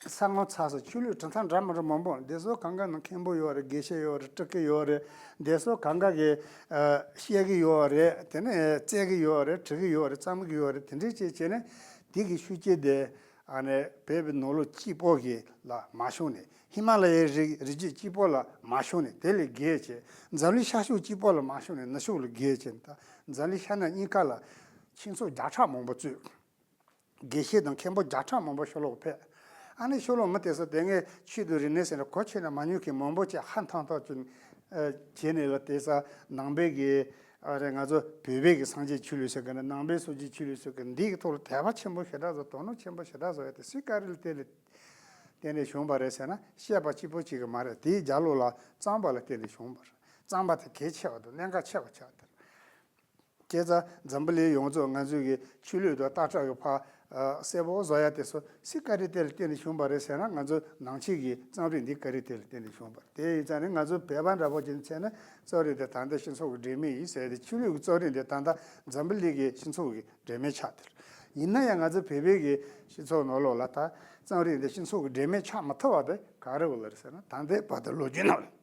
ས་ངོ་ཚ་སོགས་ཆོས་ལུགས་གྲུབ་མཐའ་འདྲ་མི་འདྲ་མང་པོ་འདི་ཚོ་གང་ག་ནང་མཁན་པོ་ཡོད་རེད། དགེ་བཤེས་ཡོད་རེད། སྤྲུལ་སྐུ་ཡོད་རེད། འདི་ཚོ་གང་ག་གི་ཨ་བཤད་གི་ཡོད་རེད། དེ་ནས་རྩེད་གི་ཡོད་རེད། འབྲི་གི་ཡོད་རེད། རྩོམ་གི་ཡོད་རེད། དེ་འདྲས་བྱས་བྱས་ནས་དེ་གི་ཤུགས་རྐྱེན་དེ་ཨ་ནི་བོད་པའི་ནང་ལོགས་གཅིག་པོ་གི་ལ་མ་བྱུང་ནས། ཧི་མ་ལ་ཡའི་རི་རི་རྒྱུད་གཅིག་པོ་ལ་མ་བྱུང་ནས་དེ་ལས་བརྒལ་བྱས། འཛམ་གླིང་ཤར་ཕྱོགས་གཅིག་པོ་ལ་མ་བྱུང་ནས་ནུབ་ཕྱོགས་ལ་བརྒལ་བྱས། ད་འཛམ་གླིང་ཤར་ནུབ་གཉིས་ཀ་ལ་ཁྱིམ་ཚང་བརྒྱ་ཕྲག་མང་པོ་བཙུགས། དགེ་བཤེས་དང་མཁན་པོ་བརྒྱ་ཕྲག་མང་པོ་ཕྱི་ལོགས་ཕེབས། ཨ་ནི་ཕྱི་ལོགས་མི་དེ་ཚོ་དེ་སྔའི་ཆོས་དང་རིག་གནས་ཟེར་ན་གོ་ཆོད་ན་མ་མྱོང་མཁན་མང་པོ་ཅིག་ཧ་ཐང་ཐང་ཅིག་ཨ་བྱས་ནས་ལ། དེ་ས་ནང་པའི་གི་ཨ་རེ་ང་ཚོ་བོད་པའི་གི་སངས་རྒྱས་ཆོས་ལུགས་ཟེར་གི་ན། ནང་པའི་སངས་རྒྱས་ཆོས་ལུགས་ཟེར་གི་འདི་གི་ཐོག་ལ་དད་པ་ཆེན་པོ་ཞེ་དྲག་བཟོ། དོ་སྣང་ཆེན་པོ་ཞེ་དྲག་བཟོ་ཡ་དེ་སུའི་བཀའ་དྲིན་ལ་བརྟེན་ལ་བརྟེན་ནས་བྱུང་བ་རེད་ཟེར་ན། བཤད་པ་གཅིག་པོ་གཅིག་གི་མ་རེད། དེའི་རྒྱབ་ལོགས་ལ་རྩོམ་པ་ལ་བརྟེན་ནས་བྱུང་བ་རེད། རྩོམ་པ་དེ་གལ་ཆེ་བ་དང་གནད་འགག་ཆེ་བ་ཆགས་དེ་རེད། བྱས་ཙང་འཛམ་བུ་གླིང་ཡོངས་རྫོགས་ང་ཚོའི་གི་ཆོས་ལུགས་དང་ལྟ་གྲུབ་ཀྱི་ཕར་ཨ་གསལ་པོ་བཟོ་ཡ་དེ་ཚོ་སུའི་བཀའ་དྲིན་དེ་ལ་བརྟེན་ནས་བྱུང་བ་རེད་ཟེར་ན། ང་ཚོ་ནང་ཆོས་ཀྱི་རྩོམ་རིག་འདིའི་བཀའ་དྲིན་དེ་ལ་བརྟེན་ནས་བྱུང་བ་རེད། དེ་ཡིན་ཙང་ནི་ང་ཚོ་བོད་པ་འདྲ་པོ་ཅིག་བྱས་ན་རྩོམ་རིག་དེ་ད་ལྟ་སྤྱི་ཚོགས་ཀྱི་འབྲེལ་མེད་ཡིན་ཟེར་ཏེ། ཆོས་ལུགས་ཀྱི་རྩོམ་རིག་འདི་ད་ལྟ་འཛམ་བུ་གླིང་གི་སྤྱི་ཚོགས་ཀྱི་འབྲེལ་མེད་ཆགས་དེ་རེད། ཡིན་ན་ཡང་ང་ཚོ་བོད་པའི་གི་སྤྱི་ཚོགས་ནང་ལོགས་ལ་ད་རྩོམ་རིག་འདི་སྤྱི་ཚོགས་ཀྱི་འབྲེལ་མེད་ཆགས་མ་ཐུབ་པ་དེ་ག་རེ་ཡོད་ལ་རེད་ཟེར་ན། ད་ལྟའི་བར་དུ་ལོ་རྒྱུས་ནང་ལ།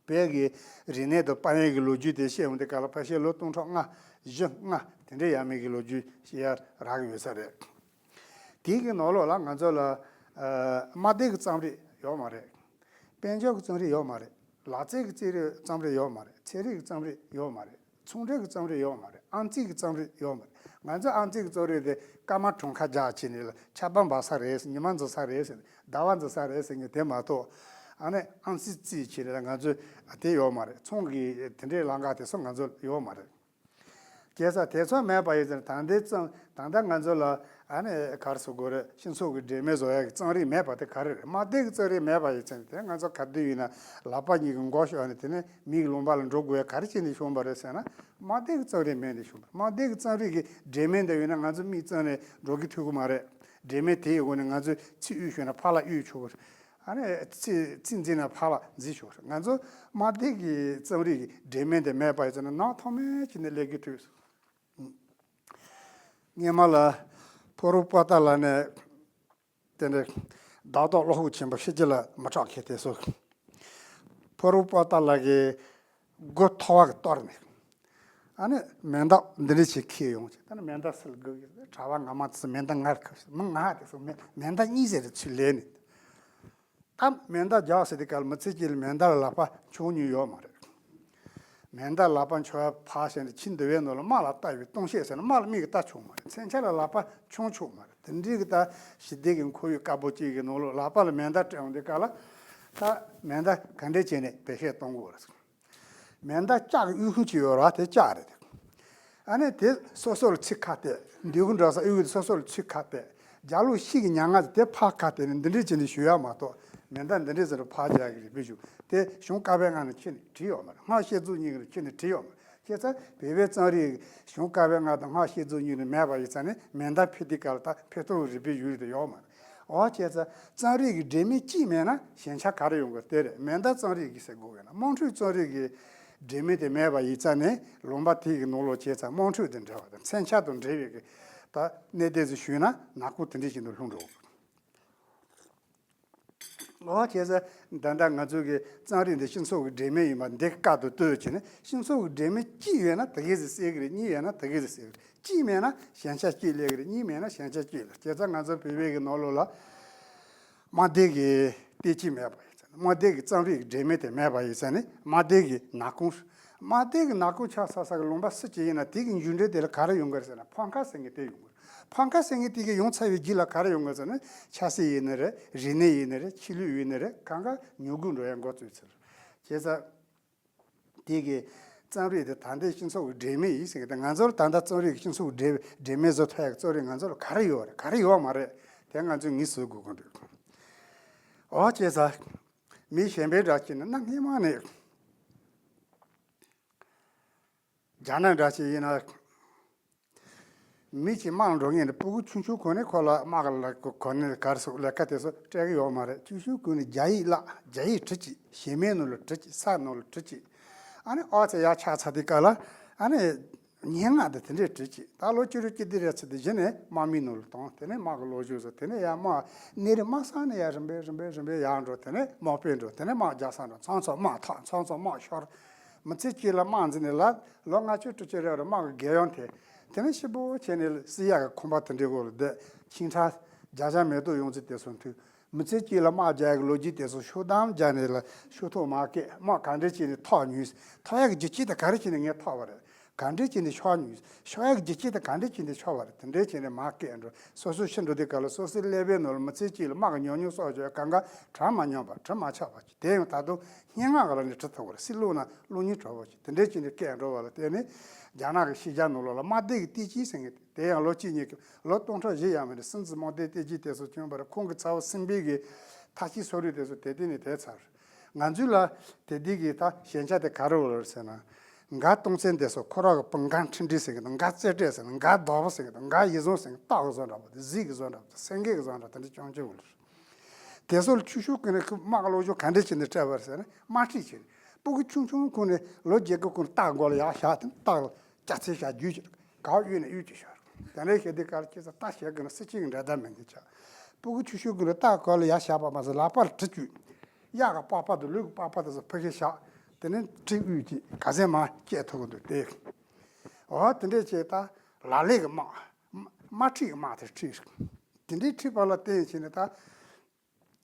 བོད་ཀྱི་རིག་གནས་དང་དཔལ་ཡོན་གྱི་ལོ་རྒྱུས་དེ་བཤད་འོང་དུས་སྐབས་ལ་ཕལ་ཆེར་ལོ་སྟོང་ཕྲག་ལྔ་བཞི་ལྔ་དེ་འདྲའི་ཡས་མས་ཀྱི་ལོ་རྒྱུས་ཤེས་ཡ་རག་གི་ཡོད་ས་རེད། དེའི་གི་ནང་ལོགས་ལ་ང་ཚོ་ལ་ཨ་དམག་སྡེ་གི་རྩོམ་རིག་ཡོད་མ་རེད། དཔལ་འབྱོར་གྱི་རྩོམ་རིག་ཡོད་མ་རེད། ལག་རྩལ་གྱི་རྩོམ་རིག་རྩོམ་རིག་ཡོད་མ་རེད། ཚན་རིག་གི་རྩོམ་རིག་ཡོད་མ་རེད། ཚོང་འབྲེལ་གྱི་རྩོམ་རིག་ཡོད་མ་རེད། ཨང་རྩིས་ཀྱི་རྩོམ་རིག་ཡོད་མ་རེད། ང་ཚོ་ཨང་རྩིས་ཀྱི་རྩོམ་རིག་དེ་སྐར་མ་གྲངས་ཀ་རྒྱག་བྱས་ནས་ལ་ཆར་པ་འབབ་ས་རེད་ཟེར། ཉི་མ་འཛིན་ས་རེད་ཟེར། ཟླ་བ་འཛིན་ས་རེད་ཟེར་མཁན་དེ་མ་གཏོགས། ཨ་ནི་ཨང་རྩིས་རྩིས་བྱས་ནས་ལ་ང་ཚོ་དེ་ཡོད་མ་རེད། ཚོང་གི་དེ་འདྲའི་ལམ་ཁ་དེ་ཚོ་ང་ཚོ་ཡོད་མ་རེད། བྱས་ཙང་དེ་ཚོ་མེད་པ་ཡིན་ཙང་ད་ལྟའི་རྩོམ་ད་ལྟ་ང་ཚོ་ལ་ཨ་ནི་ག་རེ་ཟེར་དགོས་རེད། སྤྱི་ཚོགས་ཀྱི་འབྲེལ་མེད་བཟོ་ཡ་གི་རྩོམ་རིག་མེད་པ་དེ་ག་རེ་རེད། དམག་སྡེ་གི་རྩོམ་རིག་མེད་པ་ཡིན་ཙང་དེ་ང་ཚོ་ག་དུས་ཡིན་ན་ལག་པ་གཉིས་ཀྱི་མགོ་གཞོན་ནས་དེ་ནས་མི་གི་ལུང་པ་ལ་འགྲོ་དགོས་ཡ་ག་རེ་བྱས་ནས་བྱུང་བ་རེད་ཟེར་ན། དམག་སྡེ་གི་རྩོམ་རིག་མེད་ནས་བྱུང་བ་རེད། དམག་སྡེ་གི་རྩོམ་རིག་གི་འབྲེལ་མེད་འདི་ཡོད་ན་ང་ཚོ་མིག་བཙུམ་ནས་འགྲོ་གི་ཐུབ་ཀྱི་མ་རེད། འབྲེལ་མེད་དེའི་སྒོ་ནས་ང་ཚོས་ཚིག་གཡུག་ཤོར་ན་ཕར་ལ་གཡུག་ཆོག་གི་རེད། ཨ་ནི་ཚིག་ཚིག་འཛིན་ན་ཕར་ལ་འཛིན་ཆོག་གི་རེད། ང་ཚོ་དམག་སྡེ་གི་རྩོམ་རིག་གི་འབྲེལ་མེད་འདི་མེད་པ་ཡིན་ཙང་ན་ནང་ཐོག་མེད་ཅིག་ནས་སླེབས་ཀྱི་ཐུབ། སྔོན་མ་ལ་ཕོ་བྲང་པོ་ཏཱ་ལ་ནས་དེ་འདྲའི་ཟླ་ཐོག་བློ་ཁོག་ཆེན་པོ་ཕྱི་རྒྱལ་ལ་མི་གྲགས་མཁན་དེ་ཚོ་ཕོ་བྲང་པོ་ཏཱ་ལ་གི་སྒོ་ཐོག་བ་གི་གཏོར་ནས། ཨ་ནི་མེ་མདའ་འདི་འདྲ་ཞིག་འཁྱེར་ཡོང་ཅིག་ད་ནི་མེ་མདའ་སིལ་དགོས་ཀྱི་རེད། གྲྭ་པ་སྔ་མ་དེ་ཚོ་མེ་མདའ་ངར་ཁ་ཤས་མི་ང་དེ་ཚོ་མེ་མེ་མདའ་གཉིས་ཟེར་རེ་ཚུར་ལེན་ནས། ད་མེ་མདའ་རྒྱག་ཟེར་དུས་སྐབས་ལ་མི་ཚེ་གཅིག་ལ་མེ་མདའ་ལ་ལག་པ་འཆང་མྱོང་ཡོད་མ་རེད། མེ་མདའ་ལག་པ་འཆང་ཡ་ཕར་བཞག་ནས་ཁྱིམ་འདི་བའི་ནང་ལ་དམག་ལ་ལྟ་བའི་སྟོང་བཤད་ཟེར་ན་དམག་ལ་མིག་གིས་ལྟ་ཆོག་མ་རེད། མཚོན་ཆ་ལ་ལག་པ་འཆང་ཆོག་མ་རེད། དེ་འདྲའི་གི་ད་ཞི་བདེ་གི་ཁོར་ཡུག་དཀར་པོ་གཅིག་གི་ནང་ལོགས་ལག་པ་ལ་མེ་མདའ་སྤྲད་ཡོང་དུས་སྐབས་ལ། ད་མེ་མདའ་ག་འདྲས་བྱས་ནས་བེད་སྤྱོད་གཏོང་དགོས་རེད། མེ་མདའ་ལྕགས་ཀྱི་དབུགས་ཕུང་ཅིག་ཡོད་རེད་བ། དེ་ལྕགས་རེད་དེ། ཨ་ནི་དེ་སོ་སོ་ལ་ཚིག་ཁ་གཏད། མདུན་གྱི་འགྲོ་ས་དབུས་ཀྱི་སོ་སོ་ལ་ཚིག་ཁ་གཏད། རྒྱབ་ལོགས་ཤིག་གི་མྱ་ངན་དེ་ཕར་ཁ་གཏད་ནས་འདི་འདྲས་བྱས་ནས་ཞུ་ཡ་མ་གཏོགས། མེ་མདའ་འདི་འདྲས་ཟེར་ནས་ཕར་རྒྱག་གི་རེད་པས་ཞུ། དེ་གཞུང་བཀའ་པོད་ལྔ་ནང་ཁྱོན་ནས་བྲིས་ཡོད་མ་རེད། སྔགས་བཤད་རྫོགས་གཉིས་ཀྱི་ནང་ཁྱོན་ནས་བྲིས་ཡོད་མ་རེད། བྱས་ཙང་བོད་པའི་རྩོམ་རིག་གཞུང་བཀའ་པོད་ལྔ་དང་སྔགས་བཤད་རྫོགས་གཉིས་ནང་མེད་པ་ཡིན་ཙང་ནི་མེ་མདའ་ཕུད་དུས་སྐབས་ལ་ད་ཕུད་གཏོང་གི་རེད་པས་ཞུ་རེད་དེ་ཡོད་མ་རེད། འོ་བྱས་ཙང་རྩོམ་རིག་གི་འབྲེལ་མེད་གཅིག་མེད་ན་ཞན་ཆ་ག་རེ་ཡོང་གི་རེད། དེ་རེད། མེ་མདའ་རྩོམ་རིག་གི་ཟེར་དགོས་ཀྱི་ན། དམངས་ཁྲོད་རྩོམ་རིག་གི་འབྲེལ་མེད་དེ་མེད་པ་ཡིན་ཙང་ནི་ལུང་པ་དེ་གི་ནང་ལོགས་བྱས་ཙང་དམངས་ཁྲོད་དང་འབྲེལ་བ་དང་མཚོན་ཆ་དང་འབྲེལ་བའི་གི་ད་གནད་དོན་ཚོ་ཞུས་ན་ནག་པོ་དེ་འདྲ་ཞིག་ཏུ་ལྷུང་འགྲོ། འོ་བྱས་ཙང་ད་ལྟ་ང་ཚོ་གི་རྩོམ་རིག་འདི་སྤྱི་ཚོགས་ཀྱི་འབྲེལ་མེད་ཡིན་པ་འདི་བཀའ་དང་བསྟུན་བྱས་ནས། སྤྱི་ཚོགས་ཀྱི་འབྲེལ་མེད་གཅིག་ཡོད་ན་དེ་གས་ཟིག་གསལ་གི་རེད། གཉིས་ཡོད་ན་དེ་གས་ཟིག་གསལ་གི་རེད། གཅིག་མེད་ན་ཞན་ཆ་གཅིག་སླེབས་གི་རེད། གཉིས་མེད་ན་ཞན་ཆ་གཅིག་སླེབས། བྱས་ཙང་ང་ཚོ་བོད་པའི་གི་ནང་ལོགས་ལ་དམག་སྡེ་གི་བསྟན་བཅོས་མེད་པ་ཡིན་ཙང་། དམག་སྡེ་གི་རྩོམ་རིག་གི་འབྲེལ་མེད་དེ་མེད་པ་ཡིན་ཙང་ནི་དམག་སྡེ་གི་ནག་ཁུང་ དམག་སྡེ་གི་ནག་ཁུང་ཆགས་ཚར་ས་གི་ལུང་པ་སུ་གཅིག་ཡིན་ན་དེ་གི་འགྱུར་འགྲོས་དེ་ལ་ག་རེ་ཡོང་གི་རེད་ཟེར་ན་འཕང་ཁ་ཟེར་མཁན་དེ་ཡོང་གི་རེད། འཕང་ཁ་ཟེར་མཁན་དེ་གི་ཡོང་ཚར་བའི་རྗེས་ལ་ག་རེ་ཡོང་གི་རེད་ཟེར་ན་ཆབ་སྲིད་ཡིན་ནི་རེད། རིག་གནས་ཡིན་ནི་རེད། ཆོས་ལུགས་ཡིན་ནི་རེད། གང་ག་ཉོ་དགོས་འགྲོ་ཡ་འགོ་བཙུགས་ཚར། བྱས་ཙང་། དེ་གི་རྩོམ་རིག་དེ་ད་ལྟའི་སྤྱི་ཚོགས་ཀྱི་འབྲེལ་མེད་ཡིན་ཟེར་གི། ད་ང་ཚོར་ད་ལྟ་རྩོམ་རིག་གི་སྤྱི་ཚོགས་ཀྱི་འབྲེལ་འབྲེལ་མེད་བཟོ་ཐུབ་ཡག་གི་རྩོམ་རིག་ང་ཚོར་ག་རེ་ཡོད་རེད། ག་རེ་ཡོད་མ་རེད། དེ་ང་ཚོས་ངེས་བཟོ་དགོས་ཀྱི་འདུག་འོ་བྱས་ཙང་། མི་གཞན་པའི་འདྲ་བྱས་ན་གནའ་སྔས་མ་ནས་རྒྱ་ནག་འདྲ་བྱས་ཡིན་ན། མི་གཅིག་དམག་འགྲོ་མཁན་དེ་སྤུ་གུ་ཆུང་ཆུང་གོ་ནས་ཁོ་ལ་དམག་ལ་གོ་ནས་གར་སོགས་ལས་ཀ་དེ་ཚོ་སྤྲད་གི་ཡོད་མ་རེད། ཆུང་ཆུང་གོ་ནས་རྒྱ་ཡིག་བརླག་རྒྱ་ཡིག་བྲིས་ཅིག་ཞེ་མེར་ནང་ལ་བྲིས་ཅིག་ས་ནང་ལ་བྲིས་ཅིག་ཨ་ནི་ཨོ་ཙེ་ཡར་ཆགས་ཚར་དུས་སྐབས་ལ་ཨ་ནི་སྙན་ངག་དེ་དེ་འདྲས་བྲིས་ཅིག་ད་ལོ་བཅུ་དྲུག་བཅུ་བདུན་རེད་ཚར་དུས་གཞི་ནས་དམག་མིའི་ནང་ལ་བཏང་། དེ་ནས་དམག་གི་ལོ་རྒྱུས་བཟོ། དེ་ནས་ཡར་དམག་གནས་རི་དམག་ས་ནས་ཡར་རིམ་པས་རིམ་པས་རིམ་པས་ཡར་འགྲོ། དེ་ནས་དམག་དཔོན་འགྲོ། དེ་ནས་དམག་རྒྱག་ས་འགྲོ། མཚམས་མཚམས་དམག་ཐག་མཚམས་མཚམས་དམག་ཤོར། མི་ཚེ་གཅིག་ལ་དམག་འཛིན་ནས་ལ་ལོ་ལྔ་བཅུ་དྲུག་ཅུ་རེ་རེ་དམག་གི་རྒྱལ་ཡོངས་དེ། དེ་ནས་ཤི་བོ་བྱས་ནས་སྲིད་ཡག་གི་ཁང་པ་དེ་འདྲའི་འོག་ལ་བསྡད། ཤིང་ཁྲ་རྒྱ་ཞྭ་མེ་ཏོག་ཡོང་ཚེ་དེ་སོང་དུས། མི་ཚེ་གཅིག་ལ་དམག་རྒྱག་ཡག་གི་ལོ་རྒྱུས་དེ་ཚོ་ཤུགས་དམ་རྒྱག་ནས་ལ་ཤུགས་ཐོག་མ་སྐད་དམག་ག་འདྲས་བྱས་ནས་ཐག་ཉུལ། ཐག་ཡག་གི་རྒྱུ་རྐྱེན་དེ་ག་རེ་བྱས་ནས་ངས་ཐག་པ་རེད། ག་འདྲས་བྱས་ནས་ཤོག་ཉུལ། ཤོག་ཡག་གི་རྒྱུ་རྐྱེན་དེ་ག་འདྲས་བྱས་ནས་ཤོར་བ་རེད། དེ་འདྲས་བྱས་ནས་མ་སྐད་འགྲོ། སོ་སོ་ཤི་འགྲོ་དུས་སྐབས་ལ་སོ་སོའི་ཀླད་པའི་ནང་ལ་མི་ཚེ་གཅིག་ལ་དམག་གི་ཉམས་མྱོང་གསོག་རྒྱུ་གང་ག་གྲ་མ་ཉམས་པ་གྲི་མ་ཆག་པ་ཅིག་དེ་ཡང་ད་དུང་སྙན་ངག་གི་ལམ་ནས་བྲི་ཐུབ་པ་རེད། སྲིད་བློ་ན་བློ་སྙིང་བྲོ་བ་ཅིག་དེ་འདྲས་བྱས་ནས་སྐད་འགྲོ་བ་ལ་བརྟེན་ནས་རྒྱ་ནག་གི་ཤེས་བྱ་ནང་ལོགས་ལ་དམག་སྡེ་གི་བསྟན་བཅོས་ཟེར་མཁན་དེ་ཡང་ལོ་གཅིག་གཉིས་ཀྱི་ལོ་སྟོང་ཕྲག་བཞི་ཡས་མས་ནས་སྲིད་འཛིན་དམག་སྡེའི་བསྟན་བཅོས་དེ་ཚོ་བྱུང་བ་རེད། ཁོང་གི་ཚ་བོ་སྲིན་པོའི་གི་ཐ་ཤི་སོ་རུ་དེ་ཚོ་དེ་དུས་ནས་དེ་ཚར། ང་ཚོའི་ལ་དེ་དུས་ཀྱི་ད་ཞན་ཆ་དེ་ག་རེ་ཡོད་རེད་ཟེར་ན། འགའ་སྟོང་བཙན་དེ་ཚོ་ཁོ་རང་གི་སྤུན་འགའ་འཕྲིན་སྒྲིག་ཟེར་གི་འདུག་འགའ་རྩེ་སྤྲེལ་ཟེར་གི་འདུག་འགའ་རྡོ་པོ་ཟེར་གི་འདུག་འགའ་ཡིད་བཟུང་ཟེར་གི་སྟག་གི་བཟོ་འདྲ་པོ་དེ་གཟིག་གི་བཟོ་འདྲ་པོ་དེ་སེང་གེ་གི་བཟོ་འདྲ་པོ་དེ་འདྲ་ཅུང་ཅུང་ཡོད་རེད། དེ་ཚོ་ལ་ཆུ་ཤུགས་ཀྱི་ནས་ཁོ་དམག་གི་ལོ་རྒྱུས་ག་འདྲ་བྱས་ནས་སྤྲད་པ་རེད་ཟེར་ན་དམག་ཁྲིད་བྱས་ནས་སྤུ་གུ་ཆུང་ཆུང་ཁོ་ནས་ལོ་བརྒྱད་དགུ་ཁོ་ནས་སྟག་མགོ་ལ་ཡར་བཞག་དེ་སྟག་ལ་སྐྱ་ཚལ་བཞག་རྒྱུ་ཅིག་ག་གཡུག་ནས་གཡུག་ཅིག་ཤོར། དེ་འདྲའི་ཞེ་དེ་གར་སྐྱེས་ས་ལྟ་བྱེད་དགོས་ན་སྲིད་སྤྱི་གི་འགྲན་ཟླ་མེད་མཁན་ཆགས། སྤུ་གུ་ཆུང་ཆུང་ཀུན་ལ་སྟག་གོ་ལ་ཡར་བཞག་པ་མ་ཟད་ལག་པར་གྲི་བཅུག་གཡག་གི་པགས་པ་དང་ལུག་གི་པགས་པ་དེ་ཚོ་ཕ་གིར་བཞག་དེ་ནས་གྲི་གཡུག་ཅིག་ག་ཚད་མ་སྐྱེས་ཐུབ་ཀྱི་འདུག་སྟེ། འོ་དེ་འདྲས་བྱས་ད་ལ་ལས་ཀྱི་དམག་དམག་ཁྲིད་ཀྱི་དམག་དེ་ཁྲིད། དེ་འདྲའི་ཁྲིད་པ་ལ་བརྟེན་བྱས་ནས་ད།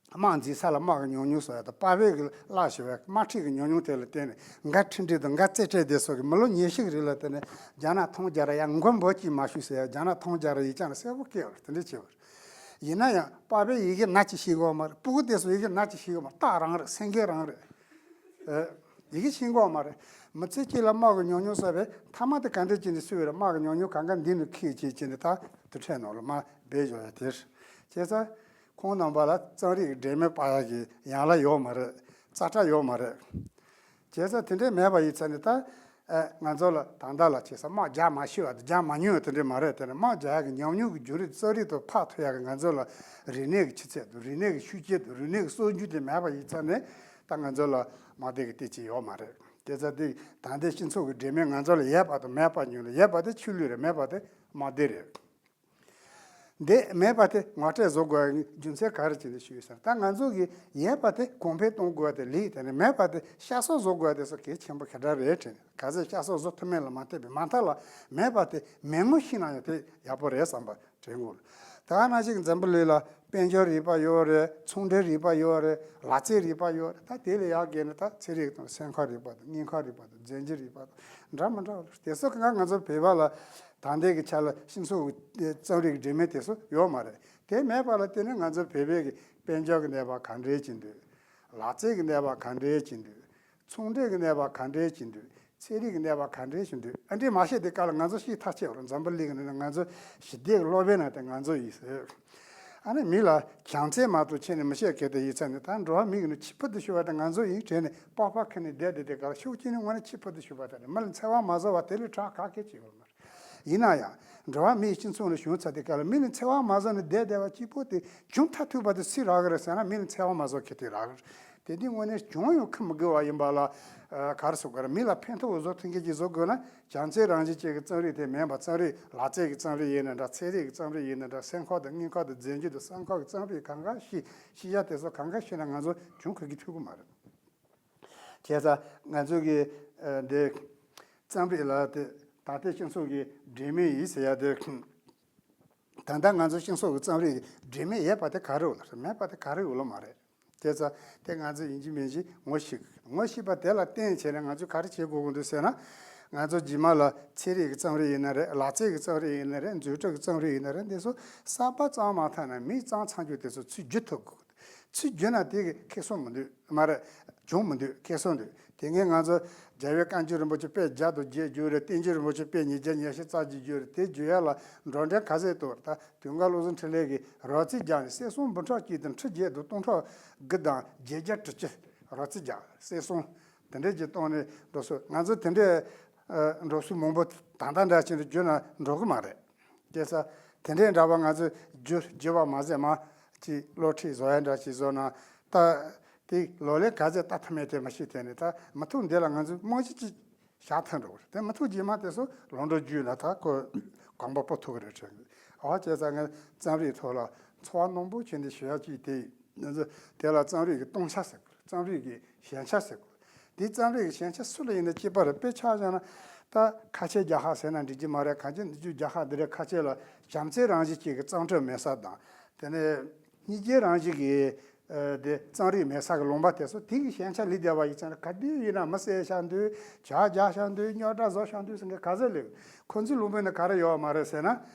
དམག་འཛིང་ས་ལ་དམག་གི་ཉམས་མྱོང་བཟོ་ཡ་དང་པ་ཕས་ཀྱི་བརླག་ཞེས་པའི་དམག་ཁྲིད་ཀྱི་ཉམས་མྱོང་དེ་ལ་བརྟེན་ནས་འགའ་འཕྲིན་སྒྲིག་དང་འགའ་རྩེ་སྤྲད་དེ་སོགས་ཀྱི་མི་ལོ་ཉི་ཤུ་གི་རིང་ལ་བརྟེན་ནས་རྒྱ་ནག་ཐང་རྒྱལ་རབས་ཡང་མགོ་འབོད་ཀྱིས་མ་ཞུས་ཟེར་ཡ་རྒྱ་ནག་ཐང་རྒྱལ་རབས་ཡིག་ཆ་ནས་གསལ་པོ་བཀོད་ཡོད་རེད། དེ་འདྲ་བྱས་པ་རེད། ཡིན་ན་ཡང་པ་ཕས་ཡི་གེ་ནག་ཅིག་ཤེས་གོ་མ་རེད། སྤུ་གུ་དེ་ཚོ་ཡི་གེ་ནག་ཅིག་ཤེས་གོ་མ་རེད། སྟག་རང་རེད། སེང་གེ་རང་རེད། ཨེ། ཡི་གེ་ཤེས་གོ་མ་རེད། མི་ཚེ་གཅིག་ལ་དམག་གི་ཉམས་མྱོང་བསགས་པས་མཐའ་མ་དེ་ག་འདྲ་བྱས་ནས་སུས་རེད་དམག་གི་ཉམས་མྱོང་གང་ག་འདི་ནས་ཁྱེར་བྱས་བྱས་ནས་ད་དུར་ཁྲོད་ནང་ལ་མར་སྦས་བཞག་ཡ་དེ་རེད། བྱས་ཙང་། ཁོང་རྣམ་པ་ལ་རྩོམ་རིག་གི་འབྲེལ་མེད་སྤར་ཡག་གི་ཡན་ལག་ཡོད་མ་རེད། རྩ་ཁྲ་ཡོད་མ་རེད། བྱས་ཙང་དེ་འདྲས་མེད་པ་ཡིན་ཙང་ནི་ད། ཨ། ང་ཚོ་ལ་ད་ལྟ་ལ་བྱས་ཙང་དམག་རྒྱག་མ་ཤེས་པ་དང་རྒྱག་མ་མྱོང་བ་དེ་འདྲས་མ་རེད། དེ་ནི་དམག་རྒྱག་ཡག་གི་ཉམས་མྱོང་གི་བརྒྱུད་རིམ་རྩོམ་རིག་ཏུ་ཕབ་ཐུབ་ཡག་གི་ང་ཚོ་ལ་རིག་གནས་ཀྱི་ཆུ་ཚད་དང་རིག་གནས་ཀྱི་ཤུགས་རྐྱེན་དང་རིག་གནས་ཀྱི་སྲོལ་རྒྱུན་དེ་མེད་པ་ཡིན་ཙང་ནི་ད་ང་ཚོ་ལ་དམག་སྡེ་གི་བསྟན་བཅོས་ཡོད་མ་རེད། བྱས་ཙང་དེ་ད་ལྟའི་སྤྱི་ཚོགས་ཀྱི་འབྲེལ་མོལ་ང་ཚོ་ལ་ཡོད་པ་དང་མེད་པ་ཉུང་ལ་ཡོད་པ་དེ་ཆོས་ལུགས་རེད། མེད་པ་དེ་དམག་སྡེ་རེད། འདི་མེད་པ་དེ་ངོ་སྤྲོད་བཟོ་དགོས་པའི་རྒྱུ་མཚན་ག་རེ་བྱས་ནས་ཞུས་ཟེར་ན། ད་ང་ཚོ་གི་ཡོད་པ་དེ་གོང་འཕེལ་གཏོང་དགོས་པ་དེ་ལེགས། དེ་ནས་མེད་པ་དེ་བཤའ་གསོ་བཟོ་དགོས་པ་དེ་སོགས་གལ་ཆེན་པོ་ག་འདྲ་རེད་དྲན། ག་ཚོད་བཤའ་གསོ་བཟོ་ཐུབ་མིན་ལ་མ་ལྟོས་པའི་མ་མཐའ་ལ་མེད་པ་དེ་མེད་ངོ་ཤེས་ན་ཡང་དེ་ཡག་པོ་རེད་བསམ་པ་དྲན་དགོས། ད་ག་ནང་བཞིན་འཛམ་བུ་གླིང་ལ་དཔལ་འབྱོར་རིག་པ་ཡོད་རེད། ཚོང་འབྲེལ་རིག་པ་ཡོད་རེད། ལག་རྩལ་རིག་པ་ཡོད་རེད། ད་དེ་ལས་ཡག་གི་ནི་ད་ཚན་རིག་དང་སེམས་ཁམས་རིག་པ་དང་དངོས་ཁམས་རིག་པ་དང་རྫས་འགྱུར་རིག་པ་དང་འདྲ་མི་འདྲ་བ་རེད། དེ་ཚོ་གང་ག་ང་ཚོ་བོད་པ་ལ་ད་ལྟའི་གི་ཆ་ལ་སྤྱི་ཚོགས་ཀྱི་རྩོམ་རིག་གི་འབྲེལ་མོལ་དེ་ཚོ་ཡོད་མ་རེད། དེ་མེད་པ་ལ་བརྟེན་ནས་ང་ཚོ་བོད་པའི་གི་དཔལ་འབྱོར་གྱི་གནས་བབ་ག་འདྲས་ཅིག་འདུག་ལག་རྩལ་གྱི་གནས་བབ་ག་འདྲས་ཅིག་འདུག་ཚོང་འབྲེལ་གྱི་གནས་བབ་ག་འདྲས་ཅིག་འདུག་ཚན་རིག་གི་གནས་བབ་ག་འདྲས་ཅིག་འདུག་ཨ་འདྲས་མ་ཤེས་དེ་ག་ལ་ང་ཚོ་ཤེས་ཐག་ཆོད་རེད། འཛམ་བུ་གླིང་གི་ནང་ང་ཚོ་ཞི་བདེ་གི་སློབ་དཔོན་ན་དེ་ང་ཚོ་ཡིན་ཟེར། ཨ་ནི་མི་ལ་བྱམས་བརྩེ་མ་གཏོགས་ཁྱེད་ནི་མི་ཤེས་གལ་ཏེ་ཡིན་ཙང་ནི་ད་འགྲོ་བ་མི་གི་ནི་ཕྱི་ཕུད་དུ་ཞུགས་པ་དེ་ང་ཚོ་ཡིན་དྲན་ནས་པགས་པ་ཁུར་ནས་བསྡད་དེ་དེ་ག་ལ་ཤུགས་ཀྱིས་ནི་དངོས་གནས་ཕྱི་ཕུད་དུ་ཞུགས་པ་དེ་ནི་མི་ལ་འཚེ་བ་མ་བཟོ་བ་དེ་ལས་དྲག་ག་གེ་ཅིག་ཡོད་མ་རེད། ཡིན་ན་ཡང་འགྲོ་བ་མིའི་སྤྱི་ཚོགས་ནས་བྱུང་ཚར་དེ་ག་ལ་མི་ལ་འཚེ་བ་མ་བཟོ་ནས་བསྡད་བསྡད་པ་གཅིག་པོ་དེ་བྱུང་མཐའ་ཐུག་པ་དེ་སུས་རག་གི་རེད་ཟེར་ན་མི་ལ་འཚེ་བ་མ་བཟོ་མཁན་དེ་རག་གི་རེད། དེ་དུས་དངོས་གནས་བྱུང་ཡང་ཁུར་མི་དགོས་པ་ཡིན་པ་ལ། ཨ། ག་རེ་ཟེར་དགོས་རེད། མི་ལ་ཕན་ཐོགས་བཟོ་ཐུབ་མཁན་ཅིག་བཟོ་དགོས་ན་བྱམས་བརྩེ་རང་བཞིན་ཅན་གྱི་རྩོམ་རིག་དེ་མིན་པ་རྩོམ་རིག་ལག་རྩལ་གྱི་རྩོམ་རིག་ཡིན་ན་འདྲ། ཚན་རིག་གི་རྩོམ་རིག་ཡིན་ན་འདྲ། སེམས་ཁམས་དང་དངོས་ཁམས་དང་རྫས་འགྱུར་དང་སེམས་ཁམས་ཀྱི་རྩོམ་རིག་གང་ག་ཤེས། ཤེས་བྱ་དེ་ཚོ་གང་ག་ཤེས་ན་ང་ཚོ་བྱུང་ཁུར་གྱི་ཐུབ་ཀྱི་མ་རེད། བྱས་ཙང་ང་ཚོ་གི། ཨ། འདི་རྩོམ་རིག་ལ་དེ་ད་ལྟའི་སྤྱི་ཚོགས་ཀྱི་འབྲེལ་མེད་ཡིན་ཟེར་ཡ་དེ། ད་ལྟ་ང་ཚོ་སྤྱི་ཚོགས་ཀྱི་རྩོམ་རིག་འབྲེལ་མེད་ཡོད་པ་དེ་ག་རེ་ཡོད་ལ་མེད་པ་དེ་ག་རེ་ཡོད་ལ་མ་རེད། བྱས་ཙང་དེ་ང་ཚོས་ཡིན་གཅིག་མིན་གཅིག་ངོ་ཤེས་དགོས། ངོ་ཤེས་པ་དེ་ལ་བརྟེན་བྱས་ནས་ང་ཚོས་ག་རེ་བྱེད་དགོས་ཀྱི་འདུག་ཟེར་ན། ང་ཚོ་རྗེས་མ་ལ་ཚན་རིག་གི་རྩོམ་རིག་ཡིན་ན་རེད། ལག་རྩལ་གྱི་རྩོམ་རིག་ཡིན་ན་རེད། འཛུགས་སྐྲུན་གྱི་རྩོམ་རིག་ཡིན་ན་རེད། འདི་ཚོ་གསར་པ་རྩོམ་མ་ཐུབ་ན་མིས་རྩོམ་ཚར་རྒྱུ་དེ་ཚོ་ཚུར་བསྒྱུར་ཐུབ་དགོས། ཚུར་བསྒྱུར་ན་དེ་གི་ཁེ་བཟང་མི་འདུག་མ་རེད། གྱོང་མི་འདུག་ཁེ་བཟང་འདུག་དེ་སྔའི་ང་ཚོ་རྒྱལ་བའི་བཀའ་འགྱུར་རིན་པོ་ཆེ་དཔེ་བརྒྱ་དང་བརྒྱད་བསྒྱུར་རེད། བསྟན་འགྱུར་རིན་པོ་ཆེ་དཔེ་ཉིས་བརྒྱ་ཉི་ཤུ་རྩ་གཅིག་བསྒྱུར་རེད། དེ་བསྒྱུར་ཡ་ལ་འགྲོ་གྲོན་ག་ཚད་གཏོང་རེད། ད་དུང་དཀར་བློ་བཟང་འཕྲིན་ལས་ཀྱིས་རོལ་རྩེད་རྒྱག་ནས་གསེར་སྲང་འབུམ་ཕྲག་གཅིག་དང་ཁྲི་བརྒྱད་དང་སྟོང་ཕྲག་དགུ་དང་བརྒྱད་བརྒྱ་དྲུག་ཅུ་རོལ་རྩེད་རྒྱག་གསེར་སྲང་དེ་འདྲས་ཀྱི་གཏོང་ནས་འགྲོ་སྲོལ། ང་ཚོ་དེ་འདྲས་ཨ་འགྲོ་སྲོལ་མང་པོ་ད་ལྟ་འདྲ་ཅིག་འདྲ་བསྒྱུར་ན་འགྲོ་གི་མ་རེད། བྱས་ཙང་དེ་འདྲའི་འདྲ་བ་ང་ཚོས་བསྒྱུར་བསྒྱུར་བ་མ་ཟད་མ་ཅིག་སློབ་ཁྲིད་བཟོ་ཡ་འདྲ་ཅིག་བཟོ་ན་ད་དེ་ལག་ལེན་ག་ཚད་བསྟར་ཐུབ་མིན་དེ་མི་ཤེས། དེ་ནས་ད་མི་ཐུབ་འདི་ལ་ང་ཚོས་རྨང་གཞི་ཅིག་བཞག་ཐུབ་འགྲོ་གི་རེད། དེ་མི་ཐུབ་རྗེས་མ་དེ་ཚོ་ལམ་འགྲོ་བརྒྱུད་ན་ད་ཁོ་གོམ་པ་སྤོ་ཐུབ་ཀྱི་རེད་དྲན་གི། ཨ་བྱས་ཙང་ངས་རྩོམ་རིག་ཐོག་ལ་ཚོར་བ་རྣོན་པོ་བྱས་ནས་ཞུ་ཡ་ཅིག་དེ་ཡིན། ང་ཚོས་དེ་ལ་རྩོམ་རིག་གི་སྟོང་ཆ་ཟེར་གི་རེད། རྩོམ་རིག་གི་ཞན་ཆ་ཟེར་གི་རེད། དེ་རྩོམ་རིག་གི་ཞན་ཆ་སུ་ལ་ཡིན་ན་གཅིག་པ་རེད། དཔེར་ཆ་བཞག་ན་ད་ཁ་ཆེ་རྒྱག་ཁ་ཟེར་ན་འགྲིག་གི་མ་རེད། གང་ཅི་འདི་ཚོ་རྒྱག་ཁ་འདི་རེད། ཁ་ཆེ་ལ་བྱམས་བརྩེའི་རང་བཞིན་ཅན་གྱི་རྩོམ་སྒྲིག་མེད་ས་དང་། དེ་ནས་སྙིང་རྗེའི་རང་བཞིན་གྱི་ཨ་དེ་རྩོམ་རིག་མེད་ས་གི་ལུང་པ་དེ་ཚོ་དེ་གི་ཞན་ཆ་ལུས་བསྡད་པ་ཡིན་ཙང་ག་དུས་ཡིན་ན་མི་བསད་བཞག་འདུག་ཇ་རྒྱག་བཞག་འདུག་རྙོག་དྲ་བཟོ་བཞག་འདུག་ཟེར་མཁན་ག་ཚོད་ལུས། ཁོ་ཚོའི་ལུང་པ་ན་ག་རེ་ཡོད་མ་རེད་ཟེར་ན།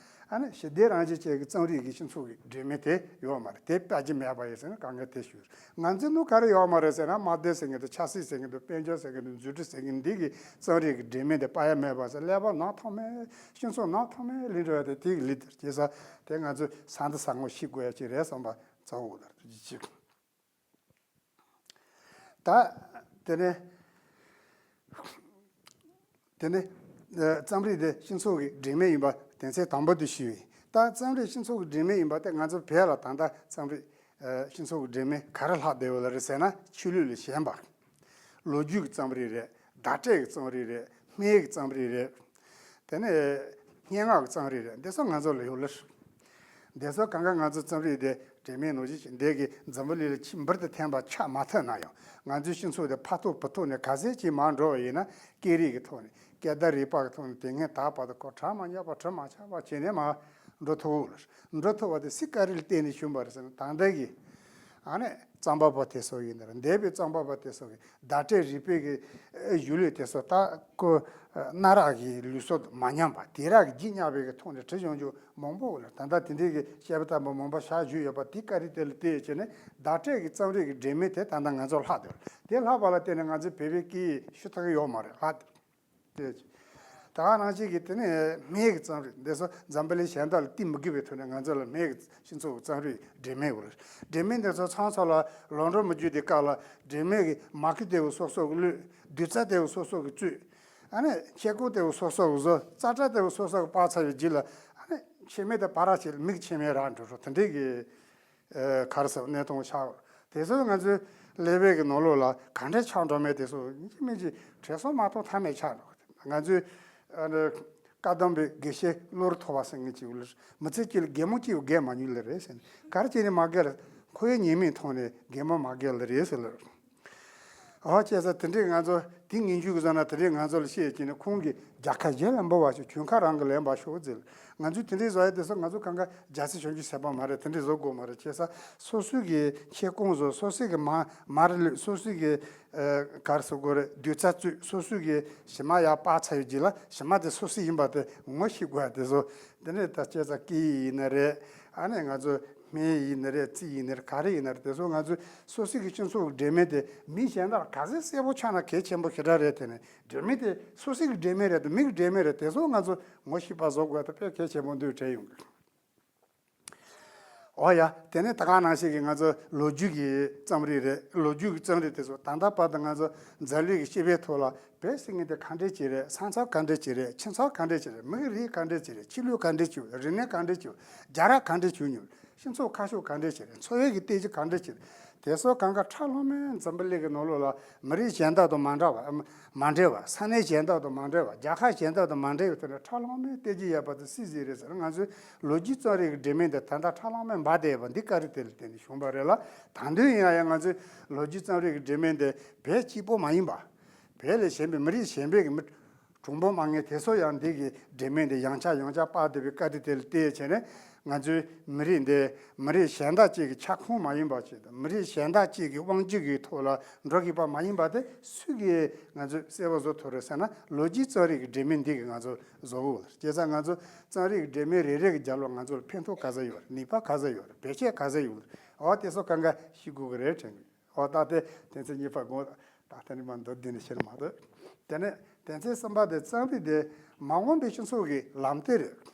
ཨ་ནི་ཞི་བདེའི་རང་བཞིན་ཅན་གྱི་རྩོམ་རིག་གི་སྤྱི་ཚོགས་ཀྱི་སྒྲོན་མེ་དེ་ཡོད་མ་རེད། དེ་སྤར་གྱི་མེད་པ་ཡིན་ཟེར་ན་དཀའ་ངལ་དེ་ཞུ། ང་ཚོའི་ནང་ག་རེ་ཡོད་མ་རེད་ཟེར་ན། དམར་མདེལ་ཟེར་མཁན་དང་ཆབ་སྲིད་ཟེར་མཁན་དང་དཔལ་འབྱོར་ཟེར་མཁན་དང་འཛུགས་སྐྲུན་ཟེར་མཁན་འདི་གི་རྩོམ་རིག་གི་སྒྲོན་མེ་དེ་སྤར་ཡ་མེད་པ་ཟེར། ཀླད་པ་ནང་ཐོག་མའི་སྤྱི་ཚོགས་ནང་ཐོག་མའི་ལུས་འགྲོ་བ་དེ་དེ་གི་ལུས་དེར་བྱས་ཙང་དེ་ང་ཚོས་ས་འདི་ས་ངོ་ཤེས་དགོས་ཡ་ཅིག་རེད་བསམ་པ་གཙོ་བོ་ལ་ཅིག་ད་དེ་ནས་དེ་ནས་ཨ་རྩོམ་རིག་དེ་སྤྱི་ཚོགས་ཀྱི་སྒྲོན་མེ་ཡིན་པ་དོན་ཚན་དང་པོ་དེ་ཞུས་ཡིན། ད་རྩོམ་རིག་སྤྱི་ཚོགས་ཀྱི་སྒྲོན་མེ་ཡིན་པ་དེ་ང་ཚོ་བོད་ལ་ད་ལྟ་རྩོམ་རིག་ཨ་སྤྱི་ཚོགས་ཀྱི་སྒྲོན་མེ་ག་རེ་ལྷག་བསྡད་ཡོད་ལ་རེད་ཟེར་ན། ཆོས་ལུགས་ལས་གཞན་པ། ལོ་རྒྱུས་ཀྱི་རྩོམ་རིག་རེད། བརྡ་སྤྲོད་ཀྱི་རྩོམ་རིག་རེད། སྨད་ཀྱི་རྩོམ་རིག་རེད། དེ་ནས་སྙན་ངག་གི་རྩོམ་རིག་རེད། འདི་ཚོ་ང་ཚོ་ལ་ཡོད་ལེ། འདི་ཚོ་གང་ག་ང་ཚོ་རྩོམ་རིག་དེ་སྒྲོན་མེ་ནང་བཞིན་ཞིག་འདི་གི་འཛམ་བུ་གླིང་ལ་ཆེས་འབུར་དུ་ཐོན་པ་ཆགས་མ་ཐུབ་ན་ཡང་། ང་ཚོའི་སྤྱི་ཚོགས་དེ་ཕར་ཐུག་བུ་ཐུག་ནས་ག་ཚད་ཅིག་མར་འགྲོ་བ་ཡིན་ན། སྐད་རིགས་ཀྱི་ཐོག་ནས་སྐད་བརྡ་རིག་པ་གི་ཐོག་ནས་དེ་སྔོན་དར་བར་དུ་ཁོ་གྲ་མ་ཉག་པ་གྲུ་མ་ཆག་པ་བྱས་ནས་མར་འགྲོ་ཐུབ་ལེ། འགྲོ་ཐུབ་པ་དེ་སུའི་བཀའ་དྲིན་ལ་བརྟེན་ནས་བྱུང་བ་རེད་ཟེར་ན། ད་ལྟ་གི་ཨ་ནི་རྩོམ་པ་པོ་དེ་ཚོ་ཡིན་ན་རེད། འདས་པའི་རྩོམ་པ་པོ་དེ་ཚོ་གི་བརྡ་སྤྲོད་རིག་པའི་གི་ཨེ་གཞུང་ལུགས་དེ་ཚོ་ད་ཁོ་ཨ་གནའ་རབས་ཀྱི་ལུགས་སྲོལ་མ་ཉམས་པ། དེང་རབས་ཀྱི་རྒྱུད་ཉམས་པའི་གི་ཐོག་ནས་བྲིས་ཡོང་རྒྱུ་མང་པོ་ཡོད་ལ། ད་ལྟ་དེ་འདྲའི་གི་དཔྱད་པ་བཏང་པ་མང་པོ་བཞག་བཞུགས་ཡོད་པ་དེ་བཀའ་དྲིན་དེ་ལ་བརྟེན་བྱས་ནས་བརྡ་སྤྲོད་ཀྱི་རྩོམ་རིག་གི་སྒྲོན་མེ་དེ་ད་ལྟ་ང་ཚོར་ལྷག་བསྡད་ཡོད། དེ་ལྷག་པ་ལ་བརྟེན་ནས་ང་ཚོའི་བོད་པའི་སྐད་ཡིག་ཤི་ཐག་ཡོད་མ་རེད། ལྷག་བསྡད་ཡོད། དེ་ད་ག་ནང་བཞིན་གྱི་དེ་ནས་སྨད་ཀྱི་རྩོམ་རིག་འདི་ཚོ་འཛམ་བུ་གླིང་གཞན་དག་ལ་བསྟུན་མི་དགོས་པའི་ཐོག་ནས་ང་ཚོ་ལ་སྨད་ཀྱི་སྤྱི་ཚོགས་ཀྱི་རྩོམ་རིག་སྒྲོན་མེ་ཡོད་རེད། སྒྲོན་མེ་འདི་ཚོ་ཚང་ཚང་ལ་ལམ་འགྲོ་མི་རྒྱུག་དེ་སྐབས་ལ་སྒྲོན་མེ་གི་མར་ཁུ་དེ་བོ་སོ་སོ་གི་བླུགས། རྡུལ་རྩ་དེ་བོ་སོ་སོ་གི་བཙུགས། ཨ་ནི་མཆན་ཁུང་དེ་བོ་སོ་སོ་གི་བཟོ། ཙག་སྒྲ་དེ་བོ་སོ་སོ་གི་སྤར་ཚར་བའི་རྗེས་ལ། ཨ་ནི་མཆན་མེ་དེ་ཕར་ར་བྱས་ལ་མིག་མཆན་མེ་རག་འགྲོ་འགྲོ་དེ་འདྲའི་གི་ཨ་ག་རེ་ཟེར་གནས་སྟངས་ཆགས་ཡོད། དེ་ཚོ་ང་ཚོའི་ཀླད་པའི་གི་ནང་ལོགས་ལ་ག་འདྲ་ཆགས་འགྲོ་མེད་དེ་ཚོ་ཡིན་གཅིག་མིན་གཅིག་དྲན་གསོ་མ་གཏོང་ཐབས་མེད་ཆགས་འགྲོ། ང་ཚོའི་ཨ་ནི་བཀའ་གདམས་པའི་དགེ་བཤེས་བློ་རུ་ཐོག་པ་ཟེར་མཁན་ཅིག་ཡོད་ལ། མི་ཚེ་གཅིག་ལ་གད་མོ་གཅིག་བགད་མ་མྱོང་ལེ་རེད་ཟེར་ནས། ག་རེ་བྱས་ནས་མ་བགད་ལ། ཁོ་བོའི་ཉེས་དམིགས་མཐོང་ནས་གད་མོ་མ་བགད་ལེ་རེད་ཟེར་ལ། ཨོ་བྱས་ཙང་དེ་འདྲས་ང་ཚོ་དེ་ངན་ཇུས་ཀྱི་བཟོ་ན་དེ་འདྲས་ང་ཚོ་ལ་བཤད་ཀྱིན་ནས། ཁོང་གིས་རྒྱལ་ཁ་གཞན་ལ་འབུལ་བ་ཞིག་གྱོན་ཁ་རང་གིས་ལེན་པ་ཤོག་ཟེར། ང་ཚོས་དེ་འདྲས་བཟོ་ཡ་དེ་ཚོ་ང་ཚོ་གང་ག་རྒྱལ་སྲིད་བྱང་ཆུབ་ཟེར་བ་མ་རེད། དེ་འདྲས་བཟོ་དགོས་མ་རེད། བྱས་ཙང་སོ་སོའི་གི་མཆན་ཁུང་བཟོ། སོ་སོའི་གི་མ་མར་བླུགས། སོ་སོའི་གི་ཨ་ག་རེ་ཟེར་དགོས་རེད། རྡུལ་རྩ་བཙུགས། སོ་སོའི་གི་གཞི་མ་ཡར་སྤར་ཚར་བའི་རྗེས་ལ་གཞི་མ་དེ་སོ་སོའི་ཡིན་པ་དེ་ངོ་ཤེས་དགོས་ཡ་དེ་ཚོ། དེ་ནས་ད་བྱས་ཙང་སྐད་ཡིག་ཡིན་ན་རེད། ཨ་ནི་ང་ཚོ་སྨན་ཡིན་ན་རེད། རྩིས་ཡིན་ན་རེད། ག་རེ་ཡིན་ན་རེད། དེ་ཚོ་ང་ཚོས་སོ་སོའི་གི་སྤྱི་ཚོགས་ཀྱི་སྒྲོན་མེ་དེ་མི་གཞན་དག་ག་ཚོད་གསལ་པོ་ཆགས་ན་གལ་ཆེན་པོ་ཞེ་དྲག་རེད། དེ་ནས་སྒྲོན་མེ་དེ་སོ་སོའི་གི་སྒྲོན་མེ་རེད་དང་མི་གི་སྒྲོན་མེ་རེད། དེ་ཚོ་ང་ཚོ་ངོ་ཤེས་པ་བཟོ་དགོས་དེ་དཔེ་གལ་ཆེན་པོ་འདུག་དྲན་ཡོང་གི། ཨོ་ཡ། དེ་ནས་ད་ག་ནང་བཞིན་གྱི་ང་ཚོ་ལོ་རྒྱུས་ཀྱི་རྩོམ་རིག་རེད། ལོ་རྒྱུས་ཀྱི་རྩོམ་རིག་དེ་ཚོ་ད་ལྟ་བར་དུ་ང་ཚོ་འཛམ་གླིང་གི་སྤྱི་པའི་ཐོག་ལ་བོད་ཟེར་མཁན་དེ་ག་འདྲས་ཅིག་རེད། ས་མཚམས་ག་འདྲས་ཅིག་རེད། ཁྱིམ་ཚང་ག་འདྲས་ཅིག་རེད། མི་གི་རིགས་ག་འདྲས་ཅིག་རེད། ཆོས་ལུགས་ག་འདྲས་ཅིག་ཡོད། རིག་གནས་ག་འདྲས་ཅིག་ཡོད། རྒྱལ་རབས་ག་འདྲས་བྱུང་མྱོང་། སྤྱི་ཚོགས་ཁ་ཕྱོགས་ག་འདྲས་ཅིག་རེད། འཚོ་བའི་གི་སྟོབས་ཤུགས་ག་འདྲས་ཅིག་རེད། དེ་ཚོ་གང་ག་ཁྲ་ལྷང་མའི་འཛམ་བུ་གླིང་གི་ནང་ལོགས་ལ་མི་རིགས་གཞན་དག་དང་མ་འདྲ་བ། མ་འདྲ་བ། ས་གནས་གཞན་དག་དང་མ་འདྲ་བ། རྒྱལ་ཁབ་གཞན་དག་དང་མ་འདྲ་བའི་ཐོག་ནས་ཁྲ་ལྷང་མའི་བལྟས་རྒྱུ་ཡོད་པ་དེ་སུས་གཟིགས་རེད་ཟེར་ན། ང་ཚོའི་ལོ་རྒྱུས་རྩོམ་རིག་གི་སྒྲོན་མེ་འདི་ད་ལྟ་ཁྲ་ལྷང་མའི་འབར་བསྡད་ཡོད་པ་འདི་བཀའ་དྲིན་དེ་ལ་བརྟེན་ནས་བྱུང་བ་རེད་ལ། ད་དུང་ཡིན་ན་ཡང་ང་ཚོའི་ལོ་རྒྱུས་རྩོམ་རིག་གི་སྒྲོན་མེ་འདི་བོད་གཅིག་པོ་མ་ཡིན་པ། བོད་ལས་གཞན་པའི་མི་རིགས་གཞན་པའི་གི་མི་གྲངས་འབོར་མང་ངེས་དེ་ཚོ་ཡང་འདི་གི་སྒྲོན་མེ་འདི་ཡང་བསྐྱར་ཡང་བསྐྱར་སྤར་བསྡད་པའི་བཀའ་དྲིན་དེ་ལ་བརྟེན་བྱས་ནས། ང་ཚོའི་མི་རིགས་འདི་མི་རིགས་གཞན་དག་ཅིག་གི་ཁྱབ་ཁོངས་མ་ཡིན་པ་ཅིག་དང་། མི་རིགས་གཞན་དག་ཅིག་གི་དབང་སྒྱུར་གྱི་ཐོག་ལ་འགྲོ་གི་པ་མ་ཡིན་པ་དེ་སུས་ཀྱིས་ང་ཚོས་གསལ་པོ་བཟོ་ཐུབ་རེད་ཟེར་ན། ལོ་རྒྱུས་རྩོམ་རིག་གི་སྒྲོན་མེ་འདི་གིས་ང་ཚོ་བཟོ་དགོས་རེད། བྱས་ཙང་ང་ཚོ་རྩོམ་རིག་གི་སྒྲོན་མེ་རེ་རེ་གི་རྒྱབ་ལ་ང་ཚོར་ཕན་ཐོགས་ག་ཚོད་ཡོད་རེད། ནུས་པ་ག་ཚོད་ཡོད་རེད། བེད་སྤྱོད་ག་ཚོད་ཡོད་རེད། འོ་དེ་ཚོ་གང་ག་ཤེས་དགོས་ཀྱི་རེད་དྲན་གྱི། འོ་ད་དེ་དོན་ཚན་གཉིས་པ་དགོངས། ད་དེ་ནི་མ་མདོར་བསྡུས་ནས་བཤད་མ་གཏོགས། དེ་ནས་དོན་ཚན་གསུམ་པ་དེ་རྩོམ་རིག་དེ་མ་འོངས་པའི་སྤྱི་ཚོགས་ཀྱི་ལམ་སྟོན་རེད།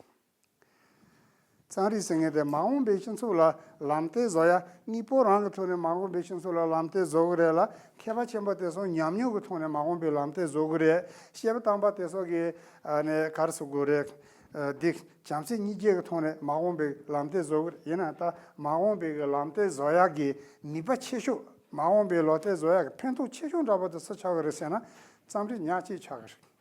རྩོམ་རིག་ཟེར་མཁན་དེ་མ་འོངས་པའི་སྤྱི་ཚོགས་ལ་ལམ་སྟོན་བཟོ་ཡ། དངོས་པོ་རང་གི་ཐོག་ནས་མ་འོངས་པའི་སྤྱི་ཚོགས་ལ་ལམ་སྟོན་བཟོ་གི་རེད་ལ། མཁས་པ་ཆེན་པོ་དེ་ཚོ་ཉམས་མྱོང་གི་ཐོག་ནས་མ་འོངས་པའི་ལམ་སྟོན་བཟོ་གི་རེད། བཤད་པ་བཏང་པ་དེ་ཚོ་གི་ཨ་ནི་ག་རེ་ཟེར་དགོས་རེད། ཨ་འདི་བྱམས་བརྩེ་གཉིས་ཀྱི་ཐོག་ནས་མ་འོངས་པའི་ལམ་སྟོན་བཟོ་གི་རེད། ཡིན་ན་ད་མ་འོངས་པའི་གི་ལམ་སྟོན་བཟོ་ཡ་གི་ནུས་པ་ཆེ་ཤོས། མ་འོངས་པའི་ལམ་སྟོན་བཟོ་ཡ་གི་ཕན་ཐོགས་ཆེ་ཤོས་འདྲ་པོ་དེ་སུ་ཆགས་གི་རེད་ཟེར་ན། རྩོམ་རིག་ཉག་གཅིག་ཆགས་གི་རེད།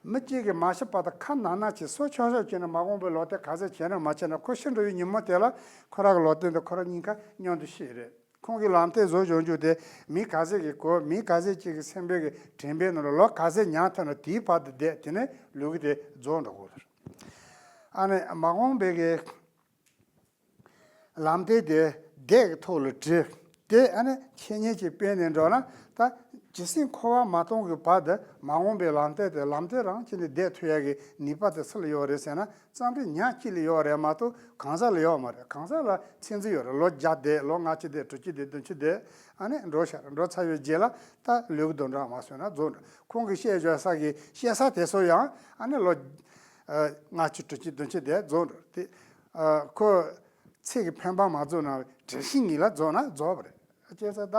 མི་གཅིག་གིས་མ་ཤེས་པ་དང་ཁ་ནང་ན་བྱས་སོ་ཆོག་ཆོག་བྱས་ན། མ་འོངས་པའི་ལམ་སྟོན་ག་ཚོད་བྱས་ན་མ་བྱས་ན། ཁོ་ཤི་འགྲོ་བའི་ཉིན་མོ་དེ་ལ་ཁོ་རང་གི་ལམ་སྟོན་དེ་ཁོ་རང་གཉིས་ཀ་མཉམ་དུ་ཤི་རེད། ཁོང་གིས་ལམ་སྟོན་བཟོ་བྱུང་རྒྱུ་དེ་མི་ག་ཚོད་ཀྱི་གོ། མི་ག་ཚོད་ཅིག་གི་སེམས་པའི་གི་དྲན་པའི་ནང་ལ་ལོ་ག་ཚོད་ཉར་ཐུབ་ན་དེའི་བར་དུ་བསྡད། དེ་ནས་ལུག་གི་དེ་རྫོགས་འགྲོ་དགོས་རེད། ཨ་ནི་མ་འོངས་པའི་གི་ལམ་སྟོན་དེ་སྡེ་གི་ཐོག་ལ་བྲིས་ཏེ། ཨ་ནི་འཆད་ཉན་ཅིག་སྤེལ་ནས་འགྲོ་ན། ད་ཇི་སྲིད་འཁོར་བ་མ་སྟོངས་ཀྱི་བར་དུ་མ་འོངས་པའི་ལམ་སྟོན་དེ་ལམ་སྟོན་རང་བྱས་ནས་བསྡད་ཐུབ་ཡ་གི་ནུས་པ་དེ་སུ་ལ་ཡོད་རེད་ཟེར་ན། རྩོམ་རིག་ཉག་གཅིག་ལ་ཡོད་རེད་མ་གཏོགས་གང་ཟག་ལ་ཡོད་མ་རེད། གང་ཟག་ལ་ཚད་འཛིན་ཡོད་རེད། ལོ་བརྒྱ་བསྡད། ལོ་ལྔ་བཅུ་བསྡད། དྲུག་ཅུ་བསྡད། བདུན་ཅུ་བསྡད། ཨ་ནི་འགྲོ་ཤག་འགྲོ་ཚར་བའི་རྗེས་ལ་ད་ལུག་དང་འདྲ་མ་སོང་ན་རྫོགས་འགྲོ། ཁོང་གིས་བཤད་བཞག་ས་གི་བཤད་ས་དེ་ཚོ་ཡང་ཨ་ནི་ལོ་ཨ་ལྔ་བཅུ། དྲུག་ཅུ། བདུན་ཅུ་བསྡད་རྫོགས་འགྲོ། དེ་ཨ་ཁོ་ཚིག་གི་འཕེན་པ་མ་རྫོགས་ན་དྲི་ཞིམ་ཉིད་ལ་རྫོགས་ན་རྫོགས་པ་རེད། བྱས་ཙང་ད་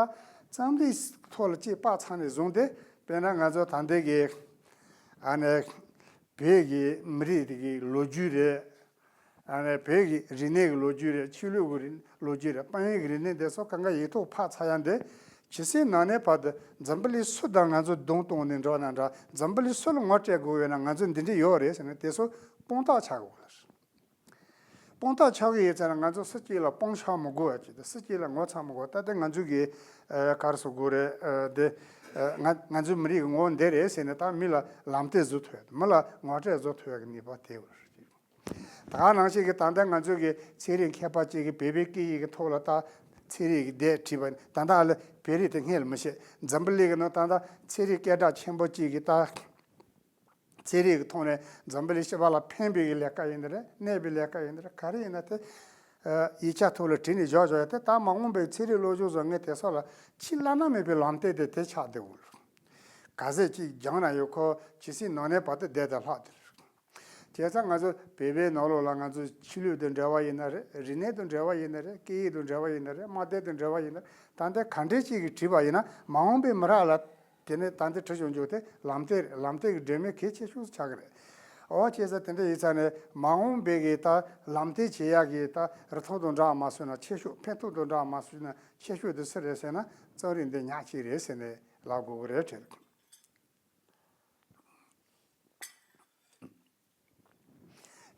རྩོམ་རིག་ཐོག་ལ་ཅིག་དཔག་ཚགས་ནས་བཟུང་སྟེ། དཔེར་ན་ང་ཚོ་ད་ལྟའི་གི་ཨ་ནི་བོད་ཀྱི་མི་རིགས་དེ་གི་ལོ་རྒྱུས་རེད། ཨ་ནི་བོད་ཀྱི་རིག་གནས་ཀྱི་ལོ་རྒྱུས་རེད། ཆོས་ལུགས་ཀྱི་རིག་ལོ་རྒྱུས་རེད། དཔང་ཡིག་གི་རིག་གནས་དེ་ཚོ་གང་ག་ཡིག་ཐོག་ཕར་ཚར་ཡ་འདི། ཇི་སྲིད་ནམ་གནས་བར་དུ་འཛམ་བུ་གླིང་སུ་དང་ང་ཚོ་གདོང་གཏོང་ནས་འགྲོ་ན་འདྲ། འཛམ་བུ་གླིང་སུ་ལ་ངོ་སྤྲད་དགོས་ཡོད་ན་ང་ཚོ་འདི་འདྲ་ཡོད་རེད་ཟེར་ན། དེ་ཚོ་དཔང་རྟགས་ཆགས་དགོས་རེད། དཔང་རྟགས་ཆགས་ཀྱི་ཡོད་ཙང་ང་ཚོ་སུ་གཅིག་ལ་དཔང་ཆགས་མི་དགོས་པ་ཅིག་དང་། སུ་གཅིག་ལ་ངོ་ཚ་མི་དགོས། ད་ལྟ་ང་ཚོ་གི་ཨ་ག་རེ་ཟེར་དགོས་རེད། ཨ་དེ་ཨ་ང་ང་ཚོའི་མི་རིགས་ཀྱི་ངོ་བོ་འདི་རེད་ཟེར་ནས་ད་མི་ལ་ལམ་སྟོན་བཟོ་ཐུབ་ཡ། མི་ལ་ངོ་སྤྲོད་བཟོ་ཐུབ་ཡ་གི་ནུས་པ་དེ་ཡོད་རེད། ད་ག་ནང་བཞིན་གྱི་ད་ལྟ་ང་ཚོ་གི་ཚན་རིག་མཁས་པ་གཅིག་གིས་བོད་པའི་སྐད་ཡིག་གི་ཐོག་ལ་ད་ཚན་རིག་གི་དེབ་བྲིས་པ། ད་ལྟ་ཨ་ལ་བོད་རིགས་དེ་སྔོན་ལ་མི་ཤེས། འཛམ་བུ་གླིང་གི་ནང་ད་ལྟ་ཚན་རིག་སྐད་གྲགས་ཆེན་པོ་གཅིག་གིས་ད་ཚན་རིག་གི་ཐོག་ནས་འཛམ་བུ་གླིང་སྤྱི་པ་ལ་ཕན་པའི་གི་ལས་ཀ་ཡིན་ནི་རེད། གནོད་པའི་ལས་ཀ་ཡིན་ནི་རེད། ག་རེ་ཡིན་ན་དེ་ཨ་ཡིག་ཆ་ཐོག་ལ་བྲིས་ནས་བཞག་བཞག་ཡ་དེ། ད་མ་འོངས་པའི་ཚན་རིག་སློབ་སྦྱོང་བཟོ་མཁན་དེ་ཚོ་ལ་ཆེས་བླ་ན་མེད་པའི་ལམ་སྟོན་དེ་དེ་ཆགས་བསྡད་ཡོད། ག་ཚད་ཅིག་སྦྱངས་ན་ཡང་ཁོ་ཇི་སྲིད་ནམ་གནས་བར་དུ་བསྡད་དང་ལྷག་བསྡད། བྱས་ཙང་ང་ཚོ་བོད་པའི་ནང་ལོགས་ལ་ང་ཚོ་ཆོས་ལུགས་དང་འབྲེལ་བ་ཡིན་ན་རེད། རིག་གནས་དང་འབྲེལ་བ་ཡིན་ན་རེད། སྐད་ཡིག་དང་འབྲེལ་བ་ཡིན་ན་རེད། དམག་དོན་དང་འབྲེལ་བ་ཡིན་ན་རེད། ད་ལྟ་ག་འདྲས་ཅིག་གིས་བྲིས་པ་ཡིན་ན་མ་འོངས་པའི་མི་རབས་ལ་དེ་ནས་ད་ལྟ་བྲིས་བྱུང་རྒྱུ་དེ་ལམ་སྟོན་རེད། ལམ་སྟོན་གྱི་སྒྲོན་མེ་གལ་ཆེ་ཤོས་ཆགས་ཀྱི་རེད། འོ་བྱས་ཙང་དེ་འདྲ་ཡིན་ཙང་ནས་མ་འོངས་པའི་གི་ད་ལམ་སྟོན་བྱེད་ཡག་གི་ད་རིན་ཐང་དང་འདྲ་མ་སོང་ན་ཆེ་ཤོས། ཕན་ཐོགས་དང་འདྲ་མ་སོང་ན་ཆེ་ཤོས་དེ་སུ་རེད་ཟེར་ན་རྩོམ་རིག་འདི་ཉག་གཅིག་རེད་ཟེར་ནས་ལབ་དགོས་ཀྱི་རེད་དྲན།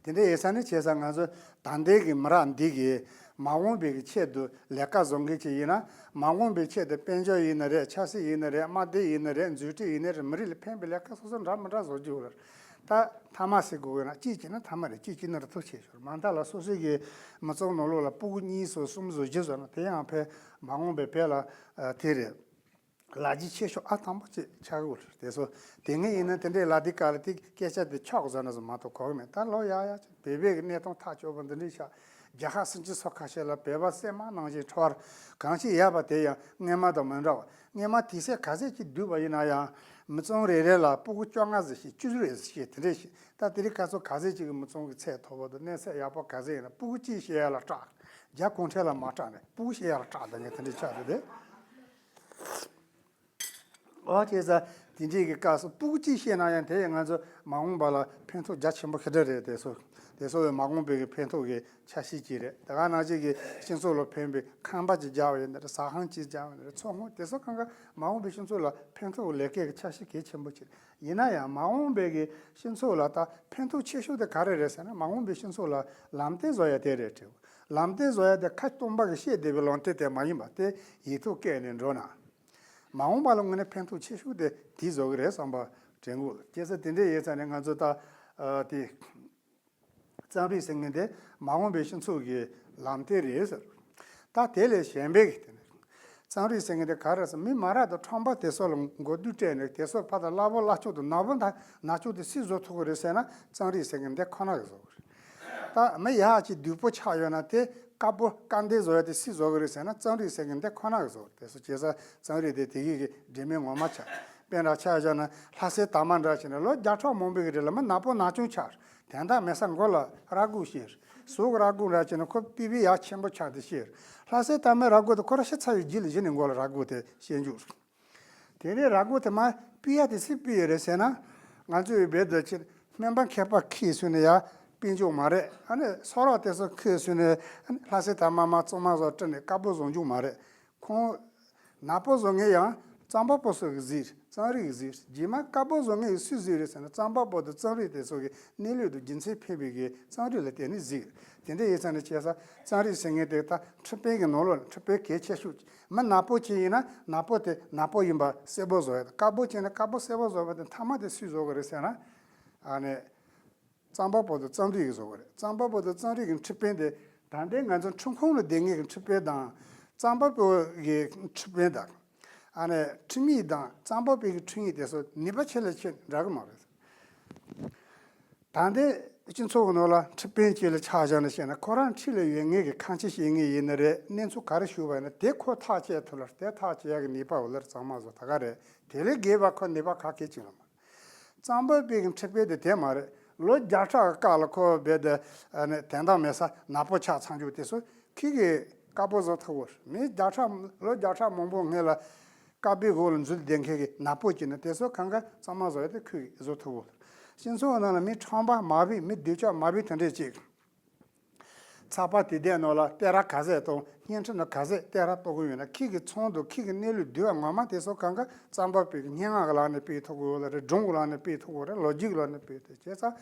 དེ་འདྲ་ཡིན་ཙང་ནི་བྱས་ཙང་ང་ཚོ་ད་ལྟའི་གི་མི་རབས་འདི་གིས་མ་འོངས་པའི་གི་ཆེད་དུ་ལས་ཀ་བཟོ་མཁན་ཅིག་ཡིན་ན། མ་འོངས་པའི་ཆེད་དུ་དཔལ་འབྱོར་ཡིན་ན་རེད། ཆབ་སྲིད་ཡིན་ན་རེད། དམག་སྡེ་ཡིན་ན་རེད། འཛུགས་སྐྲུན་ཡིན་ན་རེད། མི་རིགས་ལ་ཕན་པའི་ལས་ཀ་སོ་སོ་འདྲ་མི་འདྲ་བཟོ་རྒྱུ་རེད། ད་མཐའ་མ་ཟེར་དགོས་ན་གཅིག་བྱས་ན་མཐའ་མ་རེད། གཅིག་བྱས་ན་རུ་ཐུག་ཆེ་ཤོས་མ་མཐའ་ལ་སོ་སོའི་གི་མི་ཚང་ནང་ལོགས་ལ་སྤུ་གུ་གཉིས་སོ་གསུམ་བཟོ་རྒྱུ་བཟོ་ན་དེ་ཡང་ཕན། མ་འོངས་པའི་བོད་ལ་དེ་རེད། ལ་རྒྱ་ཆེ་ཤོས་ཨ་དང་པོ་ཅིག་ཆགས་ཀྱི་ཡོད་རེད། དེ་ཚོ་དེ་སྔ་ཡིན་ན་དེ་འདྲའི་ལ་དེ་ག་ལ་དེ་སྐད་ཆ་དེ་ཆོག་ཟེར་ན་ཟེར་མ་གཏོགས་གོ་གི་མེད། ད་ལོ་ཡག་ཡག་ཅིག་བོད་པའི་གི་གནས་སྟངས་ཐག་ཆོད་པ་འདི་འདྲའི་ཤག་རྒྱལ་ཁབ་སུན་ཅི་སོགས་ཁ་ཤས་ལ་བོད་པ་སྲན་མ་ནང་བཞིན་ཁྲོ་བར་གང་ཅི་ཡོད་པ་དེ་ཡང་སྔོན་མ་དང་མི་འདྲ་བ། སྔོན་མ་དུས་ཚོད་ག་ཚད་ཅིག་བསྡུས་པ་ཡིན་ན་ཡང་མི་ཚང་རེ་རེ་ལ་སྤུ་གུ་བཅོ་ལྔ་ཙམ་ཞིག་བཅུ་དྲུག་ཙམ་ཞིག་དེ་འདྲས་ཤིག་ད་དེ་རིང་ཁ་སང་ག་ཚད་ཅིག་གི་མི་ཚང་གི་ཚད་མཐོ་པོ་དང་གནས་ཚད་ཡག་པོ་ག་ཚད་ཡིན་ན་སྤུ་གུ་གཅིག་བཤད་ཡ་ལ་སྐྲག་རྒྱ་གུང་ཁྲན་ལ་མ་སྐྲག་ནས་སྤུ་གུ་བཤད་ཡ་ལ་སྐྲག་ད་ངས་དེ་འདྲས་ཆགས་འདུག་དེ། ཨོ་བྱས་ཙང་དེ་འདྲའི་གི་སྐབས་སུ་སྤུ་གུ་གཅིག་བཤད་ན་ཡང་དེ་ཡང་ང་ཚོ་མ་འོངས་པ་ལ་ཕན་ཐོགས་རྒྱ་ཆེན་པོ་ཞེ་དྲག་རེད། དེ་ཚོ་དེ་ཚོ་བས་མ་འོངས་པའི་གི་ཕན་ཐོགས་ཀྱི་ཆ་ཤས་ཅིག་རེད། དེ་ག་ནང་བཞིན་གྱི་སྤྱི་ཚོགས་ལ་ཕན་པའི་ཁང་པ་ཅིག་རྒྱག་པ་ཡིན་ན་རེད། ཟ་ཁང་ཅིག་རྒྱག་པ་ཡིན་ན་རེད། ཚོང་ཁང་དེ་ཚོ་གང་ག་མ་འོངས་པའི་སྤྱི་ཚོགས་ལ་ཕན་ཐོགས་ཀྱི་ལས་ཀའི་གི་ཆ་ཤས་གལ་ཆེན་པོ་ཅིག་རེད། ཡིན་ན་ཡང་མ་འོངས་པའི་གི་སྤྱི་ཚོགས་ལ་ད་ཕན་ཐོགས་ཆེ་ཤོས་དེ་ག་རེ་རེད་ཟེར་ན། མ་འོངས་པའི་སྤྱི་ཚོགས་ལ་ལམ་སྟོན་བཟོ་ཡ་དེ་རེད་དྲན། ལམ་སྟོན་བཟོ་ཡ་དེ་ཁ་སྟོང་པ་གི་བཤད་བསྡད་པའི་ལམ་སྟོན་དེ་མ་ཡིན་པ་དེ་ཡིག་ཐོག་བཀོད་ནས་འགྲོ་ན། མ་འོངས་པ་ལ་དངོས་གནས་ཕན་ཐོགས་ཆེ་ཤོས་དེ་དེ་བཟོ་གི་རེད་བསམ་པ་དྲན་གྱི་ཡོད། བྱས་ཙང་དེ་འདྲ་ཡིན་ཙང་ནས་ང་ཚོ་ད་ཨ་དེ་རྩོམ་རིག་ཟེར་མཁན་དེ་ མ་འོངས་པའི་སྤྱི་ཚོགས་ཀྱི་ལམ་སྟོན་རེད་ཟེར། ད་དེ་ལས་གཞན་པའི་གི་དེ་ནི། རྩོམ་རིག་ཟེར་མཁན་དེ་ག་རེ་ཟེར། མི་མ་རབས་དང་ཁྲོམ་པ་དེ་ཚོ་ལ་མགོ་བསྡུས་སྤྲད་ནས་དེ་ཚོ་ཕར་དང་གླ་པོ་གླ་ཆོག་དང་ནག་པོ་ད་ནག་ཆོག་དེ་སུས་བཟོ་ཐུབ་ཀྱི་རེད་ཟེར་ན། རྩོམ་རིག་ཟེར་མཁན་དེ་ཁོ་ན་གིས་བཟོ་གི་རེད། ད་མི་ཡག་ཅིག་བདུག་སྤོས་ཆགས་ཡོད་ན་དེ་དཀར་པོ་སྐར་འདེབས་བཟོ་ཡ་དེ་སུས་བཟོ་གི་རེད་ཟེར་ན། རྩོམ་རིག་ཟེར་མཁན་དེ་ཁོ་ན་གིས་བཟོ་གི་རེད། དེ་ཚོ་བྱས་ཙང་རྩོམ་རིག་དེ་དེ་གི་གི་འབྲེལ་མེད་ངོ་མ་ཆགས། དཔེར་ན་ཆ་བཞག་ན་ལྷ་སའི་དར་མ་འདྲ་བྱས་ན་ལོ་བརྒྱ་ཕྲག་མང་པོའི་གི་རིང་ལ་མི་ནག་པོ་ནག་ཆུང་ཆགས། དོན་དག་མེད་ས་མགོ་ལ་ར་སྒོག་བཤེར། གཟུགས་ར་སྒོག་འདྲ་བྱས་ན་ཁོ་པི་པི་ཡག་ཆེན་པོ་ཆགས་ཏེ་བཤེར། ལྷ་སའི་དར་མའི་ར་སྒོག་དེ་ཁོ་ར་ཤི་ཚར་བའི་རྗེས་ལ་གཞི་ནས་མགོ་ལ་ར་སྒོག་དེ་བཤེར་འཇུག། དེ་ནས་ར་སྒོག་དེ་མར་སྤུས་ཡ་དེ་སུས་སྤུས་ཡོད་རེད་ཟེར་ན། ང་ཚོའི་བོད་དུ་ཕྱིན་སྨན་པ་མཁས་པ་ཁྱེར་སོང་ནས་ཡར་སྤུས་འཇུག་མ་རེད། ཨ་ནི་སོ་རོག་དེ་ཚོ་ཁྱེར་སོང་ནས་ཨ་ནི་ལྷ་སའི་དར་མ་མར་གཙང་མ་བཟོ་སྤྲད་ནས་དཀར་པོ་བཟོ་འཇུག་མ་རེད། ཁོང་ནག་པོ་བཟོ་མཁན་ཡང་རྩོམ་པ་པོ་ཚོ་གིས་གཟིགས། རྩོམ་རིག་གིས་གཟིགས། རྗེས་མ་དཀར་པོ་བཟོ་མཁན་ཡིས་སུས་གཟིགས་རེད་ཟེར་ན། རྩོམ་པ་པོ་དང་རྩོམ་རིག་དེ་ཚོ་གི་གནས་ལུགས་དང་རྒྱུ་མཚན་ཕན་པའི་གི་རྩོམ་རིག་ལ་བརྟེན་ནས་གཟིགས། དེ་འདྲ་ཡིན་ཙང་ནས་བྱས་ཙང་རྩོམ་རིག་ཟེར་མཁན་དེ་ད་འཁྲབ་སྟོན་གྱི་ནང་ལོགས་ལ་འཁྲབ་སྟོན་གལ་ཆེ་ཤོས། མི་ནག་པོ་ཅིག་ཡིན་ན་ནག་པོ་དེ་ནག་པོ་ཡིན་པ་གསལ་པོ་བཟོ་ཡ་དང་། དཀར་པོ་ཅིག་ཡིན་ན་དཀར་པོ་གསལ་པོ་བཟོ་བ་དེ་མཐའ་མ་དེ་སུས་བཟོ་དགོས་རེད་ཟེར་ན། ཨ་ནི། རྩོམ་པ་པོ་དང་རྩོམ་རིག་གིས་བཟོ་བ་རེད། རྩོམ་པ་པོ་དང་རྩོམ་རིག་གི་འཁྲབ་སྟོན་དེ་ད་ལྟའི་ང་ཚོ་འཁྲབ་ཁང་ལ་བསྡད་མཁན་གྱི་འཁྲབ་སྟོན་དང་། རྩོམ་པ་པོ་གི་འཁྲབ་སྟོན་དང་། ཨ་ནི་འཁྲབ་མིག་དང་རྩོམ་པ་པོ་གི་འཁྲབ་མིག་དེ་ཚོ་ནུས་པ་ཆེ་ལ་ཆེ་འདྲ་གི་མ་རེད། ད་ལྟའི་སྤྱི་ཚོགས་ཀྱི་ནང་ལ་འཁྲབ་སྟོན་ཅིག་ལ་ཆ་བཞག་ནས་བཤད་ན། ཁོ་རང་འཁྲིས་ལ་ཡོད་མཁན་གྱི་ཁ་འཆང་བཤད་མཁན་ཡིན་ན་རེད། གནས་ཚུལ་ག་རེ་ཞུས་པ་ཡིན་ན་དེ་ཁོ་ཐག་བཅད་ཐུབ་ལ། དེ་ཐག་བཅད་ཡག་གི་ནུས་པ་ཡོད་ལ་རྩོམ་མ་བཟོ་ད་ག་རེད། དེ་ལས་བརྒལ་བ་ཁོ་ནུས་པ་ག་གེ་ཅིག་ཡོད་མ་རེད། རྩོམ་པ་པོའི་གི་འཁྲབ་སྟོན་དེ་དེ་མ་རེད། ལོ་བརྒྱ་ཕྲག་གི་སྐབས་ལ་ཁོ་རྦད་དེ་ཨ་ནི་དོན་དག་མེད་ས་ནག་པོ་ཆགས་ཚར་འཇུག་དེ་ཚོ་ཁྱེད་ཀྱིས་དཀར་པོ་བཟོ་ཐུབ་བོ། མི་བརྒྱ་ཕྲག་ལོ་བརྒྱ་ཕྲག་མང་པོ་སྔོན་ལ་དཀར་པོའི་འོག་ལ་འཛུལ་བསྡད་མཁན་གྱི་ནག་པོ་ཅིག་ནི་དེ་ཚོ་གང་ག་རྩོམ་མ་བཟོ་ཡ་དེ་ཁོས་བཟོ་ཐུབ་བོ། སྤྱི་ཚོགས་ནང་ལ་མི་ཁྲོམ་པ་མ་བུ་མི་སྡུག་ཅག་མ་བུ་དེ་འདྲས་ཅིག་ཚགས་པར་དེ་འདྲའི་ནང་ལ་སྟེང་ར་ག་ཚད་དང་བརྙན་འཕྲིན་ལ་ག་ཚད་སྟེང་ར་གཏོང་གི་ཡོད་ན། ཁྱེད་ཀྱི་ཚོང་དང་ཁྱེད་ཀྱི་གནས་ལུགས་འདུལ་བ་ངོ་མ་དེ་ཚོ་གང་ག་རྩོམ་པ་པོའི་སྙན་ངག་གི་ལམ་ནས་སྤེལ་ཐུབ་ཀྱི་ཡོད་ལ་རེད། སྒྲུང་གི་ལམ་ནས་སྤེལ་ཐུབ་ཀྱི་རེད། ལོ་རྒྱུས་ཀྱི་ལམ་ནས་སྤེལ་ཐུབ། བྱས་ཙང་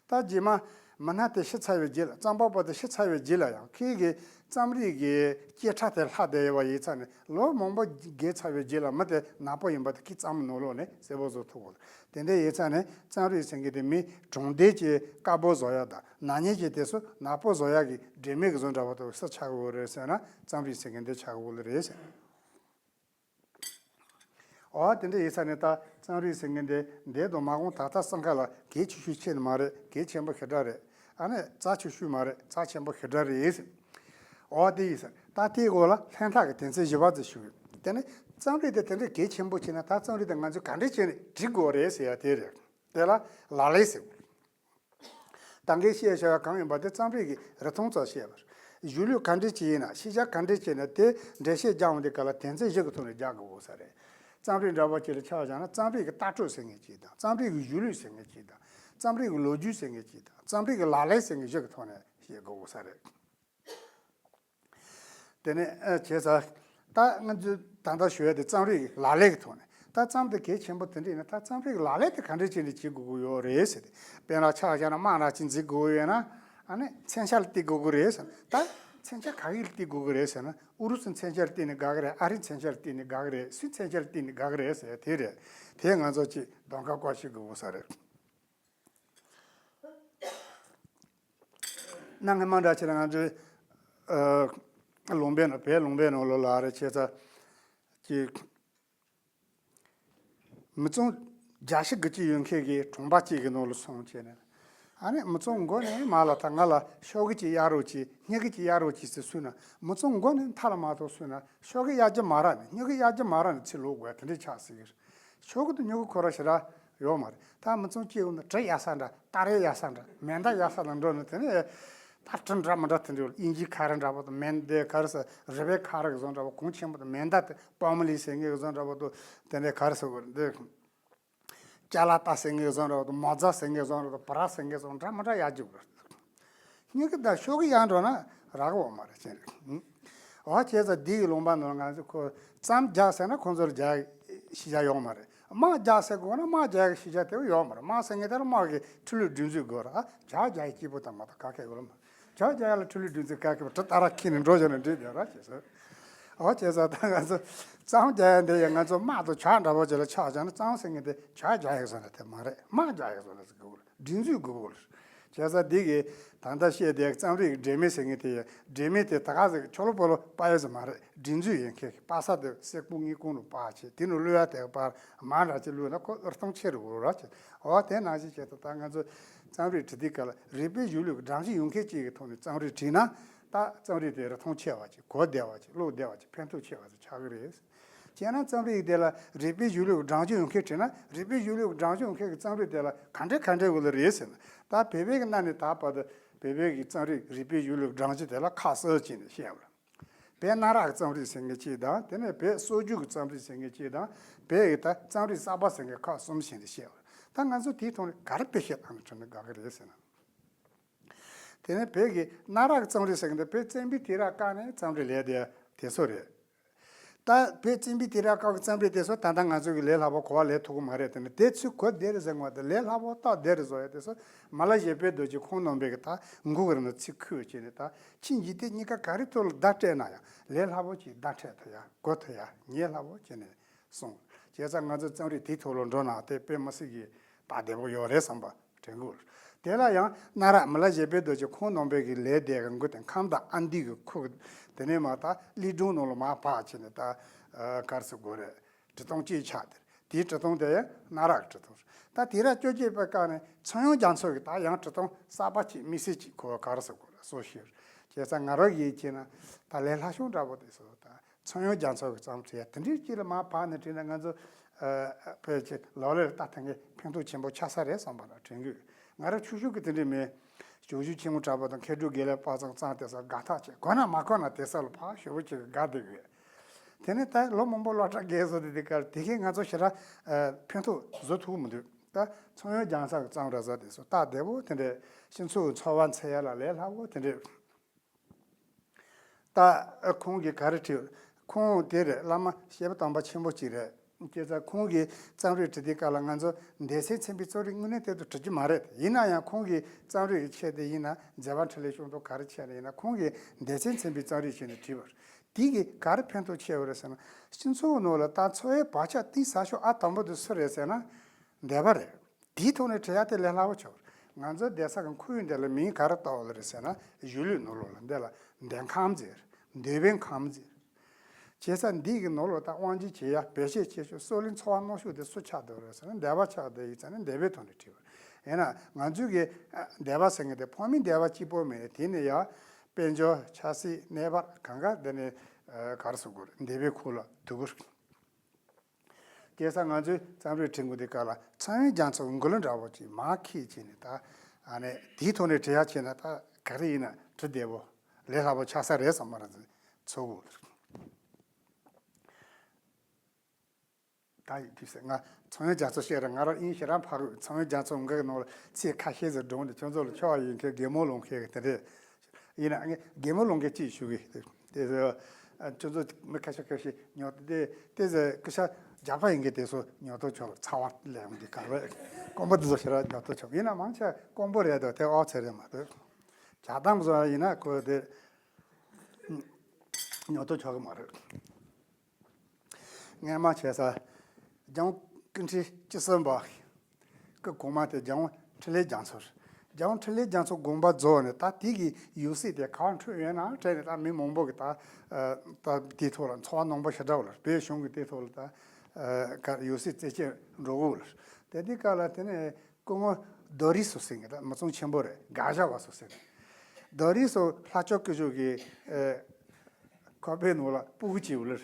ད་རྗེས་མ་མི་སྣ་དེ་ཤི་ཚར་བའི་རྗེས་ལ། རྩོམ་པ་པོ་དེ་ཤི་ཚར་བའི་རྗེས་ལ་ཡང་ཁྱེད་ཀྱི་རྩོམ་རིག་གི་སྐྱེས་ཕྲ་དེ་ལྷག་བསྡད་ཡོད་པ་ཡིན་ཙང་ནས། ལོ་མང་པོ་བརྒལ་ཚར་བའི་རྗེས་ལ་མི་དེ་ནག་པོ་ཡིན་པ་དེ་ཁྱེད་རྩོམ་ནང་ལོགས་ནས་གསལ་པོ་བཟོ་ཐུབ་ཀྱི་རེད། དེ་འདྲ་ཡིན་ཙང་ནས་རྩོམ་རིག་ཟེར་མཁན་དེ་མི་གྲོང་སྡེ་གྱི་དཀར་པོ་བཟོ་ཡ་དང་། ནག་ཉེས་ཀྱི་དེ་ཚོ་ནག་པོ་བཟོ་ཡ་གི་འབྲེལ་མེད་ཀྱི་བཟོ་འདྲ་བ་དེ་སུ་ཆགས་ཀྱི་ཡོད་རེད་ཟེར་ན། རྩོམ་རིག་ཟེར་མཁན་དེ་ཆགས་ཀྱི་ཡོད་རེད་ཟེར། འོ་དེ་འདྲ་ཡིན་ཙང་ནས་ད་རྩོམ་རིག་ཟེར་མཁན་དེ་འདས་དང་མ་འོངས་ད་ལྟ་སང་ཁ་ལ་གལ་ཆེ་ཤོས་ཆེ་ནི་མ་རེད། གལ་ཆེན་པོ་ཞེ་དྲག་རེད། ཨ་ནི་རྩ་ཆེ་ཤོས་མ་རེད། རྩ་ཆེན་པོ་ཞེ་དྲག་རེད་ཟེར། འོ་དེ་ཡིན་ཙང་ད་དེའི་འོག་ལ་ལྷན་ཐག་གི་དོན་ཚན་བཞི་པ་དེ་ཞུ་གི་ཡོད། དེ་ནི་རྩོམ་རིག་དེ་དེ་འདྲ་གལ་ཆེན་པོ་བྱས་ན་ད་རྩོམ་རིག་དེ་ང་ཚོས་ག་འདྲ་བྱས་ནས་འབྲི་དགོས་རེད་ཟེར་ཡ་དེ་རེད། དེ་ལ་ལག་ལེན་ཟེར། ད་གིན་བཤད་བྱ་བ་གང་ཡིན་པ་དེ་རྩོམ་རིག་གི་རིགས་མཐོང་ཙམ་བཤད་པ་རེད། གཞུང་ལུགས་ག་འདྲ་ཅིག་ཡིན་ན། ཤེས་བྱ་ག་འདྲ་ཅིག་ཡིན་ན། དེ་འགྲེལ་བཤད་རྒྱག་འོང་དུས་སྐབས་ལ་དོན་ཚན་བཞི་གི་ཐོག་ནས་རྒྱག་དགོས་ས་རེད། རྩོམ་རིག་འདྲ་པོ་ཅིག་ལ་ཆ་བཞག་ན་རྩོམ་རིག་གི་ལྟ་གྲུབ་ཟེར་མཁན་ཅིག་དང་། རྩོམ་རིག་གི་གཞུང་ལུགས་ཟེར་མཁན་ཅིག་དང་། རྩོམ་རིག་གི་ལོ་རྒྱུས་ཟེར་མཁན་ཅིག་དང་། རྩོམ་རིག་གི་ལག་ལེན་ཟེར་མཁན་བཞི་གི་ཐོག་ནས་བཤད་དགོས་ས་རེད། དེ་ནས་ཨ་བྱས་ཙང་ད་ང་ཚོས་ད་ལྟ་ཞུ་ཡ་དེ་རྩོམ་རིག་གི་ལག་ལེན་གྱི་ཐོག་ནས། ད་རྩོམ་དེ་གལ་ཆེན་པོ་དེ་འདྲ་ཡིན་ན། ད་རྩོམ་རིག་གི་ལག་ལེན་དེ་ག་འདྲ་བྱས་ནས་བྱེད་དགོས་ཀྱི་ཡོད་རེད་ཟེར་ཏེ། དཔེར་ན་ཆ་བཞག་ན་དམག་འདྲ་ཅིག་འཛིང་དགོས་ཀྱི་ཡོད་ན། ཨ་ནི་མཚོན་ཆ་ལ་བརྟེན་དགོས་ཀྱི་རེད་ཟེར། ད་མཚོན་ཆ་ག་གི་ལ་བརྟེན་དགོས་ཀྱི་རེད་ཟེར་ན། ཨུ་རུ་སུའི་མཚོན་ཆ་ལ་བརྟེན་ནས་དགའ་གི་རེད། ཨ་རིའི་མཚོན་ཆ་ལ་བརྟེན་ནས་དགའ་གི་རེད། སུའི་མཚོན་ཆ་ལ་བརྟེན་ནས་དགའ་གི་རེད་ཟེར་དེ་རེད། དེ་ང་ཚོ་ཅིག་གདམ་ག་སྐོར་ཞིག་དགོས་ས་རེད། གནའ་སྔ་མ་འདྲ་བྱས་ན་ང་ཚོའི་ཨ་ལུང་པའི་ནང་། བོད་ལུང་པའི་ནང་ལོགས་ལ་རེད། བྱས་ཙང་ཅིག་མི་ཚང་བརྒྱ་ཞིག་གི་ཅིག་ཡོད་མཁན་གྱི་གྲོང་པ་གཅིག་གི་ནང་ལ་སོང་བྱས་ནས། ཨ་ནི་མི་ཚང་མགོ་ནས་མར་ལ་ད་ང་ལ་ཤོག་གུ་ཅིག་གཡར་རོགས་གྱིས། སྨྱུ་གུ་ཅིག་གཡར་རོགས་གྱིས་ཟེར་གསུངས་ན། མི་ཚང་མགོ་ནས་མཐའ་ལ་མ་གཏོགས་གསུངས་ན། ཤོག་གུ་གཡར་རྒྱུ་མ་རག་ནས། སྨྱུ་གུ་གཡར་རྒྱུ་མ་རག་ནས་ཕྱིར་ལོག་དགོས་དེ་འདྲ་ཆགས་སྲིད་ཀྱི་རེད། ཤོག་གུ་དང་སྨྱུ་གུ་ཁོ་ར་ཞེ་དྲག་ཡོད་མ་རེད། ད་མི་ཚང་གཅིག་འོང་ན་གྲི་གཡར་ས་འདྲ། སྟ་རེ་གཡར་ས་འདྲ། མེ་མདའ་གཡར་ས་ལ་འགྲོ་ནས། དེ་ནས་ད་གྲི་འདྲ་མི་འདྲ་དེ་འདྲ་ཡོད། དབྱིན་ཇིའི་ཁ་རི་འདྲ་པོ་དང་། མེ་མདའ་ག་རེ་ཟེར། རི་བོའི་ཁ་རི་གི་བཟོ་འདྲ་པོ། གོང་ཆེན་པོ་དང་། མེ་མདའ་དེ་པོམ་མེ་ལི་ཟེར་མཁན་གི་བཟོ་འདྲ་པོ་དང་། དེ་ནས་ག་རེ་ཟེར་དགོས་རེད། འདི་ཅ་ལག་ཏ་ཟེར་མཁན་གི་བཟོ་འདྲ་པོ་དང་། མོ་ཛ་ཟེར་མཁན་གི་བཟོ་འདྲ་པོ་དང་། བ་ར་ཟེར་མཁན་གི་བཟོ་འདྲ་མི་འདྲ་གཡར་རྒྱུ་དགོས། སྨྱུ་གུ་དང་ཤོག་གུ་གཡར་འགྲོ་ན་རག་གི་ཡོད་མ་རེད། ཅེས་རེད། འོ་བྱས་ཙང་འདི་གི་ལུང་པ་ནང་ང་ཚོ་ཁོ་རྩོམ་རྒྱག་ཟེར་ན་ཁོང་ཚོར་རྒྱག་ཤེས་བྱ་ཡོད་མ་རེད། དམག་རྒྱག་ཟེར་དགོས་ན་དམག་རྒྱག་ཤེས་བྱ་དེ་ཡོད་མ་རེད། དམག་ཟེར་མཁན་དེ་ལ་དམག་གི་འཕྲུལ་ལས་སྒྲིག་འཛུགས་དགོས་རེད། ཨ་རྒྱག་རྒྱག་ཡ་སྐྱིད་པོ་དང་མ་གཏོགས་ག་གེ་ཡོད་ལ་མ། རྒྱག་རྒྱག་ཡ་ལ་འཕྲུལ་ལས་སྒྲིག་འཛུགས་ག་གེ་ཡོད། གྲི་སྟ་ར་འཁྱེར་ནས་འགྲོ་བྱས་ན་འགྲིག་བསྡད་ར་བྱས་སོང་། འོ་བྱས་ཙང་ད་ང་ཚོ་རྩོམ་རྒྱག་ཡ་འདི་ཡང་ང་ཚོ་དམག་དང་ཇ་འདྲ་པོ་ཅིག་ལ་ཆ་བཞག་ན། རྩོམ་ཟེར་མཁན་དེ་ཇ་རྒྱག་ཡ་བཟོ་འདྲ་དེ་མ་རེད། དམག་རྒྱག་ཡ་བཟོ་འདྲ་ཟེར་དགོས་རེད། སྒྲིག་འཛུགས་དགོས་རེད། བྱས་ཙང་འདི་གི་ད་ལྟ་བཤད་དེ་རྩོམ་རིག་སྒྲོན་མེ་ཟེར་མཁན་དེ་ཡང་སྒྲོན་མེ་དེ་ད་ག་ཟེ་ཆོ་ལོ་པོ་ལོ་པ་ཡོད་ཟེར་མ་རེད། སྒྲིག་འཛུགས་ཡིན་མཁན་གྱི་པ་ས་དེ་སེར་པོ་དངུལ་ཁུང་ལ་པ་བྱས་དེ་ནས་གླུ་ཡ་དེ་པར་མ་འདྲ་ཅིག་བླུགས་ན་ཁོ་རིག་སྟོང་ཆེ་རུ་འགྲོ་ར་ཅིག་འོ་དེ་ནང་བཞིན་བྱས་ཏེ་ད་ང་ཚོ་རྩོམ་རིག་བྲིས་དུས་སྐབས་ལ་རིག་པའི་གཞུང་ལུགས་སྒྲོམ་གཞི་ཡོད་མཁན་ཅིག་གི་ཐོག་ནས་རྩོམ་རིག་བྲིས་ན་ད་རྩོམ་རིག་དེ་རིག་སྟོང་ཆེ་བ་ཅིག་གོ་བདེ་བ་ཅིག་བློ་བདེ་བ་ཅིག་ཕན་ཐོགས་ཆེ་བ་ཅིག་ཆགས་ཀྱི་རེད། བྱས་ན་རྩོམ་རིག་དེ་ལ་རིག་པའི་གཞུང་ལུགས་སྒྲོམ་གཞི་ཡོད་མཁན་བྲིས་ན་རིག་པའི་གཞུང་ལུགས་སྒྲོམ་གཞི་ཡོད་མཁན་གྱི་རྩོམ་རིག་དེ་ལ་ག་འདྲས་ག་འདྲས་འོ་ལ་རེད་ཟེར་ན། ད་བོད་པའི་གི་གནའ་ནས་ད་བར་དུ་བོད་པའི་གི་རྩོམ་རིག་རིག་པའི་གཞུང་ལུགས་སྒྲོམ་གཞི་དེ་ལ་ཁ་གསལ་བྱས་ནས་བཤད་པ། བོད་གནའ་རབས་རྩོམ་རིག་ཟེར་མཁན་གཅིག་དང་དེ་ནས་བོད་སྲོལ་རྒྱུན་གྱི་རྩོམ་རིག་ཟེར་མཁན་གཅིག་དང་བོད་ཀྱི་ད་རྩོམ་རིག་གསར་པ་ཟེར་མཁན་ཁག་གསུམ་བྱས་ནས་བཤད་པ། ད་ང་ཚོ་དེའི་ཐོག་ནས་ག་རེ་དཔེ་བཤད་བཏང་ནས་བྲིས་ན་དགའ་གི་རེད་ཟེར་ན། དེ་ནས་བོད་ཀྱི་གནའ་རབས་རྩོམ་རིག་ཟེར་མཁན་དེ་བོད་བཙན་པོའི་དུས་རབས་སྐབས་ནས་རྩོམ་རིག་ལས་དེ་དེ་ཚོ་རེད། ད་བོད་བཙན་པོའི་དུས་རབས་སྐབས་ཀྱི་རྩོམ་རིག་དེ་ཚོ་ད་ལྟ་ང་ཚོ་གི་ལས་སླ་པོ་གོ་བ་ལེན་ཐུབ་ཀྱི་མ་རེད། དེ་ནི་དེ་ཚོས་གོ་བདེ་རུ་བཟོ་དགོས་དེ་ལས་སླ་པོ་རྟོགས་བདེ་རུ་བཟོ་ཡ་དེ་ཚོ་མི་ལ་བཞད་པའི་རྡོ་རྗེ་ཁོང་རྣམ་པས་ཀྱི་ད་མགོ་གི་རིང་ལ་ཚིག་ཁུར་བྱས་ནས་ད་ཕྱི་འཇིག་རྟེན་གཉིས་ཀ་ག་རེ་ཐོག་ལ་བརྡ་སྤྲད་ན་ཡང་ལས་སླ་པོ་ཅིག་བརྡ་འཕྲོད་ཐུབ་ཡ་གོ་ཐུབ་ཡ་ཉན་སླ་པོ་བྱས་ནས་གསུངས། བྱས་ཙང་ང་ཚོ་རྩོམ་རིག་དེའི་ཐོག་ལ་འགྲོ་ན་དེ་དཔེ་མི་སྲིད་ཀྱི་སྟབས་བདེ་པོ་ཡོད་རེད་བསམ་པ་དྲན་གྱི་ཡོད། དེ་ལ་ཡང་གནའ་རབས་མི་ལ་བཞད་པའི་རྡོ་རྗེ་ཁོང་རྣམ་པའི་གི་ལས་དེ་གི་མགོ་དེ་ཁམས་དང་ཨ་མདོའི་གི་ཁུག་དེ་ནས་མར་ད་གླིང་སྒྲུང་ནང་ལ་མར་ཕར་ཕྱིན་ནས་ད་ག་རེ་ཟེར་དགོས་རེད། འབྲི་སྟངས་གཅིག་ཆགས་དེ་དེའི་འབྲི་སྟངས་དེ་ཡང་གནའ་རབས་ཀྱི་འབྲི་སྟངས་རེད། ད་དུས་རབས་བཅོ་བརྒྱད་པའི་སྐབས་ནས་ཚངས་དབྱངས་རྒྱ་མཚོ་གི་ད་ཡང་འབྲི་སྟངས་གསར་པ་ཅིག་དམིགས་བསལ་ཅིག་ཁོ་ག་རེ་ཟེར་དགོས་རེད་སོ་ཤེར། བྱས་ཙང་ང་རང་གིས་བྱས་ན་ད་ལས་སླ་ཤོས་འདྲ་པོ་དེ་ཚོ་ད། ཚངས་དབྱངས་རྒྱ་མཚོ་གི་རྩོམ་བྲིས་ཡ་དེ་འདྲའི་སྤྱི་ལ་མར་བབས་ནས་བྲིས་ན་ང་ཚོ་ཨ་ཕལ་ཆེར་ལག་ལེན་ལ་བསྟར་ཐུབ་མཁན་ཕན་ཐོགས་ཆེན་པོ་ཆགས་ས་རེད་བསམ་པ་ལ་དྲན་གྱི་ཡོད། ང་རང་ཆུང་ཆུང་གི་དེ་འདྲའི་མི་ཞབས་ཞུ་ཆེན་མོ་དྲག་པོ་དང་མཁས་གྲུབ་དགེ་ལེགས་དཔག་བསམ་གཙང་དེ་ཚོ་དགའ་ཐག་ཆད། གོ་ན་མ་གོ་ན་དེ་ས་ལ་ཕར་ཞེ་པོ་ཅིག་དགའ་བསྡད་ཡོད། དེ་ནས་ད་ལོ་མང་པོ་སློབ་གྲྭ་རྒན་བཟོ་དེ་དེ་གར་དེ་གས་ང་ཚོ་ཞེ་དྲག་ཨ་ཕན་ཐོགས་བཟོ་ཐུབ་མི་འདུག་ད་ཚངས་དབྱངས་རྒྱ་མཚོ་གི་རྩོམ་འདྲ་བཟོ་དེ་ཚོ་སྟབས་བདེ་པོ་དེ་འདྲའི་སྤྱི་ཚོགས་འཚོ་བ་འཚོལ་ཡ་ལ་ལས་སླ་པོ་དེ་འདྲའི། ད་ཁོང་གིས་ག་རེ་བྲིས། ཁོང་དེ་རེད་བླ་མ་བཤད་པ་དམ་པ་ཆེན་པོ་གཅིག་རེད། བྱས་ཙང་ཁོང་གིས་རྩོམ་རིག་བྲིས་དུས་སྐབས་ལ་ང་ཚོ་སྡེ་ཚན་ཚན་པའི་རྩོམ་རིག་དངོས་གནས་དེ་ཚོ་བྲི་རྒྱུ་མ་རེད། ཡིན་ན་ཡང་ཁོང་གིས་རྩོམ་རིག་གི་ཆེད་དུ་ཡིན་ན་མཛད་པ་འཕྲིན་ལས་ཤོག་ཐོག་ག་རེ་བྱས་ནས་ཡིན་ན་ཁོང་གིས་སྡེ་ཚན་ཚན་པའི་རྩོམ་རིག་བྱས་ནས་བྲིས་པ་རེད། དེ་གིས་ག་རེ་ཕན་ཐོགས་ཆེ་བ་རེད་ཟེར་ན་སྤྱི་ཚོགས་ནང་ལ་ད་འཚོ་བའི་བག་ཆགས་གཏིང་ཟབ་ཤོས་ཨ་དང་པོ་དེ་སུ་རེད་ཟེར་ན་སྡེ་པ་རེད། དེའི་ཐོག་ནས་བྲི་ཡ་དེ་ལས་སླ་པོ་ཆགས། ང་ཚོའི་སྡེ་ས་གི་ཁོར་ཡུག་འདི་ལ་མིང་ག་རེ་བཏགས་ཡོད་རེད་ཟེར་ན་གཞིས་ལུས་ནང་ལོགས་ལ་འདི་ལ་འདོད་ཁམས་ཟེར། འདོད་པའི་ཁམས་ཟེར། བྱས་ཙང་འདི་གི་ནང་ལོགས་ད་དབང་སྒྱུར་བྱེད་ཡ་བེད་སྤྱོད་བྱེད་ཤོག་སྲོག་ལེན་འཚོ་བ་གནང་ཤོག་དེ་སུ་ཆགས་འདུག་རེད་ཟེར་ན་སྡེ་པ་ཆགས་འདུག་ཡིན་ཙང་ནི་སྡེ་པའི་ཐོག་ནས་བྲིས་པ། ཡིན་ན་ང་ཚོའི་གི་སྡེ་པ་ཟེར་མཁན་དེ་ཕ་མའི་སྡེ་པ་གཅིག་པོ་མེད། དེ་ནས་ཡ་དཔལ་འབྱོར་ཆབ་སྲིད་གནས་བབ་གང་ག་དེ་ནས་ག་རེ་ཟེར་དགོས་རེད་སྡེ་པའི་ཁུལ་ལ་འདུ་གི། བྱས་ཙང་ང་ཚོས་རྩོམ་རིག་འབྲི་དགོས་དུས་སྐབས་ལ་ཚངས་དབྱངས་རྒྱ་མཚོ་གི་མགུར་གླུ་འདྲ་པོ་ཅིག་མར་ཁྱེར་བྱས་ནས་ད་ཨ་ནི་དེའི་ཐོག་ནས་བྲི་ཡ་བྱས་ན་ད་ག་རེ་ཡིན་ན་བྲི་བདེ་པོ་ལས་སླ་པོ་ཆགས་ས་རེད་བསམ་པ་རང་ཚོ་ཚོར་གི་ཡོད། ད་ཡིན་དུས་ཟེར་ང་ཚངས་དབྱངས་རྒྱ་མཚོ་བཤད་ར་ང་རང་དབྱིན་ཞེ་དྲག་ཕར་གི་ཚངས་དབྱངས་རྒྱ་མཚོ་འགའ་གི་ནང་ལ་ཚིག་ཁ་ཤས་ཟིག་བསྒྲུངས་ཏེ་ཁྱོད་ཚོ་ལ་ཁྱོ་བ་ཡིན་མཁན་གད་མོ་ལོང་མཁན་གི་དེ་འདྲས། ཡིན་ན་ངས་གད་མོ་ལོང་མཁན་གཅིག་ཞུ་གི། དེ་ཚོ་ཁྱོད་ཚོ་མི་ཁ་ཤས་ཁ་ཤས་ཉོ་དེ་དེ་ཚོ་སྐུ་ཞབས་རྒྱག་པ་ཡིན་གི་དེ་ཚོ་ཉོ་ཐོ་ཆོག་ཚ་བ་ལས་འོང་གི་ག་རེ་དཀོན་པོ་དེ་ཚོ་ཞེ་དྲག་ཉོ་ཐོ་ཆོག་ཡིན་ན་མང་ཆེ་དཀོན་པོ་རེད་དོ་དེ་ཨོ་ཚེ་རེད་མ་གཏོགས་ཇ་དམ་བཟོ་ཡིན་ན་ཁོ་དེ་ཉོ་ཐོ་ཆོག་གི་མ་རེད། སྔོན་མ་བྱས་ས། རྒྱལ་དབང་སྐུ་ཕྲེང་བཅུ་གསུམ་པ། སྐུ་གོང་མ་དེ་རྒྱལ་དབང་འཕྲིན་ལས་རྒྱ་མཚོ་རེད། རྒྱལ་དབང་འཕྲིན་ལས་རྒྱ་མཚོ་དགོངས་པ་རྫོགས་ནས་ད་དེ་གི་ཡང་སྲིད་དེ་ག་པར་འཁྲུངས་ཡོད་ན་དྲན་ནས་ད་མི་མང་པོ་གི་ད་ད་དེའི་ཐོག་ལ་ཚོར་བ་རྣོན་པོ་ཞེ་དྲག་ཡོད་ལ་བོད་གཞུང་གི་དེའི་ཐོག་ལ་ད་ག་ཡང་སྲིད་རྩད་གཅོད་འགྲོ་གི་ཡོད་ལ། དེ་དུས་སྐབས་ལ་དེ་ནས་སྐུ་ངོ་རྡོ་རིང་ཟེར་མཁན་ད་མི་ཚང་ཆེན་པོ་རེད། དགའ་ཞག་པ་ཟེར་མཁན། རྡོ་རིང་ཟེར་ལྷ་ལྕམ་སྐུ་ཞབས་ཀྱི་ཁོག་པའི་ནང་ལ་སྤུ་གུ་གཅིག་ཡོད་ལ།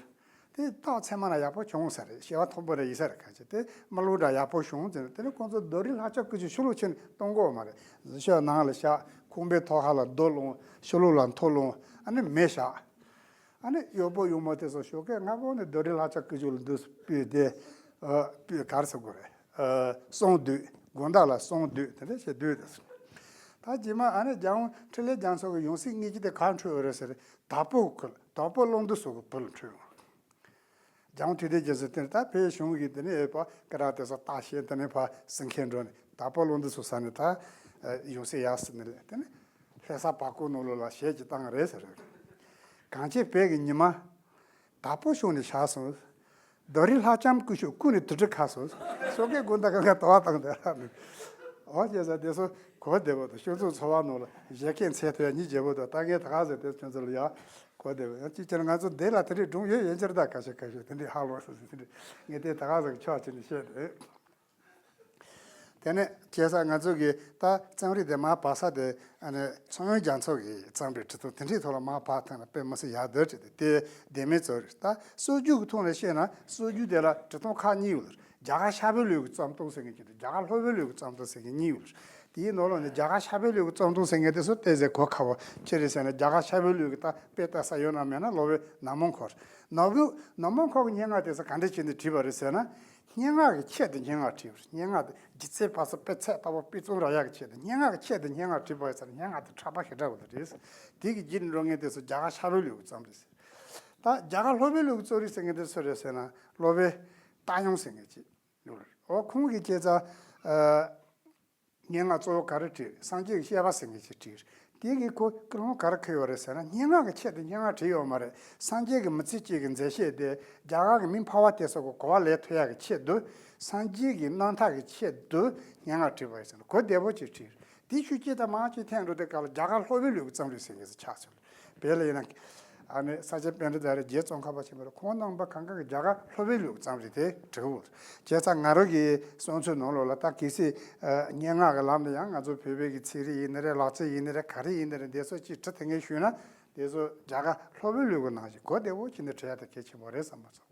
དེ་རྟགས་མཚན་མ་ན་ཡག་པོ་བྱུང་ས་རེད། སྐྱེ་བ་མཐོན་པོ་རེད་ཡིན་ས་རེད། གང་ཅི་དེ་མི་ལུགས་འདྲ་ཡག་པོ་བྱུང་ཟེར་ནས་དེ་ནས་ཁོང་ཚོ་རྡོ་རིང་ལྷ་ལྕམ་སྐུ་ཞབས་ཕྱི་ལོགས་ཕྱིན་ནས་གཏོང་གི་ཡོད་མ་རེད། གཟིམ་ཤག་ནང་ལ་བཞག་ཁང་པའི་ཐོག་ཁ་ལ་རྡོ་སློང་ཕྱི་ལོགས་ལ་མཐོ་སློང་ཨ་ནི་མེ་བཞག་ཨ་ནི་གཡོག་པོ་གཡོག་མོ་དེ་ཚོ་ཞོགས་ཀས་སྔ་པོ་ནས་རྡོ་རིང་ལྷ་ལྕམ་སྐུ་ཞབས་ལ་འདུག་སྤུས་དེ་སྤུས་ག་རེ་ཟེར་དགོས་རེད། གསུང་སྡོད་དགོང་དག་ལ་གསུང་སྡོད་དེ་འདྲ་བྱས་སྡོད་དེ། ད་རྗེས་མ་ཨ་ནི་རྒྱལ་དབང་འཕྲིན་ལས་རྒྱ་མཚོ་གི་ཡང་སྲིད་དངོས་གཞི་དེ་ག་འཁྲུངས་ཡོད་རེད་ཟེར། དྭགས་པོ་ཁུལ་དྭགས་པོ་ཀློང་རྡོལ་སོགས་ཀྱི་བུ་ལ་འཁྲུངས་ཡོད། རྒྱལ་དབང་ཐུབ་བསྟན་རྒྱ་མཚོ་དེ་ནི་ད་བོད་གཞུང་གི་དེ་ནས་ཕ་སྐད་གྲགས་དེ་ཚོ་ལྟ་ཤེས་དེ་ནས་ཕ་སེང་གེ་འགྲོ་ནས་དྭགས་པོ་ཀློང་རྡོལ་སོགས་ས་ནས་ད་ཡང་སྲིད་ཡར་སོང་ནས་དེ་ནས་ལྷ་ས་བར་སྐོར་ནང་ལོགས་ལ་ཞལ་གྱིས་བཏང་རེད་ཟེར། གངས་ཅན་བོད་ཀྱི་ཉི་མ། དྭགས་པོ་གཞུང་ནས་ཤར་སོང་། རྡོ་རིང་ལྷ་ལྕམ་སྐུ་ཞབས་སྐུ་ནས་དུར་ཁྲོད་ཁ་སོང་། སོ་སྐད་དགོན་བདག་གང་ག་དོ་བ་བཏང་དེ་རག་ནས། ཨོ་ཅེ་ས་དེ་ཚོ་གོ་བདེ་བོ་དང་སྤྱི་ཚོགས་འཚོ་བ་ནང་ལ་བཞད་གད་འཚལ་ཐུབ་ཡ་ཉིད་བརྗེ་བོ་དང་ད་ངས་ད་ག་ཟེར་དེ་ཁྱོད་ཚོ་ལ་ཡ་གོ་བདེ་བོ་ཡང་གཅིག་བྱས་ན་ང་ཚོ་འདི་ལ་དེ་འདྲའི་སྒྲུང་ཡོད་ཡིན་ཕྱིར་ད་ཁ་ཤས་ཁ་ཤས་དེ་འདྲའི་ཧ་ལོ་སོ་སོ་དེ་འདྲའི་ངས་དེ་ད་ག་ཟེར་ཕྱོགས་ཅིག་ནས་བཤད་དེ། དེ་ནས་བྱས་ཙང་ང་ཚོ་གི་ད་རྩོམ་རིག་དེ་མར་བབས་ས་དེ་ཨ་ནི་ཚངས་དབྱངས་རྒྱ་མཚོ་གིས་བརྩམས་པའི་བྲིས་ཐུང་དེ་འདྲའི་ཐོག་ལ་མར་བབས་ཐོན་ན་དཔེ་མི་སྲིད་ཡག་འདོད་བྱས་ཏེ་དེ་བདེན་མེད་ཚོར་རེད། ད་སྲོལ་རྒྱུན་གྱི་ཐོག་ནས་བཤད་ན་སྲོལ་རྒྱུན་དེ་ལ་བྲིས་ཐུང་ཁག་གཉིས་ཡོད་ལ། རྒྱ་གར་ཤར་པའི་ལུགས་ཀྱི་རྩོམ་ཐུང་ཟེར་མཁན་གཅིག་དང་རྒྱ་གར་ལྷོ་པའི་ལུགས་ཀྱི་རྩོམ་ཐུང་ཟེར་མཁན་གཉིས་ཡོད་ལ། དེའི་ནང་ལོགས་ནས་རྒྱ་གར་ཤར་པའི་ལུགས་ཀྱི་རྩོམ་ཐུང་ཟེར་མཁན་དེ་ཚོ་ཏོག་ཙམ་གོ་ཁག་པོ་ཅི་རེད་ཟེར་ན་རྒྱ་གར་ཤར་པའི་ལུགས་ཀྱི་ད་དཔེ་ལྟ་ས་ཡོད་ན་མེད་ན་སློབ་དཔོན་ནམ་མཁའི་འཁོར། ནམ་མཁའི་འཁོར་གྱི་སྙན་ངག་དེ་ཚོ་ག་འདྲ་བྱས་ནས་བྲིས་པ་རེད་ཟེར་ན། སྙན་ངག་གི་ཆེད་དུ་སྙན་ངག་བྲིས་པ་རེད། སྙན་ངག་དེ་སྒྱུ་རྩལ་པ་སོགས་དཔེ་ཚད་ལྟ་བུ་དཔེ་རྩོམ་རག་ཡག་གི་ཆེད་དུ་སྙན་ངག་གི་ཆེད་དུ་སྙན་ངག་བྲིས་པ་ཡིན་ཙང་སྙན་ངག་དེ་ཕྲ་བ་ཞེ་དྲག་པོ་དེ་རེད། དེ་གི་རྒྱུད་ནས་འགྲོ་མཁན་དེ་ཚོ་རྒྱ་གར་ཤར་པའི་ལུགས་ཀྱི་རྩོམ་རིག་ཟེར། ད་རྒྱ་གར་ལྷོ་པའི་ལུགས་ཀྱི་རྩོམ་རིག་ཟེར་མཁན་དེ་སུ་རེད་ཟེར་ན་སློབ་དཔོན་ཏཱ་དབྱངས་ཟེར་མཁན་ཅིག་ཡོད་རེད། འོ་ཁོང་གིས་བྱས་ཙང་སྙན་ངག་གཙོ་བོ་ག་རེ་བྲིས་རེད། སངས་རྒྱས་ཀྱི་བཤད་པ་ཟེར་མཁན་ཅིག་བྲིས་རེད། དེ་གི་ཁོ་ཀུན་སློང་ག་རེ་འཁུར་ཡོད་རེད་ཟེར་ན་སྙན་ངག་གི་ཆེད་དུ་སྙན་ངག་བྲིས་ཡོད་མ་རེད། སངས་རྒྱས་ཀྱི་མི་ཚེ་གཅིག་གི་མཛད་བཤད་དེ་རྒྱ་གར་གྱི་མི་ཕལ་བ་དེ་ཚོ་གི་གོ་བ་ལེན་ཐུབ་ཡག་གི་ཆེད་དུ་སངས་རྒྱས་ཀྱི་རྣམ་ཐར་གྱི་ཆེད་དུ་སྙན་ངག་བྲིས་པ་ཡིན་ཟེར་ན་གོ་བདེ་པོ་ཅིག་བྲིས་རེད། དེ་ཤུགས་ཆེ་དང་མང་ཆེ་ཐོན་འགྲོ་དུས་སྐབས་ལ་རྒྱ་གར་ལྷོ་པའི་ལུགས་ཀྱི་རྩོམ་རིག་ཟེར་མཁན་ཟེར་ཆགས་སོང་། བོད་ལ་ཡིན་ན་ཨ་ནི་ས་སྐྱ་པཎྜི་ཏ་རེད། རྗེ་ཙོང་ཁ་པ་ཆེན་པོ་རེད། ཁོང་རྣམ་པ་གང་ག་གི་རྒྱ་གར་ལྷོ་པའི་ལུགས་རྩོམ་རིག་དེ་བྲིས་ཡོད། བྱས་ཙང་ང་རང་གི་བསམ་ཚུལ་ནང་ལོགས་ལ་ད་གལ་སྲིད་སྙན་ངག་གི་ལམ་དུ་ཡང་ང་ཚོ་བོད་པའི་གི་ཚིག་རིས་ཡིན་ནི་རེད། ལག་རྩལ་ཡིན་ནི་རེད། ག་རེ་ཡིན་ནི་རེད། འདི་ཚོ་ཅིག་བྲིས་ཐུབ་མཁན་ཞུས་ན་དེ་ཚོ་རྒྱ་གར་ལྷོ་པའི་ལུགས་ཀྱི་ནང་བཞིན་གོ་བདེ་བོ་བྱས་ནས་བྲིས་ཡ་དེ་གལ་ཆེན་པོ་རེད་བསམ་པ་ཚོ།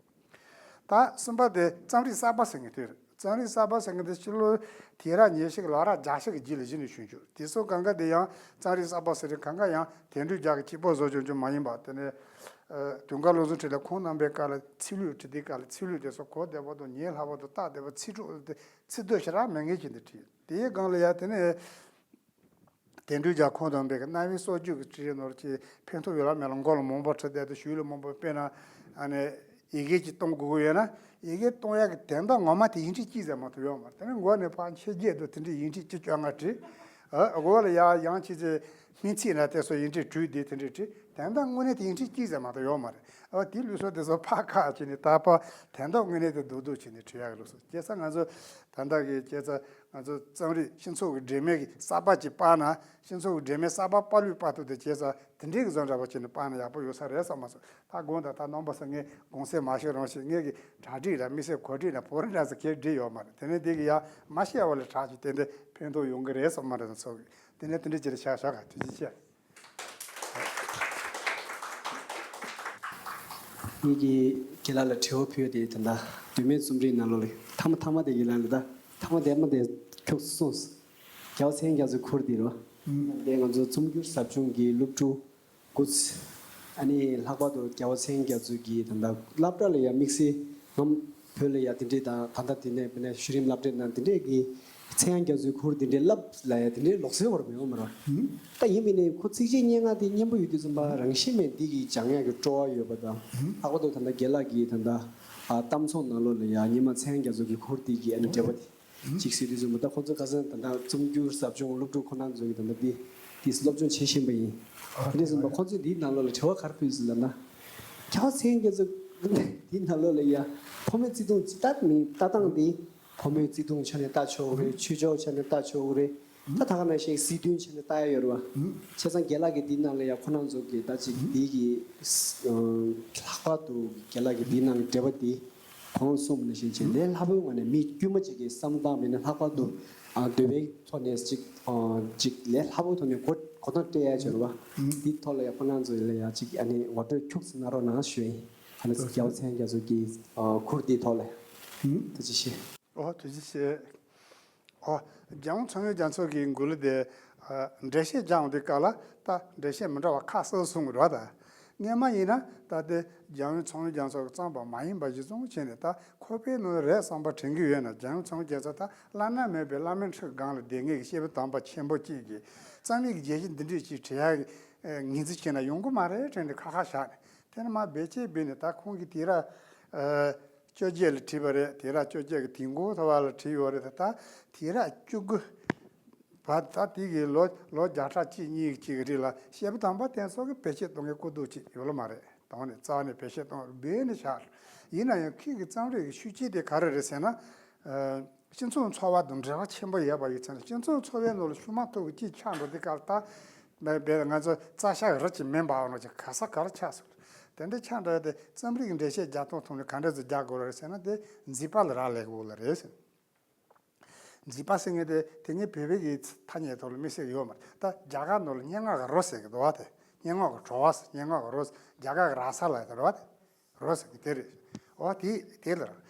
ད་གསུམ་པ་དེ་རྩོམ་རིག་གསར་པ་ཟེར་མཁན་དེ་རེད། རྩོམ་རིག་གསར་པ་ཟེར་མཁན་དེ་ཕྱི་ལོ་དུས་རབས་ཉེར་གཅིག་གི་ལོ་རབས་བརྒྱད་ཅུ་གི་རྗེས་ལ་གཞི་ནས་བྱུང་བྱུང་། དེ་ཚོ་གང་ག་དེ་ཡང་རྩོམ་རིག་གསར་པ་ཟེར་རིང་གང་ག་ཡང་དོན་གྲུབ་རྒྱལ་གྱི་གཅིག་པོ་བཟོ་བྱུང་བྱུང་མ་ཡིན་པ། དེ་ནས་དུང་དཀར་བློ་བཟང་འཕྲིན་ལས་ཁོང་རྣམ་པའི་སྐབས་ལ་ཚིག་ལྷུག་བྲིས་དུས་སྐབས་ལ་ཚིག་ལྷུག་དེ་ཚོ་གོ་བདེ་པོ་དང་ཉན་སླ་པོ་དང་ལྟ་བདེ་པོ། ཚིག་གྲོགས་དེ་ཚིག་དོན་ཞེ་དྲག་མེད་མཁན་ཅིག་འདི་བྲིས། དེའི་སྒང་ལ་ཡང་དེ་ནས། དོན་གྲུབ་རྒྱལ་ཁོང་དང་འབྲེལ་གྱི་རྣ་བའི་སྲོག་རྒྱུད་ཀྱི་བྲིས་ནོར་གྱི་ཕན་ཐོགས་ཡོད་ལ་མེད་ལ་མགོ་ལ་མང་པོ་བྲིས་བསྡད་དེ་ཞུས་ལ་མང་པོ་དཔེར་ན་ཨ་ནི་ཡི་གེ་གཅིག་གཏོང་དགོས་ཀྱི་ཡོད་ན་ཡི་གེ་གཏོང་ཡག་གི་དོན་དག་ངོ་མ་དེ་ཡིག་འབྲུ་གཅིག་ཙམ་མ་གཏོགས་ཡོད་མ་རེད། དེ་ནི་མགོ་ནས་ཕར་མཆེད་རྒྱས་དུ་དེ་འདྲའི་ཡིག་འབྲུ་བཅུ་བཅོ་ལྔ་བྲིས། ཨ་མགོ་ལ་ཡ་ཡང་ཕྱི་ཚེ་སྨིན་ཚིག་ན་དེ་ཚོ་ཡིག་འབྲུ་དྲུག་དེ་དེ་འདྲའི་བྲིས། དོན་དག་དངོས་གནས་དེ་ཡིག་འབྲུ་གཅིག་ཙམ་མ་གཏོགས་ཡོད་མ་རེད། ཨ་དེ་ལུགས་སྲོལ་དེ་ཚོ་ཕར་ཁ་བྱས་ནས་ད་ཕར་དོན་དག་དངོས་གནས་དེ་རྡོག་རྡོག་བྱས་ནས་བྲིས་ཡག་གི་ལུགས་སྲོལ་བྱས་ཙང་ང་ཚོ་ད་ལྟ་གི་བྱས་ཙང་། ང་ཚོ་རྩོམ་རིག་སྤྱི་ཚོགས་ཀྱི་སྒྲོན་མེ་གི་གསར་པ་ཅིག་སྤར་ན། སྤྱི་ཚོགས་ཀྱི་སྒྲོན་མེ་གསར་པ་སྤར་ལུགས་སྤར་ཐུབ་དེ་བྱས་ཙང་དེ་འདྲའི་གི་བཟོ་འདྲ་པོ་བྱས་ནས་སྤར་ན་ཡག་པོ་ཡོད་ས་རེད་བསམ་མ་སོང་། ད་དགོངས་དག་ད་རྣམ་པ་ཚོ་ངས་དགོངས་སེལ་མ་ཞུ་རང་ཞིག་ངས་གི་གྲ་སྒྲིག་ར་དམིགས་བསལ་གོ་སྒྲིག་ར་བོར་ར་ཟེར་གས་སྒྲིག་ཡོད་མ་རེད། དེ་ནས་དེ་གི་ཡ་མ་བཤད་པ་ལས་དྲག་ཅིག་དེ་འདྲ་ཕན་ཐོགས་ཡོང་གི་རེད་བསམ་མ་རེད་ཚོ་གི། དེ་ནས་དེ་འདྲ་ཅིག་རེད་ཤག་ཤག་ག་ཐུགས་རྗེ་ཆེ། ངེད་ཀྱིས་རྒན་ལགས་ལ་དྲི་བ་ཕུལ་ཡ་དེ་ད་ལྟ་མདོ་སྨད་རྩོམ་རིག་ནང་ལོགས་ལ་མཐའ་མ་མཐའ་མ་དེ་རྒན་ལགས་ལ་ད་མཐའ་མ་དེ་མ་དེ་ཁྱོད་གསུངས་སོང་། རྒྱལ་བ་ཚངས་དབྱངས་རྒྱ་མཚོའི་ཁུར་དེ་རོ། དེ་ང་ཚོ་རྩོམ་སྒྱུར་ཟབ་སྦྱོང་གི་སློབ་ཕྲུག་སྐུ་ཚེ། ཨ་ནི་ལྷག་པར་དུ་རྒྱལ་བ་ཚངས་དབྱངས་རྒྱ་མཚོ་གི་ད་ལྟ་སློབ་གྲྭ་ལ་ཡང་དམིགས་བསལ་ངམ་བོད་ལ་ཡང་དེ་འདྲའི་དང་ད་ལྟ་དེ་ནས་དཔེར་ན་གཞི་རིམ་སློབ་གྲྭའི་ནང་དེ་འདྲའི་གི་ཚངས་དབྱངས་རྒྱ་མཚོའི་ཁུར་དེ་འདྲའི་བསླབ་ལ་ཡང་དེ་འདྲའི་ལོག་སྲོལ་བར་མི་ཡོང་མ་རེད། ད་ཡིན་མིན་ནས་ཁོ་ཚིགས་བཅད་སྙན་ངག་དེ་སྙན་པོ་ཡོད་དུས་ཙམ་པ་རང་བཞིན་མེད་འདི་གི་སྦྱང་ཡག་གི་སྤྲོ་བ་ཡོད་པ་དང་། ལྷག་པར་དུ་ད་ལྟ་རྒན་ལགས་ཀྱིས་ད་ལྟ་ཨ་གཏམ་ཚོགས་ནང་ལོགས་ལ་ཡང་སྔོན་མ་ཚངས་དབྱངས་རྒྱ་མཚོ་གི་ཁུར་དེ་གི་ཨ་ནི་འགྲེལ་པ་དེ། ཅིག་ཟེར་དུས་ཙམ་པ་ད་ཁོང་ཚོ་ཁ་སང་ད་ལྟ་རྩོམ་སྒྱུར་ཟབ་སྦྱོང་སློབ་ཕྲུག་ཁོ་རང་ཚོ་གིས་ད་ལྟ་འདི་འདི་སློབ་སྦྱོང་བྱེད་བཞིན་པ་ཡིན། དེ་འདྲ་ཙམ་པ་ཁོང་ཚོས་འདིའི་ནང་ལོགས་ལ་དྲི་བ་ག་རེ་ཕུལ་ཟེར་ལབ་ན། རྒྱལ་བ་ཚངས་དབྱངས་རྒྱ་མཚོ་འདིའི་ནང་ལོགས་ལ་ཡ་ཕོ་མོའི་བརྩེ་དུང་ཅི་ལྟར་མིན་ལྟ་སྟངས་འདི་ཕོ་མོའི་བརྩེ་དུང་ཆ་ནས་ལྟ་ཆོག་གི་རེད། ཆོས་ཕྱོགས་ཆ་ནས་ལྟ་ཆོག་གི་རེད། ད་ད་ག་ནང་བཞིན་སྲིད་དོན་ཆ་ནས་ལྟ་ཡ་ཡོད་རེད་བ། བྱས་ཙང་རྒན་ལགས་ཀྱིས་འདིའི་ནང་ལ་ཡ་ཁོ་རང་ཚོ་གི་ད་ཅིག་འདི་གི་ལྷག་པར་དུ་རྒན་ལགས་ཀྱིས་འདིའི་ནང་གི་འགྲེལ་པ་འདི། གོང་གསུངས་པ་ནང་བཞིན་བྱས་ལས་སླ་པོའི་ངང་ནས་མི་དཀྱུས་མ་ཅིག་གི་བསམ་སྟངས་མིན་ན་ལྷག་པར་དུ་ཨ་འདོད་པའི་ཐོག་ནས་ཅིག་ཨ་ཅིག་ལས་སླ་པོའི་ཐོག་ནས་གོ་གོ་རྟོགས་སྤྲད་ཡ་བྱས་རེད་བ། འདི་ཐོག་ལ་ཡ་ཁོ་རང་ཚོ་ལ་ཡ་ཅིག་ཨ་ནི་ངོ་སྤྲོད་ཁྱུག་ཙམ་གནང་རོགས་གནང་ཞུ་ཡིན། ཨ་ནི་རྒྱལ་བ་ཚངས་དབྱངས་རྒྱ་མཚོ་གི་ཨ་ཁུར་འདིའི་ཐོག་ལ་ཡ། ཐུགས་རྗེ་ཆེ། ཨོ་ཐུགས་རྗེ་ཆེ། ཨོ། རྒྱལ་དབང་ཚངས་དབྱངས་རྒྱ་མཚོ་གི་མགུར་གླུ་དེ། ཨ་འགྲེལ་བཤད་སྦྱངས་དུས་སྐབས་ལ་ད་འགྲེལ་བཤད་མི་འདྲ་བ་ཁ་གསལ་གསུངས་ཀྱི་རེད་བ། ད་སྔོན་མ་ཡིན་ན་ད་དེ་རྒྱལ་དབང་ཚངས་དབྱངས་རྒྱ་མཚོ་གི་བརྩམས་པ་མ་ཡིན་པ་གཞི་བཟུང་བྱས་ནས་ད་ཁོ་པའི་ནང་རེད་བསམ་པ་དྲན་གྱི་ཡོད་ན་རྒྱལ་དབང་ཚངས་དབྱངས་རྒྱ་མཚོ་ད་བླ་ན་མེད་པའི་བླ་མའི་ཁྲི་སྒང་ལ་བསྡད་མཁན་གྱི་སྐྱེས་བུ་དམ་པ་ཆེན་པོ་གཅིག་གིས་རྩོམ་རིག་གི་རྒྱལ་སྤྱི་འདི་འདྲས་ཅིག་བྲིས་ཡག་གི་ངོས་འཛིན་བྱས་ན་ཡོང་གི་མ་རེད་དྲན་ནས་ཁ་ཁ་བཞག་ནས་དེ་ནས་མར་བེད་སྤྱད་བྱས་ནས་ད་ཁོང་གིས་དུས་རབས་བཅོ་བརྒྱད་ལ་བྲིས་པ་རེད། དུས་རབས་བཅོ་བརྒྱད་ཀྱི་དུས་འགོའི་ཐོག་ལ་བྲིས་ཡོད་རེད། ད་དུས་རབས་བཅུ་དགུ་བར་ད་དེ་གི་ལོ་ལོ་བརྒྱ་ཕྲག་གཅིག་གཉིས་ཀྱི་རིང་ལ་སྐྱེས་བུ་དམ་པ་དེ་ཚོ་གིས་བེད་སྤྱོད་གཏོང་མཁན་ཀུན་ཏུ་ཅིག་ཡོད་ལ་མ་རེད། དོན་ནི་རྩ་བ་ནས་བེད་སྤྱོད་གཏོང་བར་འབད་ནས་བཞག་ཡིན་ན་ཡང་ཁོང་གི་རྩོམ་རིག་གི་ཤུགས་རྐྱེན་དེ་ག་རེ་རེད་ཟེར་ན། སྤྱི་ཚོགས་འཚོ་བ་དང་འབྲེལ་བ་ཆེན་པོ་ཡོད་པ་ཡིན་ཙང་། སྤྱི་ཚོགས་འཚོ་བའི་ནང་ལ་ཤུགས་མ་ཐུག་གི་ཅིག་ཆགས་འགྲོ་དུས་སྐབས་ལ། ད་བས་ང་ཚོ་རྩྭ་ཤ་རི་ཅིག་མེ་འབར་བ་ནང་བཞིན་ག་ས་ག་རུ་ཆགས་སོང་། དེ་འདྲ་ཆགས་འགྲོ་ཡ་དེ་རྩོམ་རིག་འགྲེལ་བཤད་རྒྱག་སྟངས་ཐོག་ནས་ག་འདྲ་ཞིག་རྒྱག་དགོས་རེད་ཟེར་ན། དེ་མཛེས་པ་ལ་རག་ལས་དགོས་ལ་རེད་ཟེར། མཛེས་པ་ཟེར་མཁན་དེ་དེ་ངས་བོད་པའི་གི་ཐ་སྙད་ཐོག་ལ་དམིགས་བསལ་ཡོད་མ་རེད། ད་རྒྱ་གར་ནང་ལ་སྙན་ངག་གི་རོ་ཟེར་གི་འདུག་བ། དེ་སྙན་ངག་གི་བྲོ་བ་ཟེར། སྙན་ངག་གི་རོ་ཟེར། རྒྱ་གར་གི་ར་ས་ལབ་ཡ་དེ་རེད་བ། དེ་རོ་ཟེར་གི་དེ་རེད། འོ་དེ་དེ་ལ་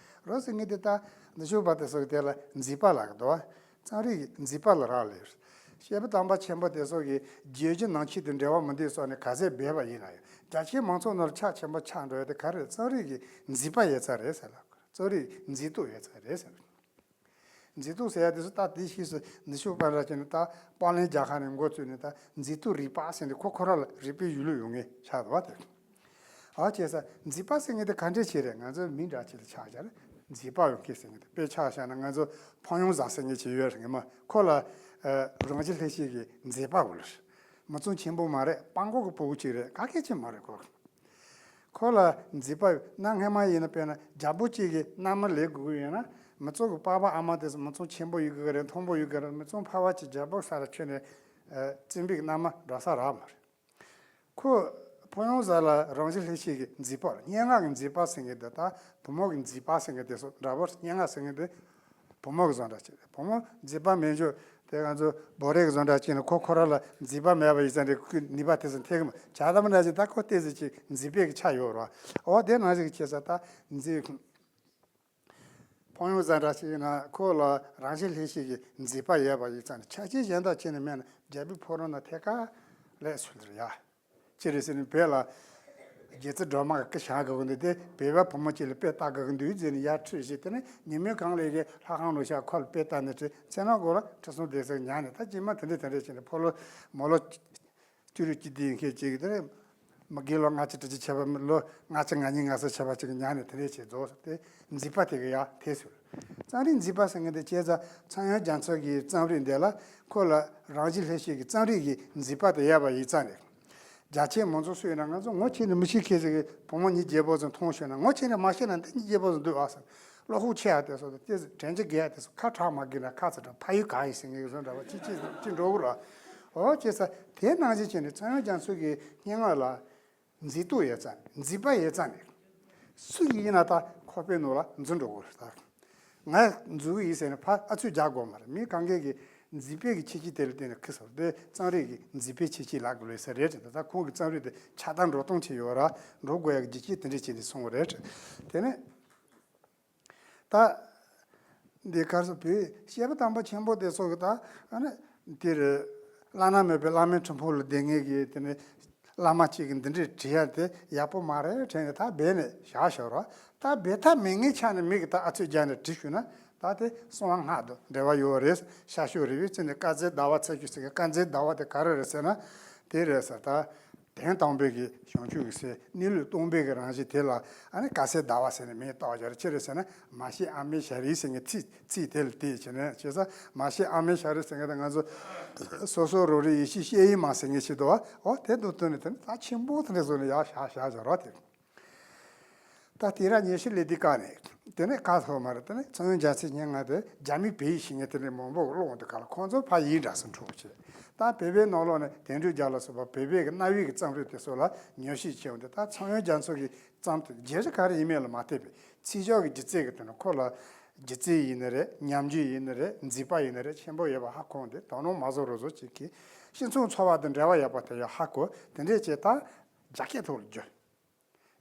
རོ་ཟེར་མཁན་དེ། ད་ནུ་ཞོ་བ་དེ་སོགས་ཀྱི་དེ་ལ་མཛེས་པ་ལབ་གི་འདུག་བ། རྩོམ་རིག་གི་མཛེས་པ་ལ་རག་ལས། བཤད་པ་དམ་པ་ཆེན་པོ་དེ་སོགས་ཀྱི་རྒྱལ་སྤྱི་ནང་ཆོས་དང་འབྲེལ་བ་མི་འདུག་སོགས་ནས་ག་ཚད་སྦས་པ་ཡིན་ན་ཡང་། རྒྱ་ཆེའི་མང་ཚོགས་ནང་ལ་ཁྱབ་ཆེན་པོ་ཆགས་འགྲོ་ཡ་དེ་ག་རེ་རེད། རྩོམ་རིག་གི་མཛེས་པ་ཡོད་ཙང་རེད་ཟེར་ལབ། རྩོམ་རིག་མཛེས་སྡུག་ཡོད་ཙང་རེད་ཟེར། མཛེས་སྡུག་ཟེར་ཡ་དེ་ཚོ་ད་དེ་ཕྱིས་སུ་ནུ་ཞོ་པ་འདྲ་བྱས་ནས། ད་པང་ལེན་རྒྱག་ཁ་ནས་འགོ་བཙུགས་ནས། ད་མཛེས་སྡུག་རིག་པ་ཟེར་ནས་ཁོ་ཁོ་རང་ལ་རིག་པའི་གཞུང་ལུགས་ཡོད་མཁན་ཆགས་འདུག་བ། དེ་ཨ་བྱས་ཙང་མཛེས་པ་ཟེར་མཁན་དེ་ག་འདྲ་ཞིག་རེད། ང་ཚོའི་མིང་འདྲ་ཅིག་ལ་ཆགས་བཞག་རེད། མཛེས་པ་ཡོད་མཁན་ཟེར་མཁན་དེ། དཔེ་ཆ་བཞག་ན་ང་ཚོ་ཕང་ཡོང་བཟའ་ཟེར་མཁན་ཅིག་ཡོད་རེད། ངས་མ་ཁོ་ལ་ཨ་རང་བཞིན་ལྷན་སྐྱེས་ཀྱི་མཛེས་པ་ཡོད་ལ། མི་ཚང་ཆེན་པོ་མ་རེད། སྤྲང་པོ་གི་སྤུ་གུ་ཅིག་རེད། ག་གེ་ཅིག་མ་རེད་ཁོ། ཁོ་ལ་མཛེས་པ་ཡོད། གནའ་སྔ་མ་ཡིན་ན། དཔེར་ན་རྒྱལ་པོ་གཅིག་གི་མནའ་མ་ལེན་དགོས་ཀྱི་ཡོད་ན། མི་ཚང་གི་པ་ཕ་ཨ་མ་དེ་ཚོ་མི་ཚང་ཆེན་པོ་ཡོད་དགོས་ཀྱི་རེད། མཐོན་པོ་ཡོད་དགོས་རེད། མི་ཚང་ཕལ་བ་ཅིག་རྒྱལ་པོ་ས་ར་ཁྱོན་ནས་ཨ་བཙན་པོའི་མནའ་མ་འགྲོ་ས་རག་མ་རེད། ཁོ་ཕང་ཡོང་བཟའ་ལ་རང་བཞིན་ལྷན་སྐྱེས་ཀྱི་མཛེས་པ་ལ། སྙན་ངག་གི་མཛེས་པ་ཟེར་མཁན་དེ། ད་བུ་མོ་གི་མཛེས་པ་ཟེར་མཁན་དེ་སོགས་འདྲ་པོ། སྙན་ངག་ཟེར་མཁན་དེ་བུ་མོ་གི་བཟོ་འདྲ་ཅིག་རེད། བུ་མོ་མཛེས་པ་མེད་རྒྱུ་དེ། ང་ཚོ་བོད་རིགས་བཟོ་འདྲ་ཅིག་ནི་ཁོ་ཁོ་རང་ལ་མཛེས་པ་མེད་པ་ཡིན་ཙང་རེད། ཁོའི་ནུས་པ་དེ་ཚོ་འཐེན་གི་མ། བྱ་དམ་འདྲ་ཅིག་ད་ཁོ་ཏོག་ཙམ་ཅིག་མཛེས་པའི་གི་ཆ་ཡོད་རེད། འོ་དེ་ནང་བཞིན་བྱས་ཙང་ད་མཛེས། ཕང་ཡོང་བཟའ་འདྲ་ཅིག་ཡིན་ན་ཁོ་ལ་རང་བཞིན་ལྷན་སྐྱེས་ཀྱི་མཛེས་པ་ཡོད་པ་ཡིན་ཙང་ནི། ཆ་རྐྱེན་གཞན་དག་ཁྱེར་ནས་སྨྲས་ན་རྒྱལ་པོའི་ཕོ་བྲང་ན་ཐད་ཀར་སླེབས་སྲོལ་རེད་ཡ། ཅི་རེད་ཟེར་ན། བོད་ལ་རྒྱལ་རྩེ་སྒྲོལ་མ་གི་སྐུ་བཞེངས་དགོས་ཀྱི་འདུག་དེ་བོད་པ་བུ་མོ་གཅིག་ལ་དཔེ་ལྟ་དགོས་ཀྱི་འདུག་ཟེར་ནས་ཡར་ཁྲིད་བྱས། དེ་ནས་ཉིན་མོའི་གང་ལ་ཡི་གེ་ལྷ་ཁང་ནང་བཞག་ཁོ་ལ་དཔེ་ལྟ་ནས་ཁྲིད། མཚན་ནམ་དགོང་ལ་ཁྲི་སྲོང་ལྡེ་བཙན་ཉར་ནས། ད་རྗེས་མ་དེ་འདྲས་དེ་འདྲས་བྱས་ནས་ཕོ་ལོ་མོ་ལོ་བཅུ་དྲུག་བཅུ་བདུན་ཡན་ཆད་ཅིག་དེ་ནས་མི་དགེ་སློང་ལྔ་བཅུ་དྲུག་ཅུ་བྱས་པ། ལོ་ལྔ་བཅུ་ང་གཉིས་ང་གསུམ་བྱས་པ་ཅིག་ཉར་ནས་དེ་འདྲས་བྱས་རྫོགས་སོང་། དེ་མཛེས་པ་དེ་གི་ཡ་དེ་ཟེར། རྩོམ་རིག་མཛེས་པ་ཟེར་མཁན་དེ་བྱས་ཙང་། ཚངས་དབྱངས་རྒྱ་མཚོ་གི་རྩོམ་རིག་འདི་ལ་ཁོ་ལ་རང་བཞིན་ལྷན་སྐྱེས་ཀྱི་རྩོམ་རིག་གི་མཛེས་པ་དེ་ཡོད་པ་ཡིན་ཙང་རེད། རྒྱ་ཆེ་མང་ཚོགས་སུ་ཡིན་ན། ང་ཚོ་ངོ་ཤེས་ནས་མི་ཤེས་མཁན་ཟིག་གིས་བུ་མོ་གཉིས་རྒྱལ་པོ་ཟིག་མཐོང་ཤོད་ན། ངོ་ཤེས་ནས་མ་ཤེས་ན་འདི་གཉིས་རྒྱལ་པོ་ཟིག་འདུག་ཨ་ཟེར། བློ་ཁོག་ཆེ་ཡ་དེ་སོགས་དང་། དེ་དྲན་གྱི་དགོས་ཡ་དེ་སོགས། ཁ་གྲག་མ་གི་ན་ཁ་ཚ་གྲག་ཕ་ཡུལ་ག་ཡིན་ཟེར་མཁན་གྱི་བཟོ་འདྲ་བ་ཅིག་ཅིག་ཅིག་འགྲོ་གི་རེད། འོ་བྱས་ཙང་དེ་ནང་བཞིན་བྱས་ནས་ཚངས་དབྱངས་རྒྱ་མཚོ་གི་སྙན་ངག་ལ་མཛེས་སྡུག་ཡོད་ཙང་། མཛེས་པ་ཡོད་ཙང་ནས་སུ་ཡིན་ན་ད་ཁོག་པའི་ནང་ལ་འཛུལ་འགྲོ་གི་རེད། ད་ང་འཛུལ་གི་ཡིན་ཟེར་ནས་ཕར་ཨ་ཚུར་རྒྱག་དགོས་མ་རེད། མི་གང་གས་ཀྱི་མཛེས་པའི་གི་ཁྱད་ཆོས་དེ་ལ་བརྟེན་ནས་ཁུ་སོར་དེ་རྩོམ་རིག་གི་མཛེས་པའི་ཁྱད་ཆོས་ལབ་དགོས་ལོས་ས་རེད། ད་ཁོང་གི་རྩོམ་རིག་དེ་ཆགས་སྟངས་འགྲོ་སྟངས་ཅིག་ཡོད་ར། འགྲོ་དགོས་ཡ་གི་རྒྱུ་རྐྱེན་དེ་འདྲ་བྱས་ནས་སོང་བ་རེད། དེ་ནས་ད་འདི་གར་སོང་བོད་བཤད་པ་དམ་པ་ཆེན་པོ་དེ་སོགས་ཀྱི་ད་ཨ་ནི་དེ་རེད། བླ་ན་མེད་པའི་བླ་མའི་ཁྲི་འཕང་ལ་བསྡད་མཁན་གྱི་དེ་ནས་བླ་མ་གཅིག་གིས་འདི་འདྲའི་བྲིས་ཡ་དེ་ཡག་པོ་མ་རེད་དྲན་ནས་ད་སྦས་ནས་བཞག་ཤོག་ར། ད་སྦས་ཐབས་མེད་མཁན་ཆ་ནས་མི་གིས་ད་ཨ་ཚུར་རྒྱག་ནས་བྲིས་ཞུས་ན། ད་དེ་གསང་བ་སྔགས་དང་འབྲེལ་བ་ཡོད་རེད། ཤར་ཕྱོགས་རི་བོའི་རྩེ་ནས་དཀར་མཛེས་ཟླ་བ་འཚེར་ཞིང་ཟེར་མཁན། དཀར་མཛེས་ཟླ་བ་དེ་ག་རེ་རེད་ཟེར་ན། དེ་རེད་ཟེར། ད་དོན་དམ་པའི་གི་བྱང་ཆུབ་ཀྱི་སེམས། གནས་ལུགས་སྟོང་པའི་གི་རང་བཞིན་དེ་ལ་ཨ་ནི་དཀར་མཛེས་ཟླ་བ་ཟེར་ནས་མིང་བཏགས་བཞག་རེད། ཅི་རེད་ཟེར་ན། མ་ཤེས་ཨ་མའི་ཞལ་རས་ཟེར་མཁན་ཚིག་ཚིག་དེ་ལ་བལྟས་བྱས་ནས། བྱས་ཙང་མ་ཤེས་ཨ་མའི་ཞལ་རས་ཟེར་མཁན་དེ་ང་ཚོ་སོ་སོ་རང་རེའི་ཡེ་ཤེས་སྐྱེ་བོའི་མ་ཟེར་མཁན་ཞིག་འདུག་བ། འོ་དེ་དང་བསྟུན་ནས་དེ་ནི་ད་ཆེན་པོ་དེ་འདྲ་བཟོས་ནས་ཡར་བཞག་བཞག་བཞག་རོགས་དེ། ད་དུས་རབས་ཉི་ཤུ་སླེབས་དུས་སྐབས་ནས་དེ་ནས་ག་ཐོག་མ་རེད། དེ་ནས་ཚངས་དབྱངས་རྒྱ་མཚོའི་སྙན་ངག་དེ་རྒྱ་མིས་བོད་ཡིག་ཤེས་མཁན་དེ་འདྲ་མང་པོ་ཀློག་འོང་དུས་སྐབས་ལ། ཁོང་ཚོ་ཕར་ཡིག་འདྲ་སེ་འཁྲུག་བྱས། ད་བོད་པའི་ནང་ལོགས་ནས་དོན་གྲུབ་རྒྱལ་ལ་སོགས་པ་བོད་པའི་གི་གནའ་བོའི་གི་རྩོམ་རིག་དེ་ཚོ་ལ་ཉམས་ཞིབ་བྱས་འོང་དུས། ད་ཚངས་དབྱངས་རྒྱ་མཚོ་གི་རྩོམ་དེ་རྒྱལ་སྤྱི་ག་རེ་ཡིན་མིན་ལ་མ་ལྟོས་པའི་ཚིག་སྦྱོར་གྱི་སྒྱུ་རྩལ་གྱི་དོན་ནས་ཁོ་ལ་སྒྱུ་རྩལ་ཡིན་ནི་རེད། ཉམས་འགྱུར་ཡིན་ནི་རེད། མཛེས་པ་ཡིན་ནི་རེད། ཆེན་པོ་ཡོད་པ་ཧ་གོ་འོང་དུས། ད་ནང་མ་བཟོ་རུ་བཟོ་ཅིག་གིས་སྤྱི་ཚོགས་འཚོ་བ་དང་འབྲེལ་བ་ཡོད་པ་དེ་ཡང་ཧ་གོ། དེ་འདྲས་བྱས། ད་རྒྱ་སྐད་ཐོག་ལ་བསྒྱུར།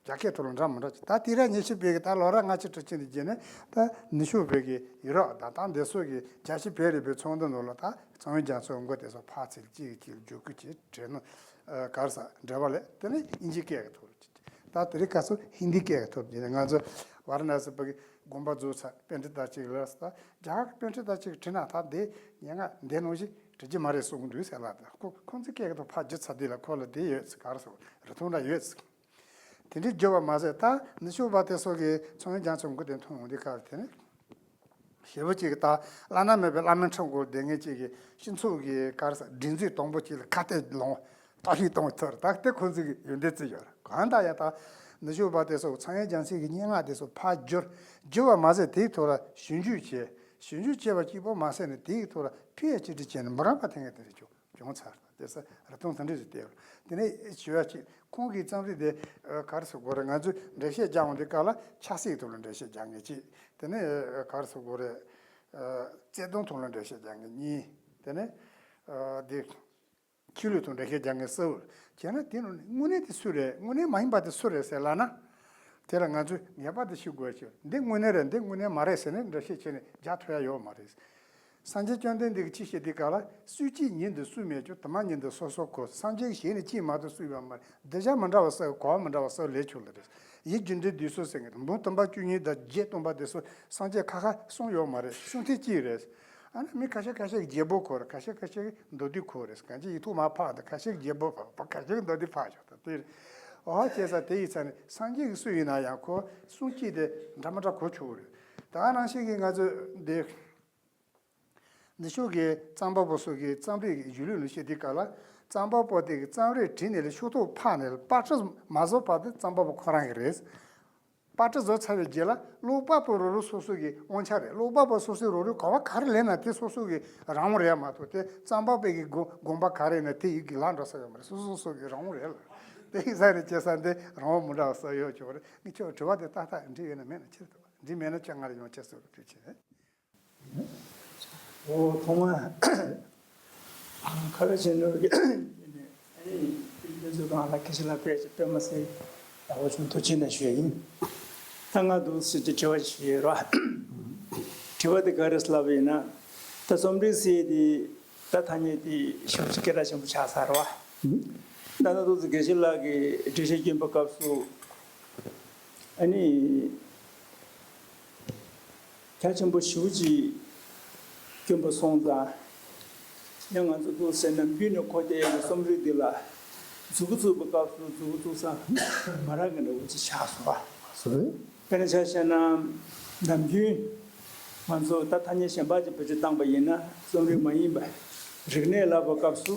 རྒྱ་སྐད་ཐོག་ལ་འདྲ་མི་འདྲ་ཅིག་ད་དུས་རབས་ཉི་ཤུ་པའི་གི་ད་ལོ་རབས་ལྔ་བཅུ་དྲུག་ཅུ་འདི་རྗེས་ནས་ད་ནུབ་ཕྱོགས་པའི་གི་ཡུ་རོབ་དང་། ད་འདི་སོགས་ཀྱི་རྒྱལ་སྤྱི་བོད་རིག་པའི་ཚོགས་འདུ་ནང་ལ་ད་ཚངས་དབྱངས་རྒྱ་མཚོའི་མགུར་དེ་ཚོ་ཕར་ཚུར་གཅིག་གིས་གཅིག་ལ་བརྗོད་སྐུལ་བྱས། དྲན་ནོ་ག་རེ་ཟ་འབྲེལ་བ་ལས། དེ་ནས་དབྱིན་ཇིའི་སྐད་ཀྱི་ཐོག་ལ་ཅིག་ད་དེ་རིང་ཁ་སང་ཧིན་དིའི་སྐད་ཀྱི་ཐོག་ལ་ཅིག་ང་ཚོ་ཝཱ་ར་ཎ་སི་པ་གི་དགོན་པ་རྫོགས་ཚར། པཎྜི་ཏ་ཅིག་ལ་ད་རྒྱ་གར་གྱི་པཎྜི་ཏ་ཅིག་བྲིས་ན་ད་འདི་སྙན་ངག་འདི་ནང་བཞིན་བྲི་རྒྱུ་མ་རེད་གསུང་གི་འདུག་ཟེར་ལབ། ད་ཁོ་ཁོང་ཚོའི་སྐད་ཀྱི་ཐོག་ཕར་བསྒྱུར་ཚར་དུས་ལ་ཁོ་ལ་འདི་ཡོད་ཟེར། ག་རེ་ཟེར། རིན་ཐང་འདྲ་ཡོད་ཟེར། དེ་འདྲའི་བསྒྱུར་བ་མ་ཟད། ད་ནུབ་ཕྱོགས་པ་དེ་ཚོ་གིས་ཚངས་དབྱངས་རྒྱ་མཚོའི་མགུར་དེ་མཐོང་ཡོང་དུས་སྐབས་དེ་ནས་ཞེ་པོ་ཅིག་གིས་ད་བླ་ན་མེད་པའི་བླ་མའི་ཁྲི་མགོར་བསྡད་མཁན་ཅིག་གིས་སྤྱི་ཚོགས་ཀྱི་ག་རེ་ཟ་སྒྲིག་འཛུགས་དང་པོ་ཅིག་ལ་ཁ་གཏད་ལོང་བ། གཏོར་བཤིག་གཏོང་བའི་ཐོག་རེད། ད་དེ་ཁོང་ཚོ་གི་ཡོན་ཏན་བརྩི་ཡོད་རེད། གང་ལྟར་ཡང་ད་ནུབ་ཕྱོགས་པ་དེ་ཚོ་ཚངས་དབྱངས་རྒྱ་མཚོ་གི་སྙན་ངག་དེ་ཚོ་ཕར་བསྒྱུར། བསྒྱུར་བ་མ་ཟད་དེའི་ཐོག་ལ་ཞིབ་འཇུག་བྱས། ཞིབ་འཇུག་བྱས་པ་གཅིག་པོ་མ་ཟད་ནས་དེའི་ཐོག་ལ་ཕི་ཨེཆ་ཌི་བྱས་ནས་འབུམ་རམས་པ་ཐོན་མཁན་དེ་འདྲ་བྱུང་བྱུང་ཚར། དེ་ས་རིན་ཐང་དེ་འདྲ་ཞིག་བལྟས་ཡོད། དེ་ནས་ཞུ་ཡ་གཅིག་ཁོང་གི་རྩོམ་རིག་དེ་ཨ་ག་རེ་ཟེར་དགོས་རེད། ང་ཚོས་འགྲེལ་བཤད་རྒྱག་འོང་དུས་སྐབས་ལ་ཆབ་སྲིད་ཐོག་ལ་འགྲེལ་བཤད་རྒྱག་མཁན་གཅིག་དེ་ནས་ཨ་ག་རེ་ཟེར་དགོས་རེད། ཨ་བརྩེ་དུང་ཐོག་ལ་འགྲེལ་བཤད་རྒྱག་མཁན་གཉིས། དེ་ནས་ཨ་དེ། ཆོས་ལུགས་དང་འགྲེལ་བཤད་རྒྱག་མཁན་གསལ་བོ། བྱས་ན་དེ་ནང་ནས་དངོས་གནས་དེ་སུ་རེད། དངོས་གནས་མ་ཡིན་པ་དེ་སུ་རེད་ཟེར་ལབ་ན། དེ་ལ་ང་ཚོས་ངེས་པར་དུ་ཤེས་དགོས་ཀྱི། འདི་དངོས་གནས་རེད། འདི་དངོས་གནས་མ་རེད་ཟེར་ནས་འགྲེལ་བཤད་བྱས་ནས་རྒྱག་ཐུབ་ཡ་ཡོད་མ་རེད། སངས་རྒྱས་བཅོམ་ལྡན་འདས་ཀྱིས་ཅི་བཤད་དུས་སྐབས་ལ། སུས་ཅིག་ཉིད་དུ་སུས་མེད་ཀྱང་། དུ་མ་ཉིད་དུ་སོ་སོར་གོ། སངས་རྒྱས་ཀྱི་ཞལ་ནས་ཅིས་མ་ཐོས་སུས་ཡོད་མ་རེད། གདུལ་བྱ་མི་འདྲ་བ་སུ་གོ་བ་མི་འདྲ་བ་སུ་ལས་ཆོག་ལ་རེད། ཡིད་རྒྱུ་འབྲས་བསྡུས་གསུམ་ཟེར་མཁན་འབུམ་སྟོང་པ་བཅུ་གཉིས་དང་བརྒྱད་སྟོང་པ་དེ་ཚོ་སངས་རྒྱས་ཁ་ཁ་གསུངས་ཡོད་མ་རེད། གསུང་ཐེངས་གཅིག་རེད། ཨ་ནི་མི་ཁ་ཤས་ཁ་ཤས་ཀྱིས་བརྗེ་པོ་གོ་རེད། ཁ་ཤས་ཁ་ཤས་ཀྱིས་མདོར་བསྡུས་གོ་རེད། གང་ཅི་ཡིག་ཐོག་མར་ཕབ་དང་། ཁ་ཤས་ཀྱིས་བརྗེ་པོ་ཕབ། ཁ་ཤས་ཀྱིས་མདོར་བསྡུས་ཕབ་ཆོག་དང་དེ་རེད། འོ་བྱས་ཙང་དེ་ཡིན་ཙང་ནི་སངས་རྒྱས་ཀྱིས་སུ་ཡིན་ན་ཡང་ཁོ་གསུང་གཅིག་དེ་འདྲ་མི་འདྲ་གོ་ཆོག་གི་རེད། ད་ག་ནང་བཞིན་གྱི་ང་ཚོས་འདི་འདི་ཕྱོགས་ཀྱི་རྩོམ་པ་པོ་སོགས་ཀྱི་རྩོམ་རིག་གི་གཞུང་ལུགས་ལ་བཤད་དུས་སྐབས་ལ། རྩོམ་པ་པོ་དེ་གིས་རྩོམ་རིག་བྲིས་ནས་ལ་ཤོག་ཐོག་ཕབ་ནས་ལ་པར་སྐྲུན་མ་བཟོ་བར་དུ་རྩོམ་པ་པོ་ཁོ་རང་གི་རེད། པར་སྐྲུན་བཟོ་ཚར་བའི་རྗེས་ལ་ཀློག་པ་པོ་རོ་རོ་སོ་སོ་གི་དབང་ཆ་རེད། ཀློག་པ་པོ་སོ་སོའི་རོ་རོའི་གོ་བ་ག་རེ་ལེན་ན་དེ་སོ་སོ་གི་རང་དབང་རེད་མ་གཏོགས། དེ་རྩོམ་པ་པོ་གི་དགོངས་དགོངས་པ་ག་རེ་ཡིན་ན་དེ་ཡི་གི་ལག་འགྲོ་ས་ཡོད་མ་རེད། སོ་སོ་སོ་གི་རང་དབང་རེད་ལ། དེ་ཡིན་ས་རེད། བྱས་ཙང་དེ་རང་དབང་མི་འདྲ་བ་ས་ཡོད་ཆོག་རེད། ངས་ཁྱོད་དྲི་བ་དེ་ཏག་ཏག་འགྲིག་ཡོད་ན་མེད་ན་ཕྱིར་ཐོགས། འགྲིག་མེད་ན་ཁྱོད་ང་ལ་ཡང་ཕྱིར་སོ་རེ་དྲི་བྱེད། ཨོ་ཐོག་མ་ཁ་བའི་ཆེན་ནོར་གྱི་ཨ་ནི་དེ་ཚོ་གང་ལ་ཁྱེད་ལ་དཔེ་དཔེ་མ་སྲིད་ཡག་པོ་བྱུང་། ཐུགས་རྗེ་ཆེ་ཞུ་ཡ་ཡིན། ད་ང་འདུག་སེ་དྲི་བ་ཞིག་ཡོད་ར། དྲི་བ་དེ་ག་རེ་ལབ་ཡིན་ན། ད་རྩོམ་རིག་ཟེར་དེ་ད་ཐ་སྙད་དེ་ཞེ་པོ་ཅིག་སྐད་གྲགས་ཆེན་པོ་ཆགས་ཚར་བ། ད་ལྟ་འདུག་སེ་དགེ་བཤེས་ལགས་ཀྱིས་འགྲེལ་བཤད་བསྐྱོན་པའི་སྐབས་སུ། ཨ་ནི། རྒྱ་ཆེན་པོ་ཞེ་པོ་ཅིག་བསྐྱོན་པ་སོང་ཙང་། ཡང་ང་ཚོ་ཐུགས་སེམས་ནམ་རྒྱུན་ནས་གོ་བསྡད་ཡོད་པའི་རྩོམ་རིག་འདི་ལ་མཛུབ་གུ་བཙུགས་པའི་སྐབས་སུ་མཛུབ་གུ་བཙུགས་ས་མ་རག་གི་འདྲ་བོ་ཅིག་ཆགས་སོང་བ། སོ་རེད། དཔེར་ན་ཆ་བཞག་ན་ནམ་རྒྱུན་ང་ཚོ་ད་ཐ་སྙད་གཞན་པ་ཅིག་བེད་སྤྱོད་བཏང་པ་ཡིན་ན། རྩོམ་རིག་མ་ཡིན་པ་རིག་གནས་ལབ་པའི་སྐབས་སུ་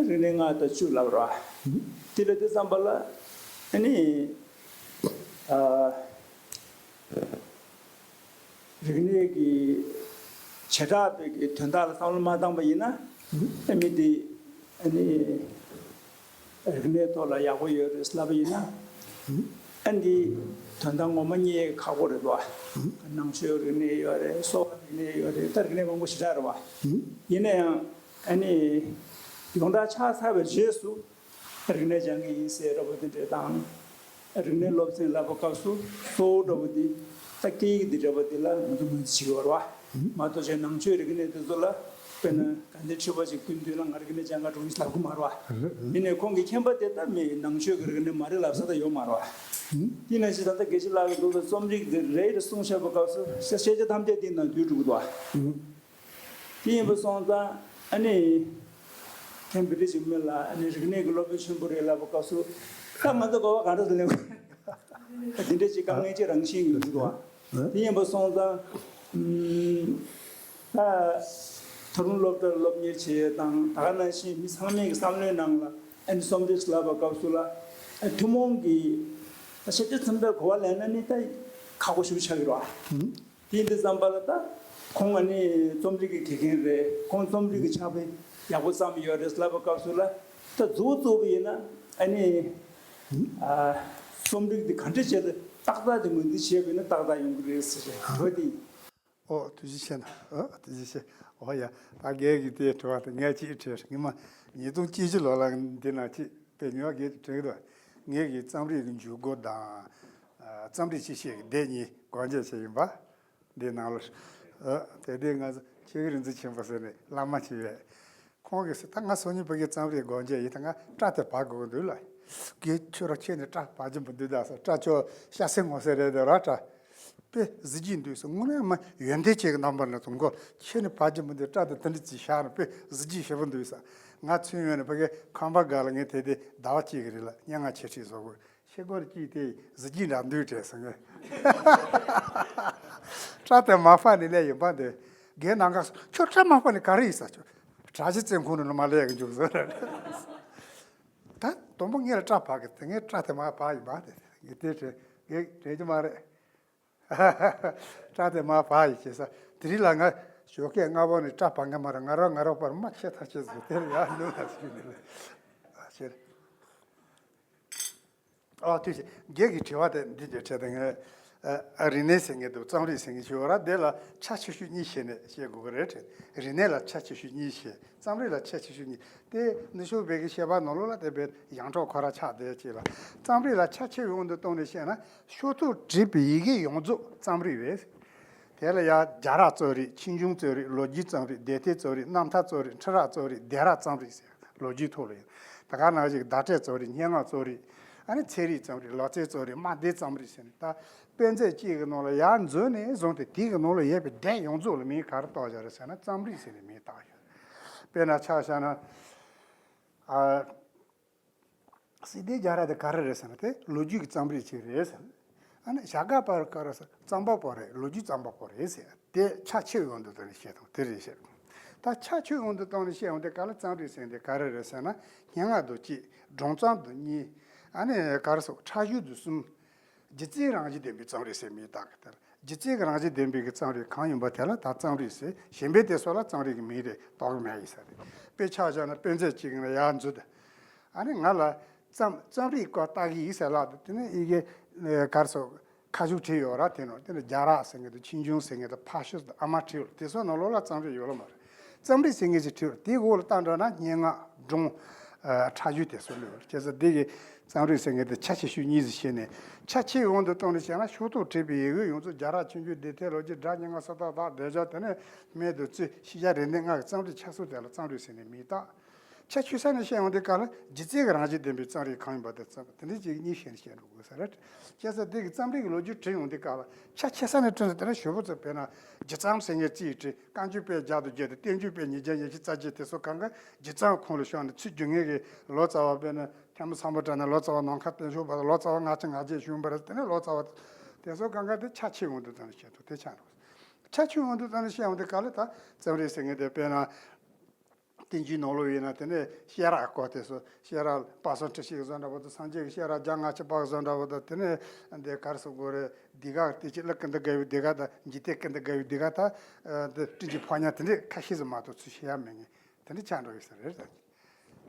རིག་གནས་ལྔ་དང་བཅུ་ལབ་ར། དེ་ལ་དེ་ཙམ་པ་ལ་ཨ་ནི། ཨ། རིག་གནས་ཀྱི་བྱེ་བྲག་པའི་གི་དོན་དག་ལ་བསམ་བློ་མ་བཏང་པ་ཡིན་ན། ཨ་མི་དེ་ཨ་ནི་རིག་གནས་ཐོག་ལ་ཡག་པོ་ཡོད་རེད་ལབ་པ་ཡིན་ན། ཨ་འདི་དོན་དག་ངོ་མ་རྙེད་ཁག་པོ་རེད་བ། ནང་ཆོས་རིག་གནས་ཡོད་རེད། གསོ་བ་རིག་གནས་ཡོད་རེད། ད་རིག་གནས་མང་པོ་ཞེ་དྲག་རེད་བ། ཡིན་ན་ཡང་ཨ་ནི་ཡོངས་གྲགས་ཆགས་ཚར་བའི་རྗེས་སུ། རིག་གནས་སྦྱང་གི་ཡིན་ཟེར་འདྲ་པོ་དེ་འདྲ་དང་། རིག་གནས་སློབ་ཚན་ལབ་པའི་སྐབས་སུ་གཙོ་བོ་འདྲ་པོ་དེ་ད་སྐད་ཡིག་འདི་འདྲ་པོ་དེ་ལ་ང་ཚོ་ངོས་འཛིན་བྱེད་ཀྱི་ཡོད་རེད་བ། མ་གཏོགས་ཅིག་ནང་ཆོས་རིག་གནས་དེ་ཚོ་ལ་དཔེར་ན་དགའ་ལྡན་ཁྲི་པ་ཅིག་སྐུ་མདུན་ལ་ང་རིག་གནས་སྦྱང་ག་འགྲོ་གི་ཡིན་ལབ་ཀྱི་མ་རེད་བ། ཡིན་ནའི་ཁོང་གི་མཁྱེན་པ་དེ་ད་མི་ནང་ཆོས་ཀྱི་རིག་གནས་མ་རེད་ལབ་ས་ད་ཡོད་མ་རེད་བ། དེ་ནང་བཞིན་ད་ལྟ་དགེ་བཤེས་ལགས་ཀྱིས་འདུག་ད་རྩོམ་རིག་དེ་རེད་གསུངས་བཞག་པའི་སྐབས་སུ་ཤེས་བྱ་ཐམས་ཅད་དེའི་ནང་འདུས་འགྲོ་གི་འདུག་བ། དེ་ཡིན་པ་སོང་ཙང་ཨ་ནི། ཁེམ་བི་རི་ཇི་མི་ལ་ཨ་ནི་རིག་གནས་ཀྱི་སློབ་དཔོན་ཆེན་པོ་རེད་ལབ་པའི་སྐབས་སུ། ད་ང་ཚོ་གོ་བ་ག་འདྲ་ཞིག་ལེན་དགོས། དེ་འདྲ་ཅིག་དཀའ་ངལ་ཅིག་རང་བཞིན་གྱིས་འདུག་བ། དེ་ཡིན་པ་སོང་ཙང་། ད་ད་རུང་སློབ་གྲྭར་སློབ་གཉེར་བྱེད་ཡས་དང་། ད་ག་ནང་བཞིན་མི་ཚང་མའི་གི་བསམ་བློའི་ནང་ལ་ཨ་ནི་རྩོམ་རིག་ལབ་པའི་སྐབས་སུ་ལ་ཨ་ནི་ཐུན་མོང་གི་ཤེས་བྱ་ཚན་པའི་གོ་བ་ལེན་ན་ནི་ད་ཁག་པོ་ཞེ་པོ་ཆགས་ཀྱི་རེད་བ། དེ་ཡིན་དུས་ཙམ་པ་ལ་ད་ཁོང་ཨ་ནི་རྩོམ་རིག་གི་དགེ་རྒན་རེད། ཁོང་རྩོམ་རིག་གི་ཕྱག་དཔེ་ཡག་པོ་བརྩམས་ཡོད་རེད་ལབ་པའི་སྐབས་སུ་ལ་ད་མཛུབ་བཙུགས་པ་ཡིན་ན་ཨ་ནི་ཨ་རྩོམ་རིག་འདི་ག་འདྲ་བྱས་ཏེ་ཏག་ཏག་དེ་ངོས་འཛིན་བྱས་པ་ཡིན་ན་ཏག་ཏག་ཡོང་གི་རེད་ཟེར་རེད་འདོད་དེ། ཨོ་ཐུགས་རྗེ་ཆེ་ན། ཨོ་ཐུགས་རྗེ་ཆེ། ཨོ་ཡ། ད་རྒན་གྱིས་དེ་དྲི་བ་དེ་ངས་ཅིག་དྲིས། ངས་མ་ཉིས་སྟོང་བཅུ་བཞི་ལོ་ལ་འདི་ན་ཅིག་དཔེ་ཉོ་བ་རྒན་དྲིས་འདུག་ངས་ཀྱི་རྩོམ་རིག་གི་འཇུག་སྒོ་དང་། ཨ་རྩོམ་རིག་ཅི་བྱེད་ཀྱི་སྡེ་གཉིས་སྒོ་འབྱེད་བྱས་ཡིན་པ། འདི་ནང་ལ། ཨ་དེ་དུས་ང་ཚོ་ཆོས་རྒྱལ་རིག་འཛིན་ཆེན་པོ་ཟེར་ནས་བླ་མ་ཅིག་ཡོད། ཁོང་གིས་ཟེར། ད་ང་སང་ཉིན་ཕ་གིར་རྩོམ་རིག་སྒོ་འབྱེད་ཡིན། ད་ང་སྐྲ་དེ་བག་དགོས་ཀྱི་འདུག་ལ། རྒན་ཁྱོད་རང་ཁྱེད་ནི་སྐྲ་བག་གི་མི་འདུག་ད་ཟེར། སྐྲ་ཁྱོད་ཤ་སེ་ངོ་སེ་རེད་དེ་ར་སྐྲ། དཔེ་གཟི་བརྗིད་འདུག་ཟེར། དངོས་གནས་མ་ཡོན་ཏན་ཅན་གྱི་རྣམ་པ་ནས་བཙུན་གོ། ཁྱེད་ནི་བག་གི་མི་འདུག་སྐྲ་དེ་དེ་འདྲ་ཅིག་བཞག་ན་དཔེ་གཟི་བརྗིད་ཞེ་པོ་འདུག་ཟེར། ང་ཚུན་ཡོད་ནས་ཕ་གིའི་ཁང་པ་སྒང་ལ་ངས་དེ་དེ་ཟླ་བ་གཅིག་གི་རིང་ལ་སྙན་ངག་འཆད་ཁྲིད་བཟོ་དགོས། ཤེལ་སྒོར་གཅིག་དེ་གཟི་བརྗིད་འདྲ་འདུག་དྲན་སོང་ངས། སྐྲ་དེ་མ་ཕར་ནས་སླེབས་ཡིན་པ་འདི། རྒན་ནང་ག་ཁྱོད་སྐྲ་མ་ཕར་ནས་ག་རེ་ཡིན་ཟེར། ཁྱོད་གྲྭ་ཆས་བཙོན་ཁང་ནང་ལ་མ་སླེབས་ཀྱི་འཇུག་ཟེར། ད་དང་པོ་ངས་ལ་སྐྲ་བག་གི། དེ་ངས་སྐྲ་དེ་མར་བག་ཡིན་པ་དེ་ངས་དེ་དྲན། ངས་དྲན་གྱི་མ་རེད། སྐྲ་དེ་མར་བག་ཡིན་བྱས་ས། དེ་རིང་ལ་ང་ཞོགས་ཀས་སྔ་པོ་ནས་སྐྲ་བང་གི་མ་ར་ང་རོ་ང་རོ་པར་མ་ཆེ་ཐག་ཆེ་ཟིག་དེར་ཡར་ནུབ་ལ་ཟིག་ནས་ལ་ཨ་ཆེར། ཨ་དུས་ཤིག་རྒན་གྱི་དྲི་བ་དེ་འདི་གྱོད་བྱས་ཏེ་ངས་ཨ་རིག་གནས་ཟེར་མཁན་དང་རྩོམ་རིག་ཟེར་མཁན་ཞིག་ཡོད་ར། དེ་ལ་ཆ་ཆེ་ཤོས་གཉིས་བཤད་ནས་བཤད་དགོས་ཀྱི་རེད་དྲན། རིག་གནས་ལ་ཆ་ཆེ་ཤོས་གཉིས་བཤད། རྩོམ་རིག་ལ་ཆ་ཆེ་ཤོས་གཉིས། དེ་ནུབ་ཕྱོགས་པའི་གི་བཤད་པ་ནང་ལོགས་ལ་དེ་བས་ཡང་ཁྲོ་ཁོ་ར་ཆགས་བསྡད་ཅིག་ལ། རྩོམ་རིག་ལ་ཆ་ཆེ་ཡོང་དུ་བཏང་ནས་བཤད་ན་ཤོག་ཐོག་བྲིས་པའི་ཡི་གེ་ཡོངས་རྫོགས་རྩོམ་རིག་རེད། དེ་ལ་ཡང་རྒྱ་ར་རྩོམ་རིག་ཆོས་འབྱུང་རྩོམ་རིག་ལོ་རྒྱུས་རྩོམ་རིག་དེབ་ཐེར་རྩོམ་རིག་རྣམ་ཐར་རྩོམ་རིག་འཕྲུལ་ར་རྩོམ་རིག་སྡེ་ར་རྩོམ་རིག་ཟེར་ལོ་རྒྱུས་ཐོག་ལ་ཡོད། ད་ག་ནང་བཞིན་བརྡ་སྤྲོད་རྩོམ་རིག་སྙན་ངག་རྩོམ་རིག་ཨ་ནི་ཚན་རིག་རྩོམ་རིག་ལོ་ཙཱའི་རྩོམ་རིག་དམའ་སྡེའི་རྩོམ་རིག་ཟེར་ནས། ད་དཔེ་མཛོད་གཅིག་གི་ནང་ལ་ཡར་འཛུལ་ནས་བཟུང་སྟེ་དེའི་གི་ནང་ལ་ཡོད་པའི་སྡེ་ཡོངས་རྫོགས་ལ་མིང་ག་རེ་བཏགས་བཞག་རེད་ཟེར་ན་རྩོམ་རིག་ཟེར་ནས་མིང་བཏགས་ཡོད། དཔེར་ན་ཆ་བཞག་ན་ཨ། སི་ཏཱའི་རྒྱ་ར་དེ་ག་རེ་རེད་ཟེར་ན་དེ་ལོ་རྒྱུས་ཀྱི་རྩོམ་རིག་ཅིག་རེད་ཟེར། ཨ་ནི་བྱ་དགའ་པར་ག་རེ་ཟེར་རྩོམ་པ་པོ་རེད། ལོ་རྒྱུས་རྩོམ་པ་པོ་རེད་ཟེར། དེ་ཆ་ཆེ་ཡོང་དུ་བཏང་ནས་བཤད་དང་དེ་རེད་བཤད། ད་ཆ་ཆེ་ཡོང་དུ་བཏང་ནས་བཤད་ཡོང་དེ་ག་ལ་རྩོམ་རིག་ཟེར་དེ་ག་རེ་རེད་ཟེར་ན་སྙན་ངག་དང་གཅིག་སྒྲུང་རྩོམ་དང་གཉིས། ཨ་ནི་ག་རེ་ཟེར་འཁྲབ་གཞུང་དང་གསུམ། སྒྱུ་རྩལ་རང་བཞིན་ལྡན་པའི་རྩོམ་རིག་ཟེར་མིང་བཏགས་ཀྱི་དེ་ལ། སྒྱུ་རྩལ་གྱི་རང་བཞིན་ལྡན་པའི་གི་རྩོམ་རིག་གང་ཡིན་པ་དེ་ལ་ད་རྩོམ་རིག་ཟེར། གཞན་པའི་དེ་ཚོ་ལ་རྩོམ་རིག་གི་མིང་རེ་གཏོགས་ཀྱི་མེད་ཡིན་ས་རེད། དཔེ་ཆ་བཞག་ན་དཔེ་མཛོད་གཅིག་ནས་ཡར་འཛུལ་ཏེ། ཨ་ནི་ང་ལ་རྩོམ་རྩོམ་རིག་སྐོར་ལྟ་གི་ཡིན་ཟེར་ལབ་དུས་དེ་ནས་ཡི་གེ་ག་རེ་ཟེར་ཁ་བྱུག་བྲིས་ཡོད་ར། དེ་ནང་དེ་ནས་རྒྱ་ར་ཟེར་མཁན་དང་ཆོས་འབྱུང་ཟེར་མཁན་དང་ཕ་ཤུལ་དང་ཨ་མ་བྲིས་ཡོད། དེ་ཚོ་ནང་ལོགས་ལ་རྩོམ་རིག་ཡོད་ལ་མ་རེད། རྩོམ་རིག་ཟེར་མཁན་ཞིག་བྲིས་པ་དེའི་འོག་ལ་བཏང་འགྲོ་ན་སྙན་ངག་སྒྲུང་། ཨ། འཁྲབ་གཞུང་དེ་ཚོ་ལོས་བྱས་ཙང་འདི་གི་རྩོམ་རིག་ཟེར་མཁན་དེ་ཆ་ཆེ་ཤོས་གཉིས་སུ་ཕྱེ་ནས། ཆ་ཆེ་ཡོང་དུ་བཏང་ནས་བཤད་ན་ཤོག་ཐོག་བྲིས་པའི་ཡི་གེ་ཡོངས་རྫོགས་རྒྱ་ར་ཆོས་འབྱུང་དེབ་ཐེར་ལོ་རྒྱུས་སྒྲ་སྙན་ངག་སུམ་རྟགས་དག་དེ་བཞག་དེ་ནས་སྨད་དུ་བཙུད་ཤེས་བྱ་རིག་གནས་ལྔ་གི་རྩོམ་རིག་ཆ་ཚང་དེ་ལ་རྩོམ་རིག་ཟེར་ནས་མིང་བཏགས། ཆ་ཆེ་ས་ནས་བཤད་ཡོང་དུས་སྐབས་ལ་སྒྱུ་རྩལ་གྱི་རང་བཞིན་ལྡན་པའི་རྩོམ་རིག་གང་ཡིན་པ་དེ་རྩོམ་དེ་འདྲ་ཅིག་གཉིས་བཤད་ནས་བཤད་འགྲོ་དགོས་ས་རེད། བྱས་ཙང་འདི་གི་རྩོམ་རིག་གི་ལོ་རྒྱུས་བྲིས་ཡོང་དུས་སྐབས་ལ་ཆ་ཆེ་ས་ནས་བྲིས་ན་དེ་ནས་ཞོ་པོ་ཚོ་དཔེར་ན་རྒྱུད་རྩོམ་ཟེར་མཁན་རྩིས་བྲིས་བཀའ་འགྱུར་དཔེ་བརྒྱ་དང་བརྒྱད་དང་བསྟན་འགྱུར་དཔེ་ཉིས་བརྒྱ་ཉི་ཤུ་རྩ་བརྒྱད་དེ་ཚོ་གང་ག་རྒྱུད་རྩོམ་ཁོངས་ལ་ཤོར་ནས་ཚུར་རྒྱུད་ངེས་ཀྱི་ལོ་ཙཱ་བ་དཔེར་ན་ཐལ་མོ་སམ་བྷོ་ཊ་ནས་ལོ་ཙཱ་བ་ནམ་མཁའ་བསྟན་འབྱུང་བར་ལོ་ཙཱ་བ་ལྔ་བཅུ་ང་བརྒྱད་བྱུང་བ་རེད། དེ་ནས་ལོ་ཙཱ་བ་དེ་ཚོ་གང་ག་དེ་ཆ་ཆེ་ཡོང་དུས་ཙམ་ནས་བཤད་ཐུབ་དེ་ཆ་འགྲོ། ཆ་ཆེ་ཡོང་དུས་ཙམ་ནས་བཤད་ཡོང་དུས་ག་ལ་ད་རྩོམ་རིག་ཟེར་མཁན་དེ་དཔེར་ན། བསྟན་འགྱུར་ནང་ལོགས་ཡིན་ན་དེ་ནས་བཤད་ར་སྐོར་དེ་ཚོ་བཤད་ར་དཔག་བསམ་འཁྲི་ཤིང་བཟོ་འདྲ་པོ་དང་སངས་རྒྱས་ཀྱི་བཤད་ར་བརྒྱ་ལྔ་བཅུ་པ་བཟོ་འདྲ་པོ་དང་དེ་ནས་འདི་ག་རེ་ཟེར་དགོས་རེད། འདི་ག་བསྟན་བཅོས་ཀླུ་ཀུན་ཏུ་དགའ་བའི་འདི་ག་དང་འཇིག་རྟེན་ཀུན་ཏུ་དགའ་བའི་འདི་ག་དང་འདི་སྤྲིན་གྱི་ཕོ་ཉ་དེ་འདྲས་ཁ་ཤས་སུ་མ་གཏོགས་ཚུར་བཤད་ཡ་མེད་ངེས་དེ་འདྲས་ཆགས་འགྲོ་ཡོད་ས་རེད།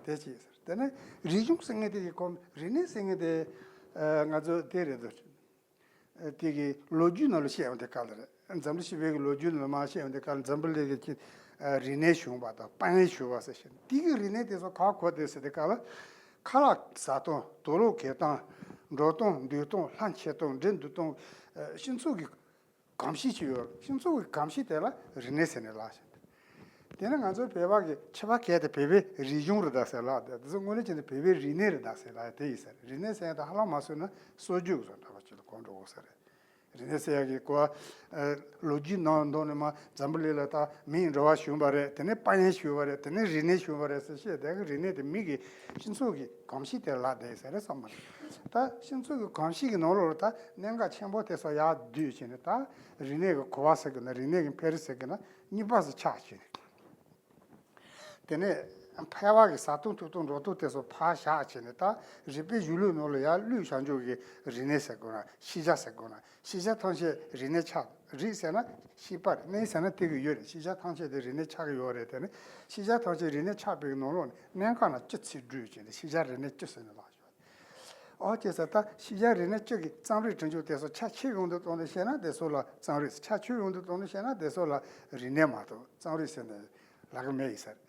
དེ་ཅི་ཡོད་ས་རེད། དེ་ནས་རིག་གཞུང་ཟེར་མཁན་དེ་ཡི་གོ་རིག་གནས་ཟེར་མཁན་དེ་ང་ཚོ་དེ་རེད་འདུག་དེ་གི་ལོ་རྒྱུས་ནང་ལ་བཤད་ཡོང་དེ་ག་ལ་རེད། འཛམ་བུ་གླིང་སྤྱི་པའི་གི་ལོ་རྒྱུས་ནང་ལ་མར་བཤད་ཡོང་དེ་ག་ལ་འཛམ་བུ་གླིང་གི་ཅི་རིག་གནས་བྱུང་བ་དང་དཔལ་ཡོན་བྱུང་བ་ཟེར་བཤད། དེ་གི་རིག་གནས་དེ་ཚོ་ག་གོ་དེ་ཟེར་དེ་ག་ལ་ཁ་ལག་ཟ་སྟངས་དུག་ལོག་གོན་སྟངས་འགྲོ་སྟངས་འདུག་སྟངས་ལྷམ་ཕྱེ་སྟངས་འབྲས་འདུག་སྟངས་སྤྱི་ཚོགས་ཀྱི་གོམས་གཤིས་ཅིག་ཡོད། སྤྱི་ཚོགས་ཀྱི་གོམས་གཤིས་དེ་ལ་རིག་གནས་ཟེར་ནས་ལབ་བཞག་དེ་ནས་ང་ཚོ་བོད་པ་གི་ཕྱི་པ་གལ་ཏེ་བོད་པའི་རིག་གཞུང་རེད་ད་ཟེར་ལབ་དེ་དེ་ཚོ་དངོས་གནས་བྱས་ན་བོད་པའི་རིག་གནས་རེད་ད་ཟེར་ལབ་དེ་ཡིན་ཟེར། རིག་གནས་ཟེར་ཡ་ད་ཧ་ལམ་མ་བཟོས་ན་སྲོལ་རྒྱུན་གྱི་བཟོ་འདྲ་པ་ཅིག་ལ་གོ་འགྲོ་དགོས་ས་རེད། རིག་གནས་ཟེར་ཡ་གི་གོ་བ་ལོ་རྒྱུས་ནང་དོན་ནས་མ་འཛམ་བུ་གླིང་ལ་ད་མིའི་འགྲོ་བ་བྱུང་བ་རེད། དེ་ནས་དཔལ་ཡོན་བྱུང་བ་རེད། དེ་ནས་རིག་གནས་བྱུང་བ་རེད་ཟེར་བཤད་དེ་གི་རིག་གནས་དེ་མི་གི་སྤྱི་ཚོགས་ཀྱི་གོམས་གཤིས་དེ་ལ་བསྡད་ཟེར་རེད་བསམ་པ་རེད། ད་སྤྱི་ཚོགས་ཀྱི་གོམས་གཤིས་ཀྱི་ནང་ལོགས་ལ་ད་གནད་འགག་ཆེན་པོ་དེ་ཚོ་ཡར་བསྡུས་བྱས་ནས་ད་རིག་གནས་ཀྱི་གོ་བ་ཟེར་དགོས་ན་རིག་གནས་ཀྱི་འཕེལ་རིམ་ཟེར་དགོས་ན་གཉིས་པ་ཟེར་ཆགས་བྱས་ནས། དེ་ནས་ཕལ་བ་གི་ཟ་སྟངས་འཐུང་སྟངས་འགྲོ་སྟངས་དེ་ཚོ་ཕར་བཞག་བྱས་ནས་ད་རིག་པའི་གཞུང་ལུགས་ནང་ལ་ཡར་བླུགས་བཞག་འཇོག་གི་རིག་གནས་ཟེར་དགོས་ན་ཤེས་བྱ་ཟེར་དགོས་ན་ཤེས་བྱ་ཐམས་ཅད་རིག་གནས་ཆགས། རིག་ཟེར་ན་ཤེས་པ་རེད། གནས་ཟེར་ན་དེ་གི་ཡོད་རེད། ཤེས་བྱ་ཐམས་ཅད་དེ་རིག་གནས་ཆགས་ཀྱི་ཡོད་རེད། དེ་ནས་ཤེས་བྱ་ཐམས་ཅད་རིག་གནས་ཆགས་པའི་ནང་ལོགས་ནས་གནད་འགག་རྣམས་བཅུ་ཚིག་བསྡུས་བྱས་ནས་ཤེས་བྱ་རིག་གནས་བཅུ་ཟེར་ནས་ལབ་ཡོད། ཨོ་ཅེ་ས་ད་ཤེས་བྱ་རིག་གནས་བཅུ་གི་རྩོམ་རིག་གྲུབ་མཆོག་དེ་ཚོ་ཆ་ཆེ་ཡོང་དུ་གཏོང་ནས་བཤད་ན་དེ་ཚོ་ལ་རྩོམ་རིག་ཆ་ཆེ་ཡོང་དུ་གཏོང་ནས་བཤད་ན་དེ་ཚོ་ལ་རིག་གནས་མ་གཏོགས་རྩོམ་རིག་ཟེར་ནས་ལབ་གི་མེད་ཡིན་ས་རེད།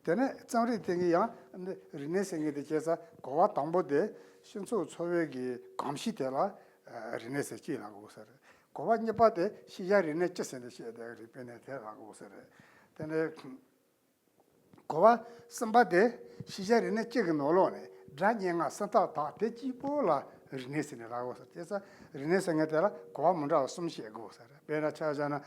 དེ་ནས་རྩོམ་རིག་དེ་གི་ཡང་འདི་རིག་གནས་ཟེར་མཁན་དེ་བྱས་ཙང་གོ་བ་དང་པོ་དེ་སྤྱི་ཚོགས་འཚོ་བའི་གི་གོམས་གཤིས་དེ་ལ་རིག་གནས་ཟེར་གྱི་ལབ་དགོས་ས་རེད། གོ་བ་གཉིས་པ་དེ་ཤེས་བྱ་རིག་གནས་སྤྱི་ཟེར་ནས་བཤད་དེ་རིག་པའི་གནས་དེ་ལབ་དགོས་ས་རེད། དེ་ནས་གོ་བ་གསུམ་པ་དེ་ཤེས་བྱ་རིག་གནས་གཅིག་གི་ནང་ལོགས་ནས་སྒྲ་སྙན་ངག་སུམ་རྟགས་དག་དེ་གཅིག་པོ་ལ་རིག་གནས་ཟེར་ནས་ལབ་དགོས་ས་རེད། བྱས་ཙང་རིག་གནས་ཟེར་མཁན་དེ་ལ་གོ་བ་མི་འདྲ་བ་གསུམ་བཤད་དགོས་ས་རེད། དཔེར་ན་ཆ་བཞག་ན་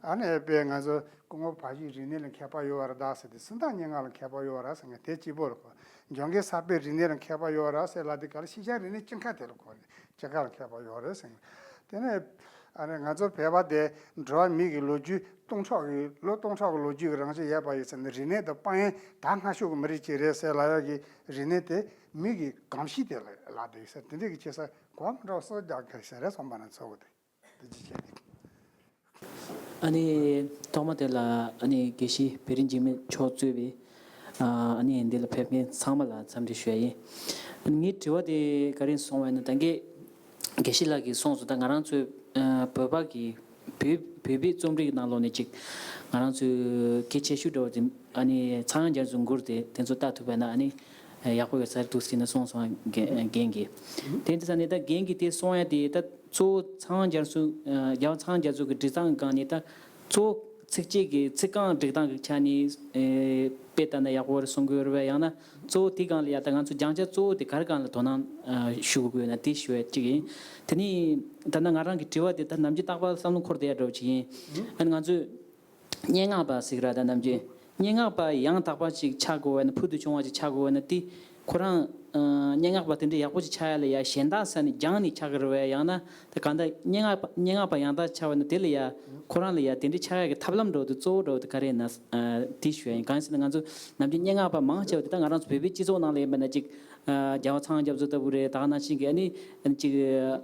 ཨ་ནི་དཔེ་ང་ཚོ་སྐུ་ངོ་བ་ཕྱུགས་རིག་གནས་ལ་མཁས་པ་ཡོད་པ་རེད་ད་ཟེར་ཏེ་སུམ་རྟགས་སྙན་ངག་ལ་མཁས་པ་ཡོད་པ་རེད་ཟེར་མཁན་དེ་གཅིག་པོ་ལ་གོ། འཇམ་མགོན་གསར་པའི་རིག་གནས་ལ་མཁས་པ་ཡོད་པ་རེད་ཟེར་ལབ་དུས་ག་ལ་ཤེས་བྱ་རིག་གནས་སྤྱི་ཁ་དེ་ལ་གོ་ནས་སྤྱི་ཁ་ལ་མཁས་པ་ཡོད་རེད་ཟེར་མཁན་དེ་ནས་ཨ་ནི་ང་ཚོ་བོད་པ་དེ་འགྲོ་བ་མི་གི་ལོ་རྒྱུས་སྟོང་ཕྲག་གི་ལོ་སྟོང་ཕྲག་གི་ལོ་རྒྱུས་ཀྱི་རང་བཞིན་ཡོད་པ་ཡིན་ཟེར་ནས་རིག་གནས་དང་དཔལ་ཡོན་ད་སྔ་ཤོས་ཀྱི་མི་རིགས་ཅིག་རེད་ཟེར་ལབ་ཡག་གི་རིག་གནས་དེ་མི་གི་གོམས་གཤིས་དེ་ལ་ལབ་བསྡད་ཡོད་ཟེར། དེ་འདྲས་ཀྱི་ཆེ་ས་གོ་བ་མི་འདྲ་བ་སོགས་རྒྱག་གི་ཟེར་རེད་བསམ་པ་ན་ཚོར་གི་འདུག་དེ་ཅི་བྱས་ནས། ཨ་ནི་ཐོག་མ་དེ་ལ་ཨ་ནི་དགེ་བཤེས་བེ་རི་འཇིགས་མེད་མཆོག་གཙོས་པའི་ཨ་ནི་འདི་ལ་ཕེབས་མཁན་ཚང་མ་ལ་འཚམས་འདྲི་ཞུ་ཡ་ཡིན། ཨ་ནི་ངའི་དྲི་བ་དེ་ག་རེ་སོང་བ་ཡིན་ན། ད་གིན་དགེ་བཤེས་ལགས་ཀྱིས་གསུངས་སོང་། ད་ང་རང་ཚོའི་ཨ་བོད་པ་གི་བོད་བོད་པའི་རྩོམ་རིག་ནང་ལོགས་ནས་ཅིག་ང་རང་ཚོའི་གལ་ཆེ་ཤོས་འདྲ་བོ་དེ་ཨ་ནི་ཚངས་དབྱངས་རྒྱ་མཚོའི་མགུར་དེ་དེ་ཚོ་ལྟ་ཐུབ་པ་ན་ཨ་ནི་ཡག་པོ་ཡོད་ས་རེད་འདུག་ཟེར་ནས་གསུངས་སོང་། རྒན་རྒན་གྱིས་དེ་འདྲ་ས་ནས་ད་རྒན་གྱིས་དེ་གསུང་ཡ་དེ་ད་གཙོ་བོ་ཚངས་དབྱངས་རྒྱ་མཚོ་ཨ་རྒྱལ་བ་ཚངས་དབྱངས་རྒྱ་མཚོ་གི་འབྲི་སྟངས་སྒང་ནས་ད་གཙོ་བོ་ཚིགས་བཅད་ཀྱི་ཚིག་རྐང་སྒྲིག་སྟངས་ཀྱི་ཆ་ནས་ཨེ་དཔེ་ལྟ་ན་ཡག་པོ་རེད་གསུང་གི་ཡོད་རེད་པས། ཡང་ན་གཙོ་བོ་དེ་སྒང་ལ་ཡ་ད་ང་ཚོ་སྦྱང་བྱ་གཙོ་བོ་དེ་ག་རེ་སྒང་ལ་དོ་སྣང་ཨ་ཞུ་དགོས་ན་དེ་ཞུ་བ་གཅིག་ཡིན། དེ་ནས་ད་ནང་ང་རང་གི་དྲི་བ་དེ་ད་ནམ་རྒྱུན་རྟག་པར་བསམ་བློ་འཁོར་བསྡད་ཡ་འདྲ་བོ་ཅིག་ཡིན། ཨ་ནི་ང་ཚོས་སྙན་ངག་པ་ཟེར་གི་ར། ད་ནམ་རྒྱུན་སྙན་ངག་པ་ཡང་དག་པ་ཅིག་ཆགས་དགོས་པ་ཡིན་ན། ཕུལ་དུ་བྱུང་བ་ཅིག་ཆགས་དགོས་པ་ཡིན་ན། དེ་ཁོ་རང་ཨ་སྙན་ངག་པ་དེ་འདྲ་ཡག་པོ་ཅིག་ཆགས་ཡ་ལ་ཡ་གཞན་དག་ས་ནས་སྦྱངས་ནས་ཆགས་གི་རེད་པས། ཡང་ན་ད་གང་ལྟར་སྙན་ངག་པ་སྙན་ངག་པ་ཡང་དག་ཆགས་པ་ཡིན་ན་དེ་ལ་ཡ་ཁོ་རང་ལ་ཡ་དེ་འདྲ་ཆགས་ཡ་གི་ཐབས་ལམ་འདྲ་བོ་དེ་གཙོ་བོ་འདྲ་བོ་དེ་ག་རེ་ཡིན་ན་ཨ་དེ་ཞུ་ཡ་ཡིན། གང་ཡིན་ཟེར་ན་ང་ཚོ་ནམ་རྒྱུན་སྙན་ངག་པ་མང་ཆེ་བ་དེ་ད་ང་རང་ཚོ་བོད་པའི་སྤྱི་ཚོགས་ནང་ལ་ཡིན་པ་ན་ཅིག་ཨ་རྒྱལ་བ་ཚངས་དབྱངས་རྒྱ་མཚོ་ལྟ་བུ་རེད། ད་ག་ནང་བཞིན་གྱི་ཨ་ནི་ཨ་ནི་ཅིག་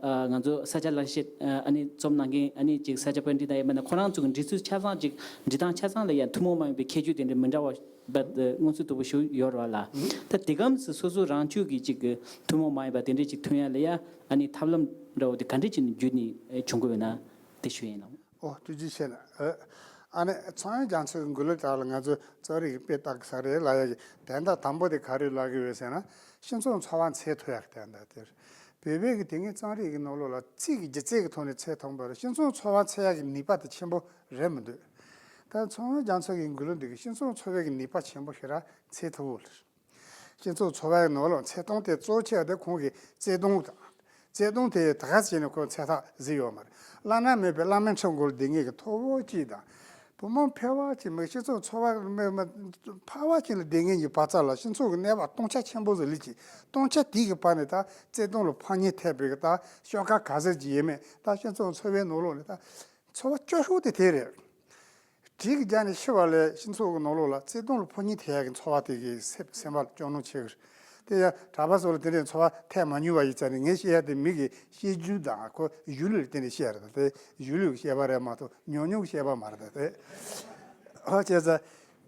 ཨ་ང་ཚོ་ས་སྐྱ་བླ་ཤེད་ཨ་ནི་རྩོམ་གནང་མཁན་ཨ་ནི་ཅིག་ས་སྐྱ་པཎྜི་ཏ་ཡིན་པ་ན་ཁོ་རང་ཚོ་གི་འབྲི་ཚུལ་ཆ་ཚང་ཅིག་འབྲི་སྟངས་ཆ་ཚང་ལ་ཡང་ཐུན་མོང་མ་ཡིན་པའི་ཁྱད་ཆོས་དེ་འདྲ་མི་འདྲ་བ་བ་མངོན་གསལ་དོད་པོ་ཞིག་ཡོད་རེད་པ་ལགས། ད་དེ་གམ་སོ་སོ་རང་ཆོས་ཀྱི་ཅིག་ཐུན་མོང་མ་ཡིན་པ་དེ་འདྲ་ཅིག་ཐོན་ཡ་ལ་ཡ་ཨ་ནི་ཐབས་ལམ་འདྲ་བོ་དེ་ག་འདྲ་ཅིག་བརྒྱུད་ནས་བྱུང་གི་ཡོད་ན་དེ་ཞུ་ཡིན་ལགས། ཨོ་ཐུགས་རྗེ་ཆེ་ལགས། ཨ་ནི་ཚངས་དབྱངས་རྒྱ་མཚོའི་མགུར་གླུ་དག་ལ་ང་ཚོས་རྩོམ་རིག་གི་དཔེ་བལྟ་གི་ས་རེད་ལབ་ཡ་གི་དོན་དག་དང་པོ་དེ་ག་རེ་ལབ་གི་ཡོད་ཟེར་ན། སྤྱི་ཚོགས་འཚོ་བ་འཚོལ་ཐུབ་ཡ་གི་དོན་དག་དེ་རེད། བོད་པའི་གི་དེ་སྔའི་རྩོམ་རིག་གི་ནང་ལོགས་ལ་ཚིག་གི་སྒྱུ་རྩལ་གི་ཐོག་ནས་འཚོལ་ཐུབ་པ་རེད། སྤྱི་ཚོགས་འཚོ་བ་འཚོལ་ཡ་གི་ནུས་པ་དེ་ཆེན་པོ་རེད་མི་འདུག་ད་ཚངས་དབྱངས་རྒྱ་མཚོ་གི་མགུར་གླུ་འདི་གིས་སྤྱི་ཚོགས་འཚོ་བའི་གི་ནུས་པ་ཆེན་པོ་ཞིག་ར་འཚོལ་ཐུབ་ཡོད་རེད། སྤྱི་ཚོགས་འཚོ་བའི་ནང་ལོགས་འཚོལ་སྟངས་དེ་གཙོ་ཆེ་བ་དེ་ཁོང་གི་བརྩེ་དུང་དང་། བརྩེ་དུང་དེ་ད་ག་ཟེ་བྱས་ནས་ཁོས་འཚོལ་ཐབས་བཟོས་ཡོད་མ་རེད། བླ་ན་མེད་པའི་བླ་མའི་ཁྲི་མགོར་སྡོད་མཁན་གྱི་མཐོ་པོ་གཅིག་དང་། བུ་མོ་ཕལ་པ་གཅིག་མི་སྤྱི་ཚོགས་འཚོ་བ་མི་མི་ཕལ་པ་གཅིག་ལ་སྡོད་མཁན་གྱི་བར་མཚམས་ལ་སྤྱི་ཚོགས་ཀྱི་གནས་བབ་སྟོང་ཆ་ཆེན་པོ་ཟིག་སླེབས་ཀྱི། སྟོང་ཆ་དེ་གི་བར་ནས་ད་བརྩེ་དུང་ལ་ཕོ་ཉ་ཐེབས་པའི་གི་ད་ཤོག་ཁག་ག་ཟེ་ཅིག་ཡོད་མེད། ད་སྤྱི་ཚོགས་འཚོ་བའི་ནང་ལོགས་ནས་ད་འཚོ་བ་སྐྱོ་ཤོས་དེ་དེ་རེད། གྲི་གི་རྒྱ་ནས་ཤི་བ་ལས་སྤྱི་ཚོགས་ཀྱི་ནང་ལོགས་ལ་བརྩེ་དུང་ལ་ཕོ་ཉ་ཐེབས་ཡ་གི་འཚོ་བ་དེ་གི་སེམས་སེམས་པ་ལ་སྐྱོ་སྣང་ཆེ་གི་རེད། དེ་ཡང་གྲྭ་པ་ཚོ་ལ་དེ་འདྲའི་འཚོ་བ་ཐེབས་མ་མྱོང་བ་ཡིན་ཙང་ནས། ངས་བཤད་ཡ་དེ་མི་གི་བཤད་རྒྱུན་དང་ཁོ་གཞུང་ལུགས་ལ་བརྟེན་ནས་བཤད་ཡ་རེད། ད་དེ་གཞུང་ལུགས་ཀྱི་བཤད་པ་རེད་མ་གཏོགས་ཉུང་ཉུང་གི་བཤད་པ་མ་རེད། ད་དེ་ཨོ་བྱས་ཙང་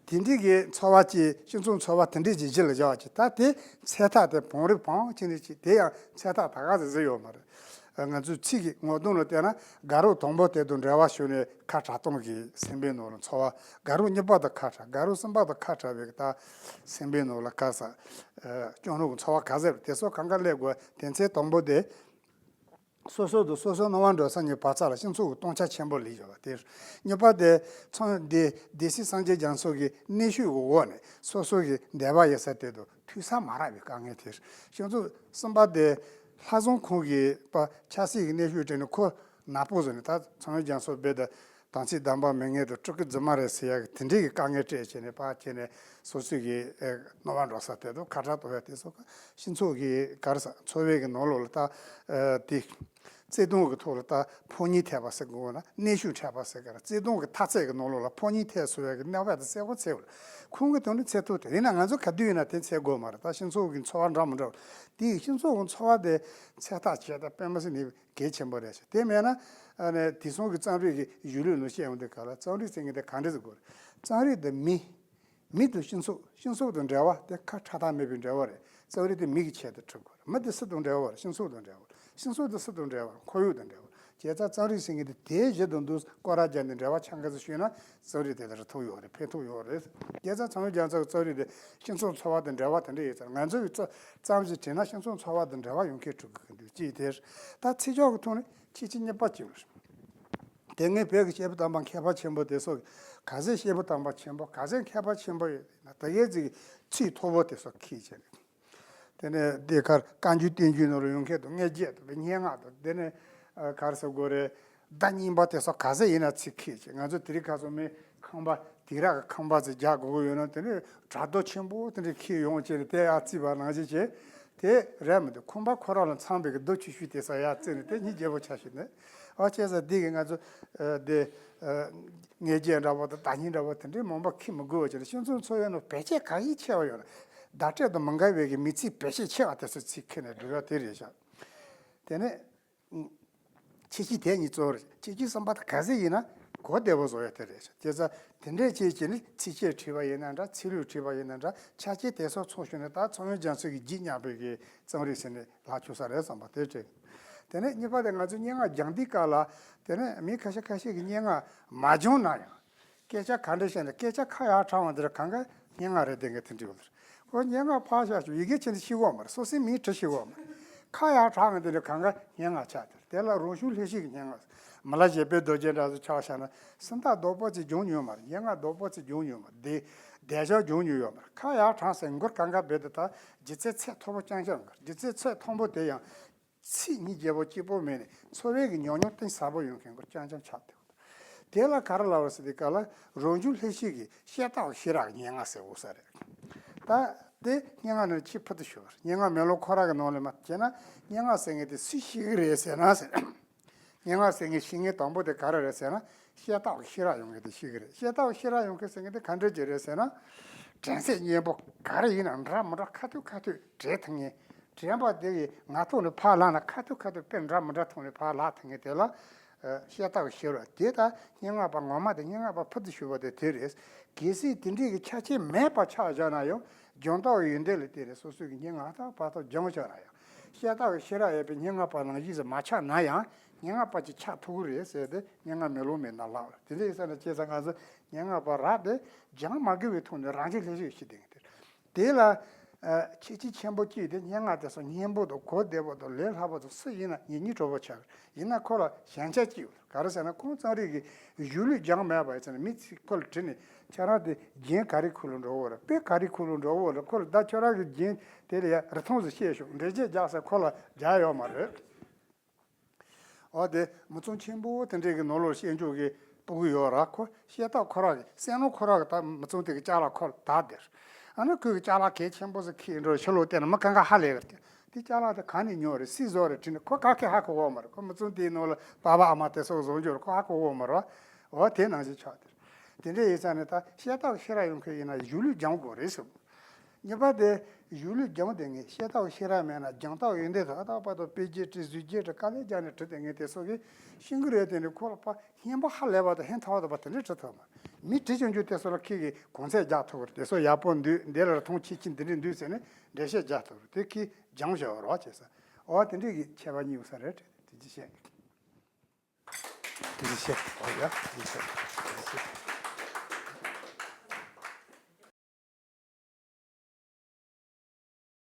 དེ་འདྲའི་གི་འཚོ་བ་ཅིག་སྤྱི་ཚོགས་འཚོ་བ་དེ་འདྲའི་ཅིག་གཞི་ལ་བཞག་པ་ཅིག་ད་དེ་འཚོལ་ཐབས་དེ་བང་རིམ་བང་ཅིག་ནས་ཅིག་དེ་ཡང་འཚོལ་ཐབས་ད་ག་ཟེ་ཟེར་ཡོད་མ་རེད། ང་ཚོའི་ཚིག་གི་ངོ་གདོང་ལ་བལྟས་ན། དགའ་རོགས་དང་པོ་དེ་དང་འབྲེལ་བ་ཞུགས་ནས་ཁ་བྲལ་སྟངས་ཀྱི་སེམས་པའི་ནང་ལ་འཚོ་བ། དགའ་རོགས་གཉིས་པ་དང་ཁ་བྲལ། དགའ་རོགས་གསུམ་པ་དང་ཁ་བྲལ་བའི་ད་སེམས་པའི་ནང་ལ་ག་ས་སྐྱོ་སྣང་གི་འཚོ་བ་ག་ཟེར་དེ་ཚོ་གང་ག་སླེབས་དགོས། དེ་ཚེ་དང་པོ་དེ་སོ་སོ་དང་སོ་སོའི་སྣང་བ་འགྲོ་ས་གཉིས་བར་མཚམས་ལ་སྤྱི་ཚོགས་ཀྱི་སྟོང་ཆ་ཆེན་པོ་སླེབས་ཡོད་པ་དེ། གཉིས་པ་དེ་ཚང་འདི་སྡེ་སྲིད་སངས་རྒྱས་རྒྱ་མཚོ་གི་གནོན་ཤུགས་ཀྱི་འོག་ནས་སོ་སོ་གི་འདོད་པ་ཡོད་ས་དེ་དང་མཐུན་ས་མ་རག་པའི་དཀའ་ངལ་དེ། སྤྱི་ཚོགས་གསུམ་པ་དེ་ལྷ་བཟང་ཁོང་གིས་པ་ཆབ་སྲིད་ཀྱི་གནོན་ཤུགས་སྤྲད་ནས་ཁོ་ནག་པོ་བཟོས་ནས། ད་ཚངས་དབྱངས་རྒྱ་མཚོ་རྦད་དེ་དམ་ཚིག་དམ་པ་མེད་མཁན་དང་སྤྲུལ་སྐུ་རྫུན་མ་རེད་ཟེར་ཡག་གི་དེ་འདྲའི་གི་དཀའ་ངལ་སྤྲད་བྱས་ནས་པ་བྱས་ནས་སོ་སོའི་གི་ཨེ་སྣང་བ་འགྲོ་ས་དེ་དང་ཁ་བྲལ་གཏོང་ཡ་དེ་སོགས་ཀ་སྤྱི་ཚོགས་ཀྱི་ག་རེ་ཟ་འཚོ་བའི་གི་ནང་ལོགས་ལ་ད་ཨེ་དེ། བརྩེ་དུང་གི་ཐོག་ལ་ད་ཕོ་ཉ་ཐེབས་པ་ཟེར་དགོས་ན། གནོན་ཤུགས་འཕྲད་པ་ཟེར་ག་རེ། བརྩེ་དུང་གི་མཐའ་ཚད་ཀྱི་ནང་ལོགས་ལ་ཕོ་ཉ་ཐེབས་སོང་བའི་གི་གནས་བབ་དེ་གསལ་པོ་འཚོལ་དགོས། ཁོང་གི་དོན་ནི་འཚོལ་ཐུབ་དེ་ཡིན་ན་ང་ཚོ་ག་དུས་ཡིན་ན་དེ་འཚོལ་དགོས་མ་རེད། ད་སྤྱི་ཚོགས་ཀྱི་འཚོ་བ་འདྲ་མི་འདྲ་བ་དེ་ཡི་སྤྱི་ཚོགས་ཀྱི་འཚོ་བ་དེ་འཚོལ་ཐབས་བྱས་ད་དཔེ་མི་སྲིད་ནི་གལ་ཆེན་པོ་རེད་ཤག་དེ་མེད་ན་ཨ་ནི་དེང་སང་གི་རྩོམ་རིག་གི་གཞུང་ལུགས་ནང་བཤད་ཡོང་དུས་ག་ལ་རྩོམ་རིག་ཟེར་མཁན་དེ་ག་འདྲ་ཟེར་དགོས་རེད། རྩོམ་རིག་དེ་མི། མི་དང་སྤྱི་ཚོགས། སྤྱི་ཚོགས་དང་འབྲེལ་བ་དེ་ཁ་ཕྲལ་ཐབས་མེད་པའི་འབྲེལ་བ་རེད། རྩོམ་རིག་དེ་མི་གི་ཆེད་དུ་གྲུབ་དགོས་རེད། མི་དེ་སུ་དང་འབྲེལ་བ་རེད། སྤྱི་ཚོགས་དང་འབྲེལ་བ་རེད། སྤྱི་ཚོགས་དེ་སུ་དང་འབྲེལ་བ་རེད། ཁོར་ཡུག་དང་འབྲེལ་བ་རེད། བྱས་ཙང་རྩོམ་རིག་ཟེར་མཁན་དེ་དེའི་གཞི་དང་དུ་སྐོར་ར་རྒྱག་ནས་འབྲེལ་བ་ཆགས་འགའ་ཞིག་ཞུས་ན་རྩོམ་རིག་དེ་ལ་རིང་ཐུང་ཡོད་རེད། ཕན་ཐོགས་ཡོད་རེད། བྱས་ཙང་ཚངས་དབྱངས་རྒྱ་མཚོ་གི་རྩོམ་རིག་དེ་སྤྱི་ཚོགས་འཚོ་བ་དང་འབྲེལ་བ་དེ་འདྲ་ཡོད་ཙང་། ང་ཚོ་གི་རྩོམ་རྩོམ་ཞིག་བྲིས་ན་སྤྱི་ཚོགས་འཚོ་བ་དང་འབྲེལ་བ་ཡོང་མཁན་བྲི་དགོས་ཀྱི་འདུག་ཅེས་དེར་ད་ཚིག་སྦྱོར་གྱི་ཐོག་ནས་ཁྱད་ཆོས་གཉིས་པ་གཅིག་རེད། དེ་སྔའི་བོད་ཀྱི་སྐྱེས་བུ་དམ་པ་མཁས་པ་ཆེན་པོ་དེ་ཚོ་ག་ཚད་སྐྱེས་བུ་དམ་པ་ཆེན་པོ། ག་ཚད་མཁས་པ་ཆེན་པོ་ཡོད་ན་དེ་གའི་ཚིག་ཚིག་མཐོ་པོ་དེ་ཚོ་ཁྱེར་བྱས་ནས། དེ་ནས་དེ་གར་བཀའ་འགྱུར་བསྟན་འགྱུར་ནང་ལ་ཡོང་མཁན་དང་། སྔས་རྒྱས་དང་སྙན་ངག་དང་། དེ་ནས་ཨ་ག་རེ་ཟེར་དགོས་རེད། བརྡ་རྙིང་པ་དེ་ཚོ་ག་ཚད་ཡིན་ན་ཚིག་ཁྱེར་བྱས། ང་ཚོ་དེ་རིང་ཁ་སང་མི་ཁང་པ་དུས་རབས་ཀྱི་ཁང་པ་ཚོ་རྒྱག་དགོས་ཀྱི་ཡོད་ན་དེ་ནས་དྲ་རྡོ་ཆེན་པོ་དེ་འདྲ་ཁྱེར་ཡོང་བྱས་ནས་དེ་ཡར་བརྩིགས་པ་ནང་བཞིན་བྱས། དེ་རེད་མི་འདུག་ཁང་པ་ཁོ་རང་ལ་འཚམ་པའི་གི་རྡོ་ཆུང་ཆུང་དེ་ཚོ་ཡར་བརྩིགས་ནས་དེ་གཉིས་བརྗེ་པོ་ཆགས་ཤིག་ནས། ཨ་བྱས་ཙང་འདི་གི་ང་ཚོ་ཨ་དེ་ཨ་སྔས་རྒྱས་འདྲ་པོ་དང་བརྡ་རྙིང་འདྲ་པོ་དེ་འདྲའི་མང་པོ་ཁྱེར་མི་དགོས་པ་བྱས་ནས་སྤྱི་ཚོགས་འཚོ་བའི་ནང་བེད་སྤྱོད་གང་ཡིན་ཆེ་བ་ཡོད་ན། བརྡ་སྤྲོད་དང་མི་འགལ་བའི་གི་མི་ཚིག་བེད་སྤྱོད་ཆེ་བ་དེ་ཚོ་ཚིག་ཁྱེར་ནས་འགྲོ་ཡ་དེ་རེད་ཤག་དེ་ནས། ཁྱད་ཆོས་དེ་གཉིས་གཙོ་བོ་རེད། ཁྱད་ཆོས་གསུམ་པ་དེ་ག་ཚད་ཡིན་ན། གོ་བདེ་པོ་བཟོ་ཡ་དེ་རེད། བྱས་ཙང་དེ་འདྲས་བྱས་བྱས་ནས་ཚིགས་བཅད་བྲིས་པ་ཡིན་ན་འདྲ། ཚིག་ལྷུག་བྲིས་པ་ཡིན་ན་འདྲ། ཆ་རྐྱེན་དེ་ཚོ་ཚང་ཤོས་ནས་ད་ཚངས་དབྱངས་རྒྱ་མཚོ་གི་རྗེས་བསྙེགས་པའི་གི་རྩོམ་རིག་ཟེར་ནས་ལྷག་ཆོག་ས་རེད་བསམ་པ་དེ་དྲན། དེ་ནས་གཉིས་པ་དེ་ང་ཚོས་སྙན་ངག་སྦྱང་དུས་སྐབས་ལ། དེ་ནས་མི་ཁ་ཤས་ཁ་ཤས་ཀྱིས་སྙན་ངག་མ་སྦྱངས་ན་ཡང་། སྐད་ཆ་ག་འདྲ་བཤད་ན། སྐད་ཆ་ཁ་ཡག་དྲགས་པ་འདི་ར་གང་ག་སྙན་ངག་རེད་དེ་ངས་དེ་འདྲ་ཡོད་རེད། ཁོ་སྙན་ངག་ཕར་བཞག་ཞུ། ཡི་གེ་ཆེ་འདི་ཤེས་གོ་མ་རེད། སོ་སོའི་མིང་བྲི་ཤེས་གོ་མ་རེད། ཁ་ཡག་དྲགས་ངས་དེ་འདྲ་གང་ག་སྙན་ངག་ཆགས་དེ་རེད། དེ་ལ་རང་བྱུང་ལྷ་གཤེགས་ཀྱི་སྙན་ངག། མི་ལ་བཞད་པའི་རྡོ་རྗེ་འདྲ་ཚོ་ཆགས་བཞག་ན། སུམ་རྟགས་རྡོག་པོ་ཅིག་སྦྱོང་མྱོང་མ་རེད། སྙན་ངག་རྡོག་པོ་ཅིག་སྦྱོང་མྱོང་མ་རེད། དེ་བསྡད་བཞག་སྦྱོང་མྱོང་ཡོད་མ་རེད། ཁ་ཡག་དྲགས་ཟེར་མགུར་གང་ག་བོད་དུ་ད་སྒྱུ་རྩལ་ཚད་མཐོ་པོ་རྐྱང་རྐྱང་མགུར། སྒྱུ་རྩལ་ཚད་མཐོན་པོ་དེ་ཡང་། ཚིག་སྙིང་རྗེ་པོ་སྐྱིད་པོ་མེད་ནས་འཚོ་བའི་གི་ཉམས་མྱོང་གཏིང་ཟབ་པོ་ཡོང་མཁན་མགུར་རྐྱང་རྐྱང་ཆགས་བསྡད་ཡོད། དེ་ལ་ག་རེ་ལབ་རེད་ཟེར་དུས་སྐབས་ལ་རང་བྱུང་ལྷ་གཤེགས་ཀྱི་བཤད་སྟངས་ཤེས་རབ་སྙན་ངག་ཟེར་འོང་ས་རེད། ད་དེ་སྙན་ངག་ནང་ཆེས་ཕུལ་དུ་ཞུགས་པ་རེད། སྙན་ངག་མེ་ལོང་ཁོ་རང་གི་ནང་ལ་མར་བྱས་ན། སྙན་ངག་ཟེར་མཁན་དེ་སུས་ཤེས་ཀྱི་རེད་ཟེར་ན་ཟེར། སྙན་ངག་ཟེར་མཁན་ཤེས་མཁན་དང་པོ་དེ་ག་རེ་རེད་ཟེར་ན། བཤད་སྟངས་ཤེས་རབ་ཡོད་མཁན་དེ་ཤེས་ཀྱི་རེད། བཤད་སྟངས་ཤེས་རབ་ཡོད་མཁན་ཟེར་མཁན་དེ་ག་འདྲ་ཅིག་རེད་ཟེར་ན། དྲན་ཚད་སྙན་པོ། ག་རེ་ཡིན་ན་འདྲ་མི་འདྲ་ཁ་ཐུག་ཁ་ཐུག་དྲན་ཐུབ་མཁན། དྲན་པ་དེ་གི་ངག་ཐོག་ནས་ཕར་བཀླགས་ན་ཁ་ཐུག་ཁ་ཐུག་དཔེ་འདྲ་མི་འདྲ་ཐོག་ནས་ཕར་བཀླག་ཐུབ་མཁན་དེ་ལ། ཨ། བཤད་སྟངས་ཤེས་རབ་དེ། ད་སྙན་ངག་པ་ངོ་མ་དེ། སྙན་ངག་པ་ཕུལ་དུ་ཞུགས་པ་དེ་དེ་རེད། གལ་སྲིད་དེ་འདྲའི་གི་ཆ་རྐྱེན་མེད་པ་ཆགས་བཞག་ན་ཡང་། སྦྱོང་བརྡར་ཡོན་ཏན་ལ་བརྟེན་ནས་སོ་སོའི་གི་སྙན་ངག་ཏག་ཏག་སྦྱངས་བཞག་ན་ཡང་། བཤད་སྟངས་ཤེས་རབ་ཡོད་པའི་སྙན་ངག་པ་ནང་བཞིན་ཞིག་མ་ཆགས་ན་ཡང་། སྙན་ངག་པ་ཅིག་ཆགས་ཐུབ་ཀྱི་རེད་ཟེར་ཏེ་སྙན་ངག་མེ་ལོང་མའི་ནང་ལབ་པ་རེད། དེ་འདྲ་ཡིན་ཙང་ནས་བྱས་ཙང་ང་ཚོ་སྙན་ངག་པ་རག་དེ་སྦྱང་མ་དགོས་པའི་ཐོག་ནས་རང་བྱུང་ལྷ་གཤེགས་ཤིག་དེ་ཡིན་དེ། དེ་ལ། ཨ། ཁྱད་ཆོས་ཆེན་པོ་གཅིག་དེ་སྙན་ངག་དེ་ཚོ་སྙན་པོ་དང་གོ་བདེ་པོ་དང་ལས་སླ་པོ་དང་སུ་ཡིན་ན་ཉན་སྙིང་བྲོ་པོ་ཆགས། ཡིན་ན་ཁོ་ལ་ཞན་ཆ་གཅིག་ཡོད། ག་རེ་ཟེར་ན་ཁོང་རྩོམ་རིག་གི་གཞུང་ལུགས་སྦྱངས་མེད་པ་ཡིན་ཙང་ནས་མི་ཚོས་ཁོ་ལ་དྲིས་ནས། ཁྱེད་རང་དེ་རྒྱན་ག་རེ་ཁུར་ལ་འགྲོ་གི་ཡོད་རེད། དཔེ་ག་རེ་ཁུར་ལ་འགྲོ་གི་ཡོད་རེད། ཁོ་ལ་ད་ཁྱོད་རང་གི་རྒྱན་དེ་ལ་ཡ་རིན་ཐང་ཟིག་བཤད་ཤོག་འགྲེལ་བརྗོད་རྒྱག་ཟེར་ཁོ་ལ་རྒྱག་ཡོད་མ་རེད། འོ་དེ་མི་ཚང་ཆེན་པོ་དེ་འདྲས་ཀྱི་ནང་ལོགས་བཤད་འཇོག་གི་སྤུ་གུ་ཡོད་ར། ཁོ་བཤད་སྟངས་ཁོ་རང་གི་བསམ་བློ་ཁོ་རང་གི་ད་མི་ཚང་དེ་གི་ཅ་ལག་ཁོ་ལ་ད་དེར། ཨ་ནི་ཁོས་གི་ཅ་ལག་གལ་ཆེན་པོ་ཟིག་ཁྱེར་འགྲོ་ཕྱི་ལོགས་བསྟན་ན་མི་གང་ག་ཧ་ལས་གི་རེད། དེ་ཅ་ལག་དེ་གང་ནས་ཉོས་རེད། སུས་བཟོས་རེད་དྲིས་ན་ཁོ་ག་གེ་ཧ་གོ་གི་མ་རེད། ཁོ་མི་ཚང་དེའི་ནང་ལ་པ་ཕ་ཨ་མ་དེ་ཚོ་བཟོ་འཇོག་རེད། ཁོ་ཧ་གོ་གི་མ་རེད་བ། འོ་དེ་ནང་བཞིན་ཆགས་དེར། དེ་འདྲས་ཡིན་ཙང་ནས་ད་བཤད་སྟངས་ཤེས་རབ་ཡོད་མཁན་ཡིན་ན་གཞུང་ལུགས་སྦྱང་དགོས་རེད་ཟེར། གཉིས་པ་དེ་གཞུང་ལུགས་སྦྱངས་བསྡད་མཁན། བཤད་སྟངས་ཤེས་རབ་མེད་ན་སྦྱང་སྟངས་ཡོན་ཏན་དང་ཨ་ཏག་པ་དང་དཔེ་རྒྱན་བྲིས། བཟོ་རྒྱན་བྲིས། དཀའ་ལས་རྒྱག་ནས་བྲིས་བསྡད་མཁན་དེ་ཚོ་གིས་ཤེས་ཀྱི་རེད། དེ་ནས་ཁོ་ལ་ཕར་སྙན་པོ་ཧ་ལས་པ་དང་ཧན་ཐོག་ཏུ་པ་དེ་འདྲས་བྲིས་ཐུབ་མ། མི་བྲིས་སྐྱོན་རྒྱུ་དེ་ཚོ་ལ་ཁྱེད་ཀྱིས་གོང་ཚད་རྒྱག་ཐུབ་ཀྱི་རེད། དེ་ཚོ་ཡག་པོ་འདུག་འདི་ལ་མཐོང་ཆེ་ཆེ་འདི་འདྲས་འདུག་ཟེར་ནས་འགྲེལ་བཤད་རྒྱག་ཐུབ་ཀྱི་རེད། དེ་ཁྱེད་སྦྱངས་བཞག་རོགས་བྱས་ས། འོ་དེ་འདྲས་ཀྱི་ཁྱད་པར་གཉིས་ཡོད་ས་རེད། དེ་ཅི་བཤད། དེ་ཅི་བཤད། འོ་ཡ། དེ་ཅི་བཤད། དེ་ཅི་བཤད།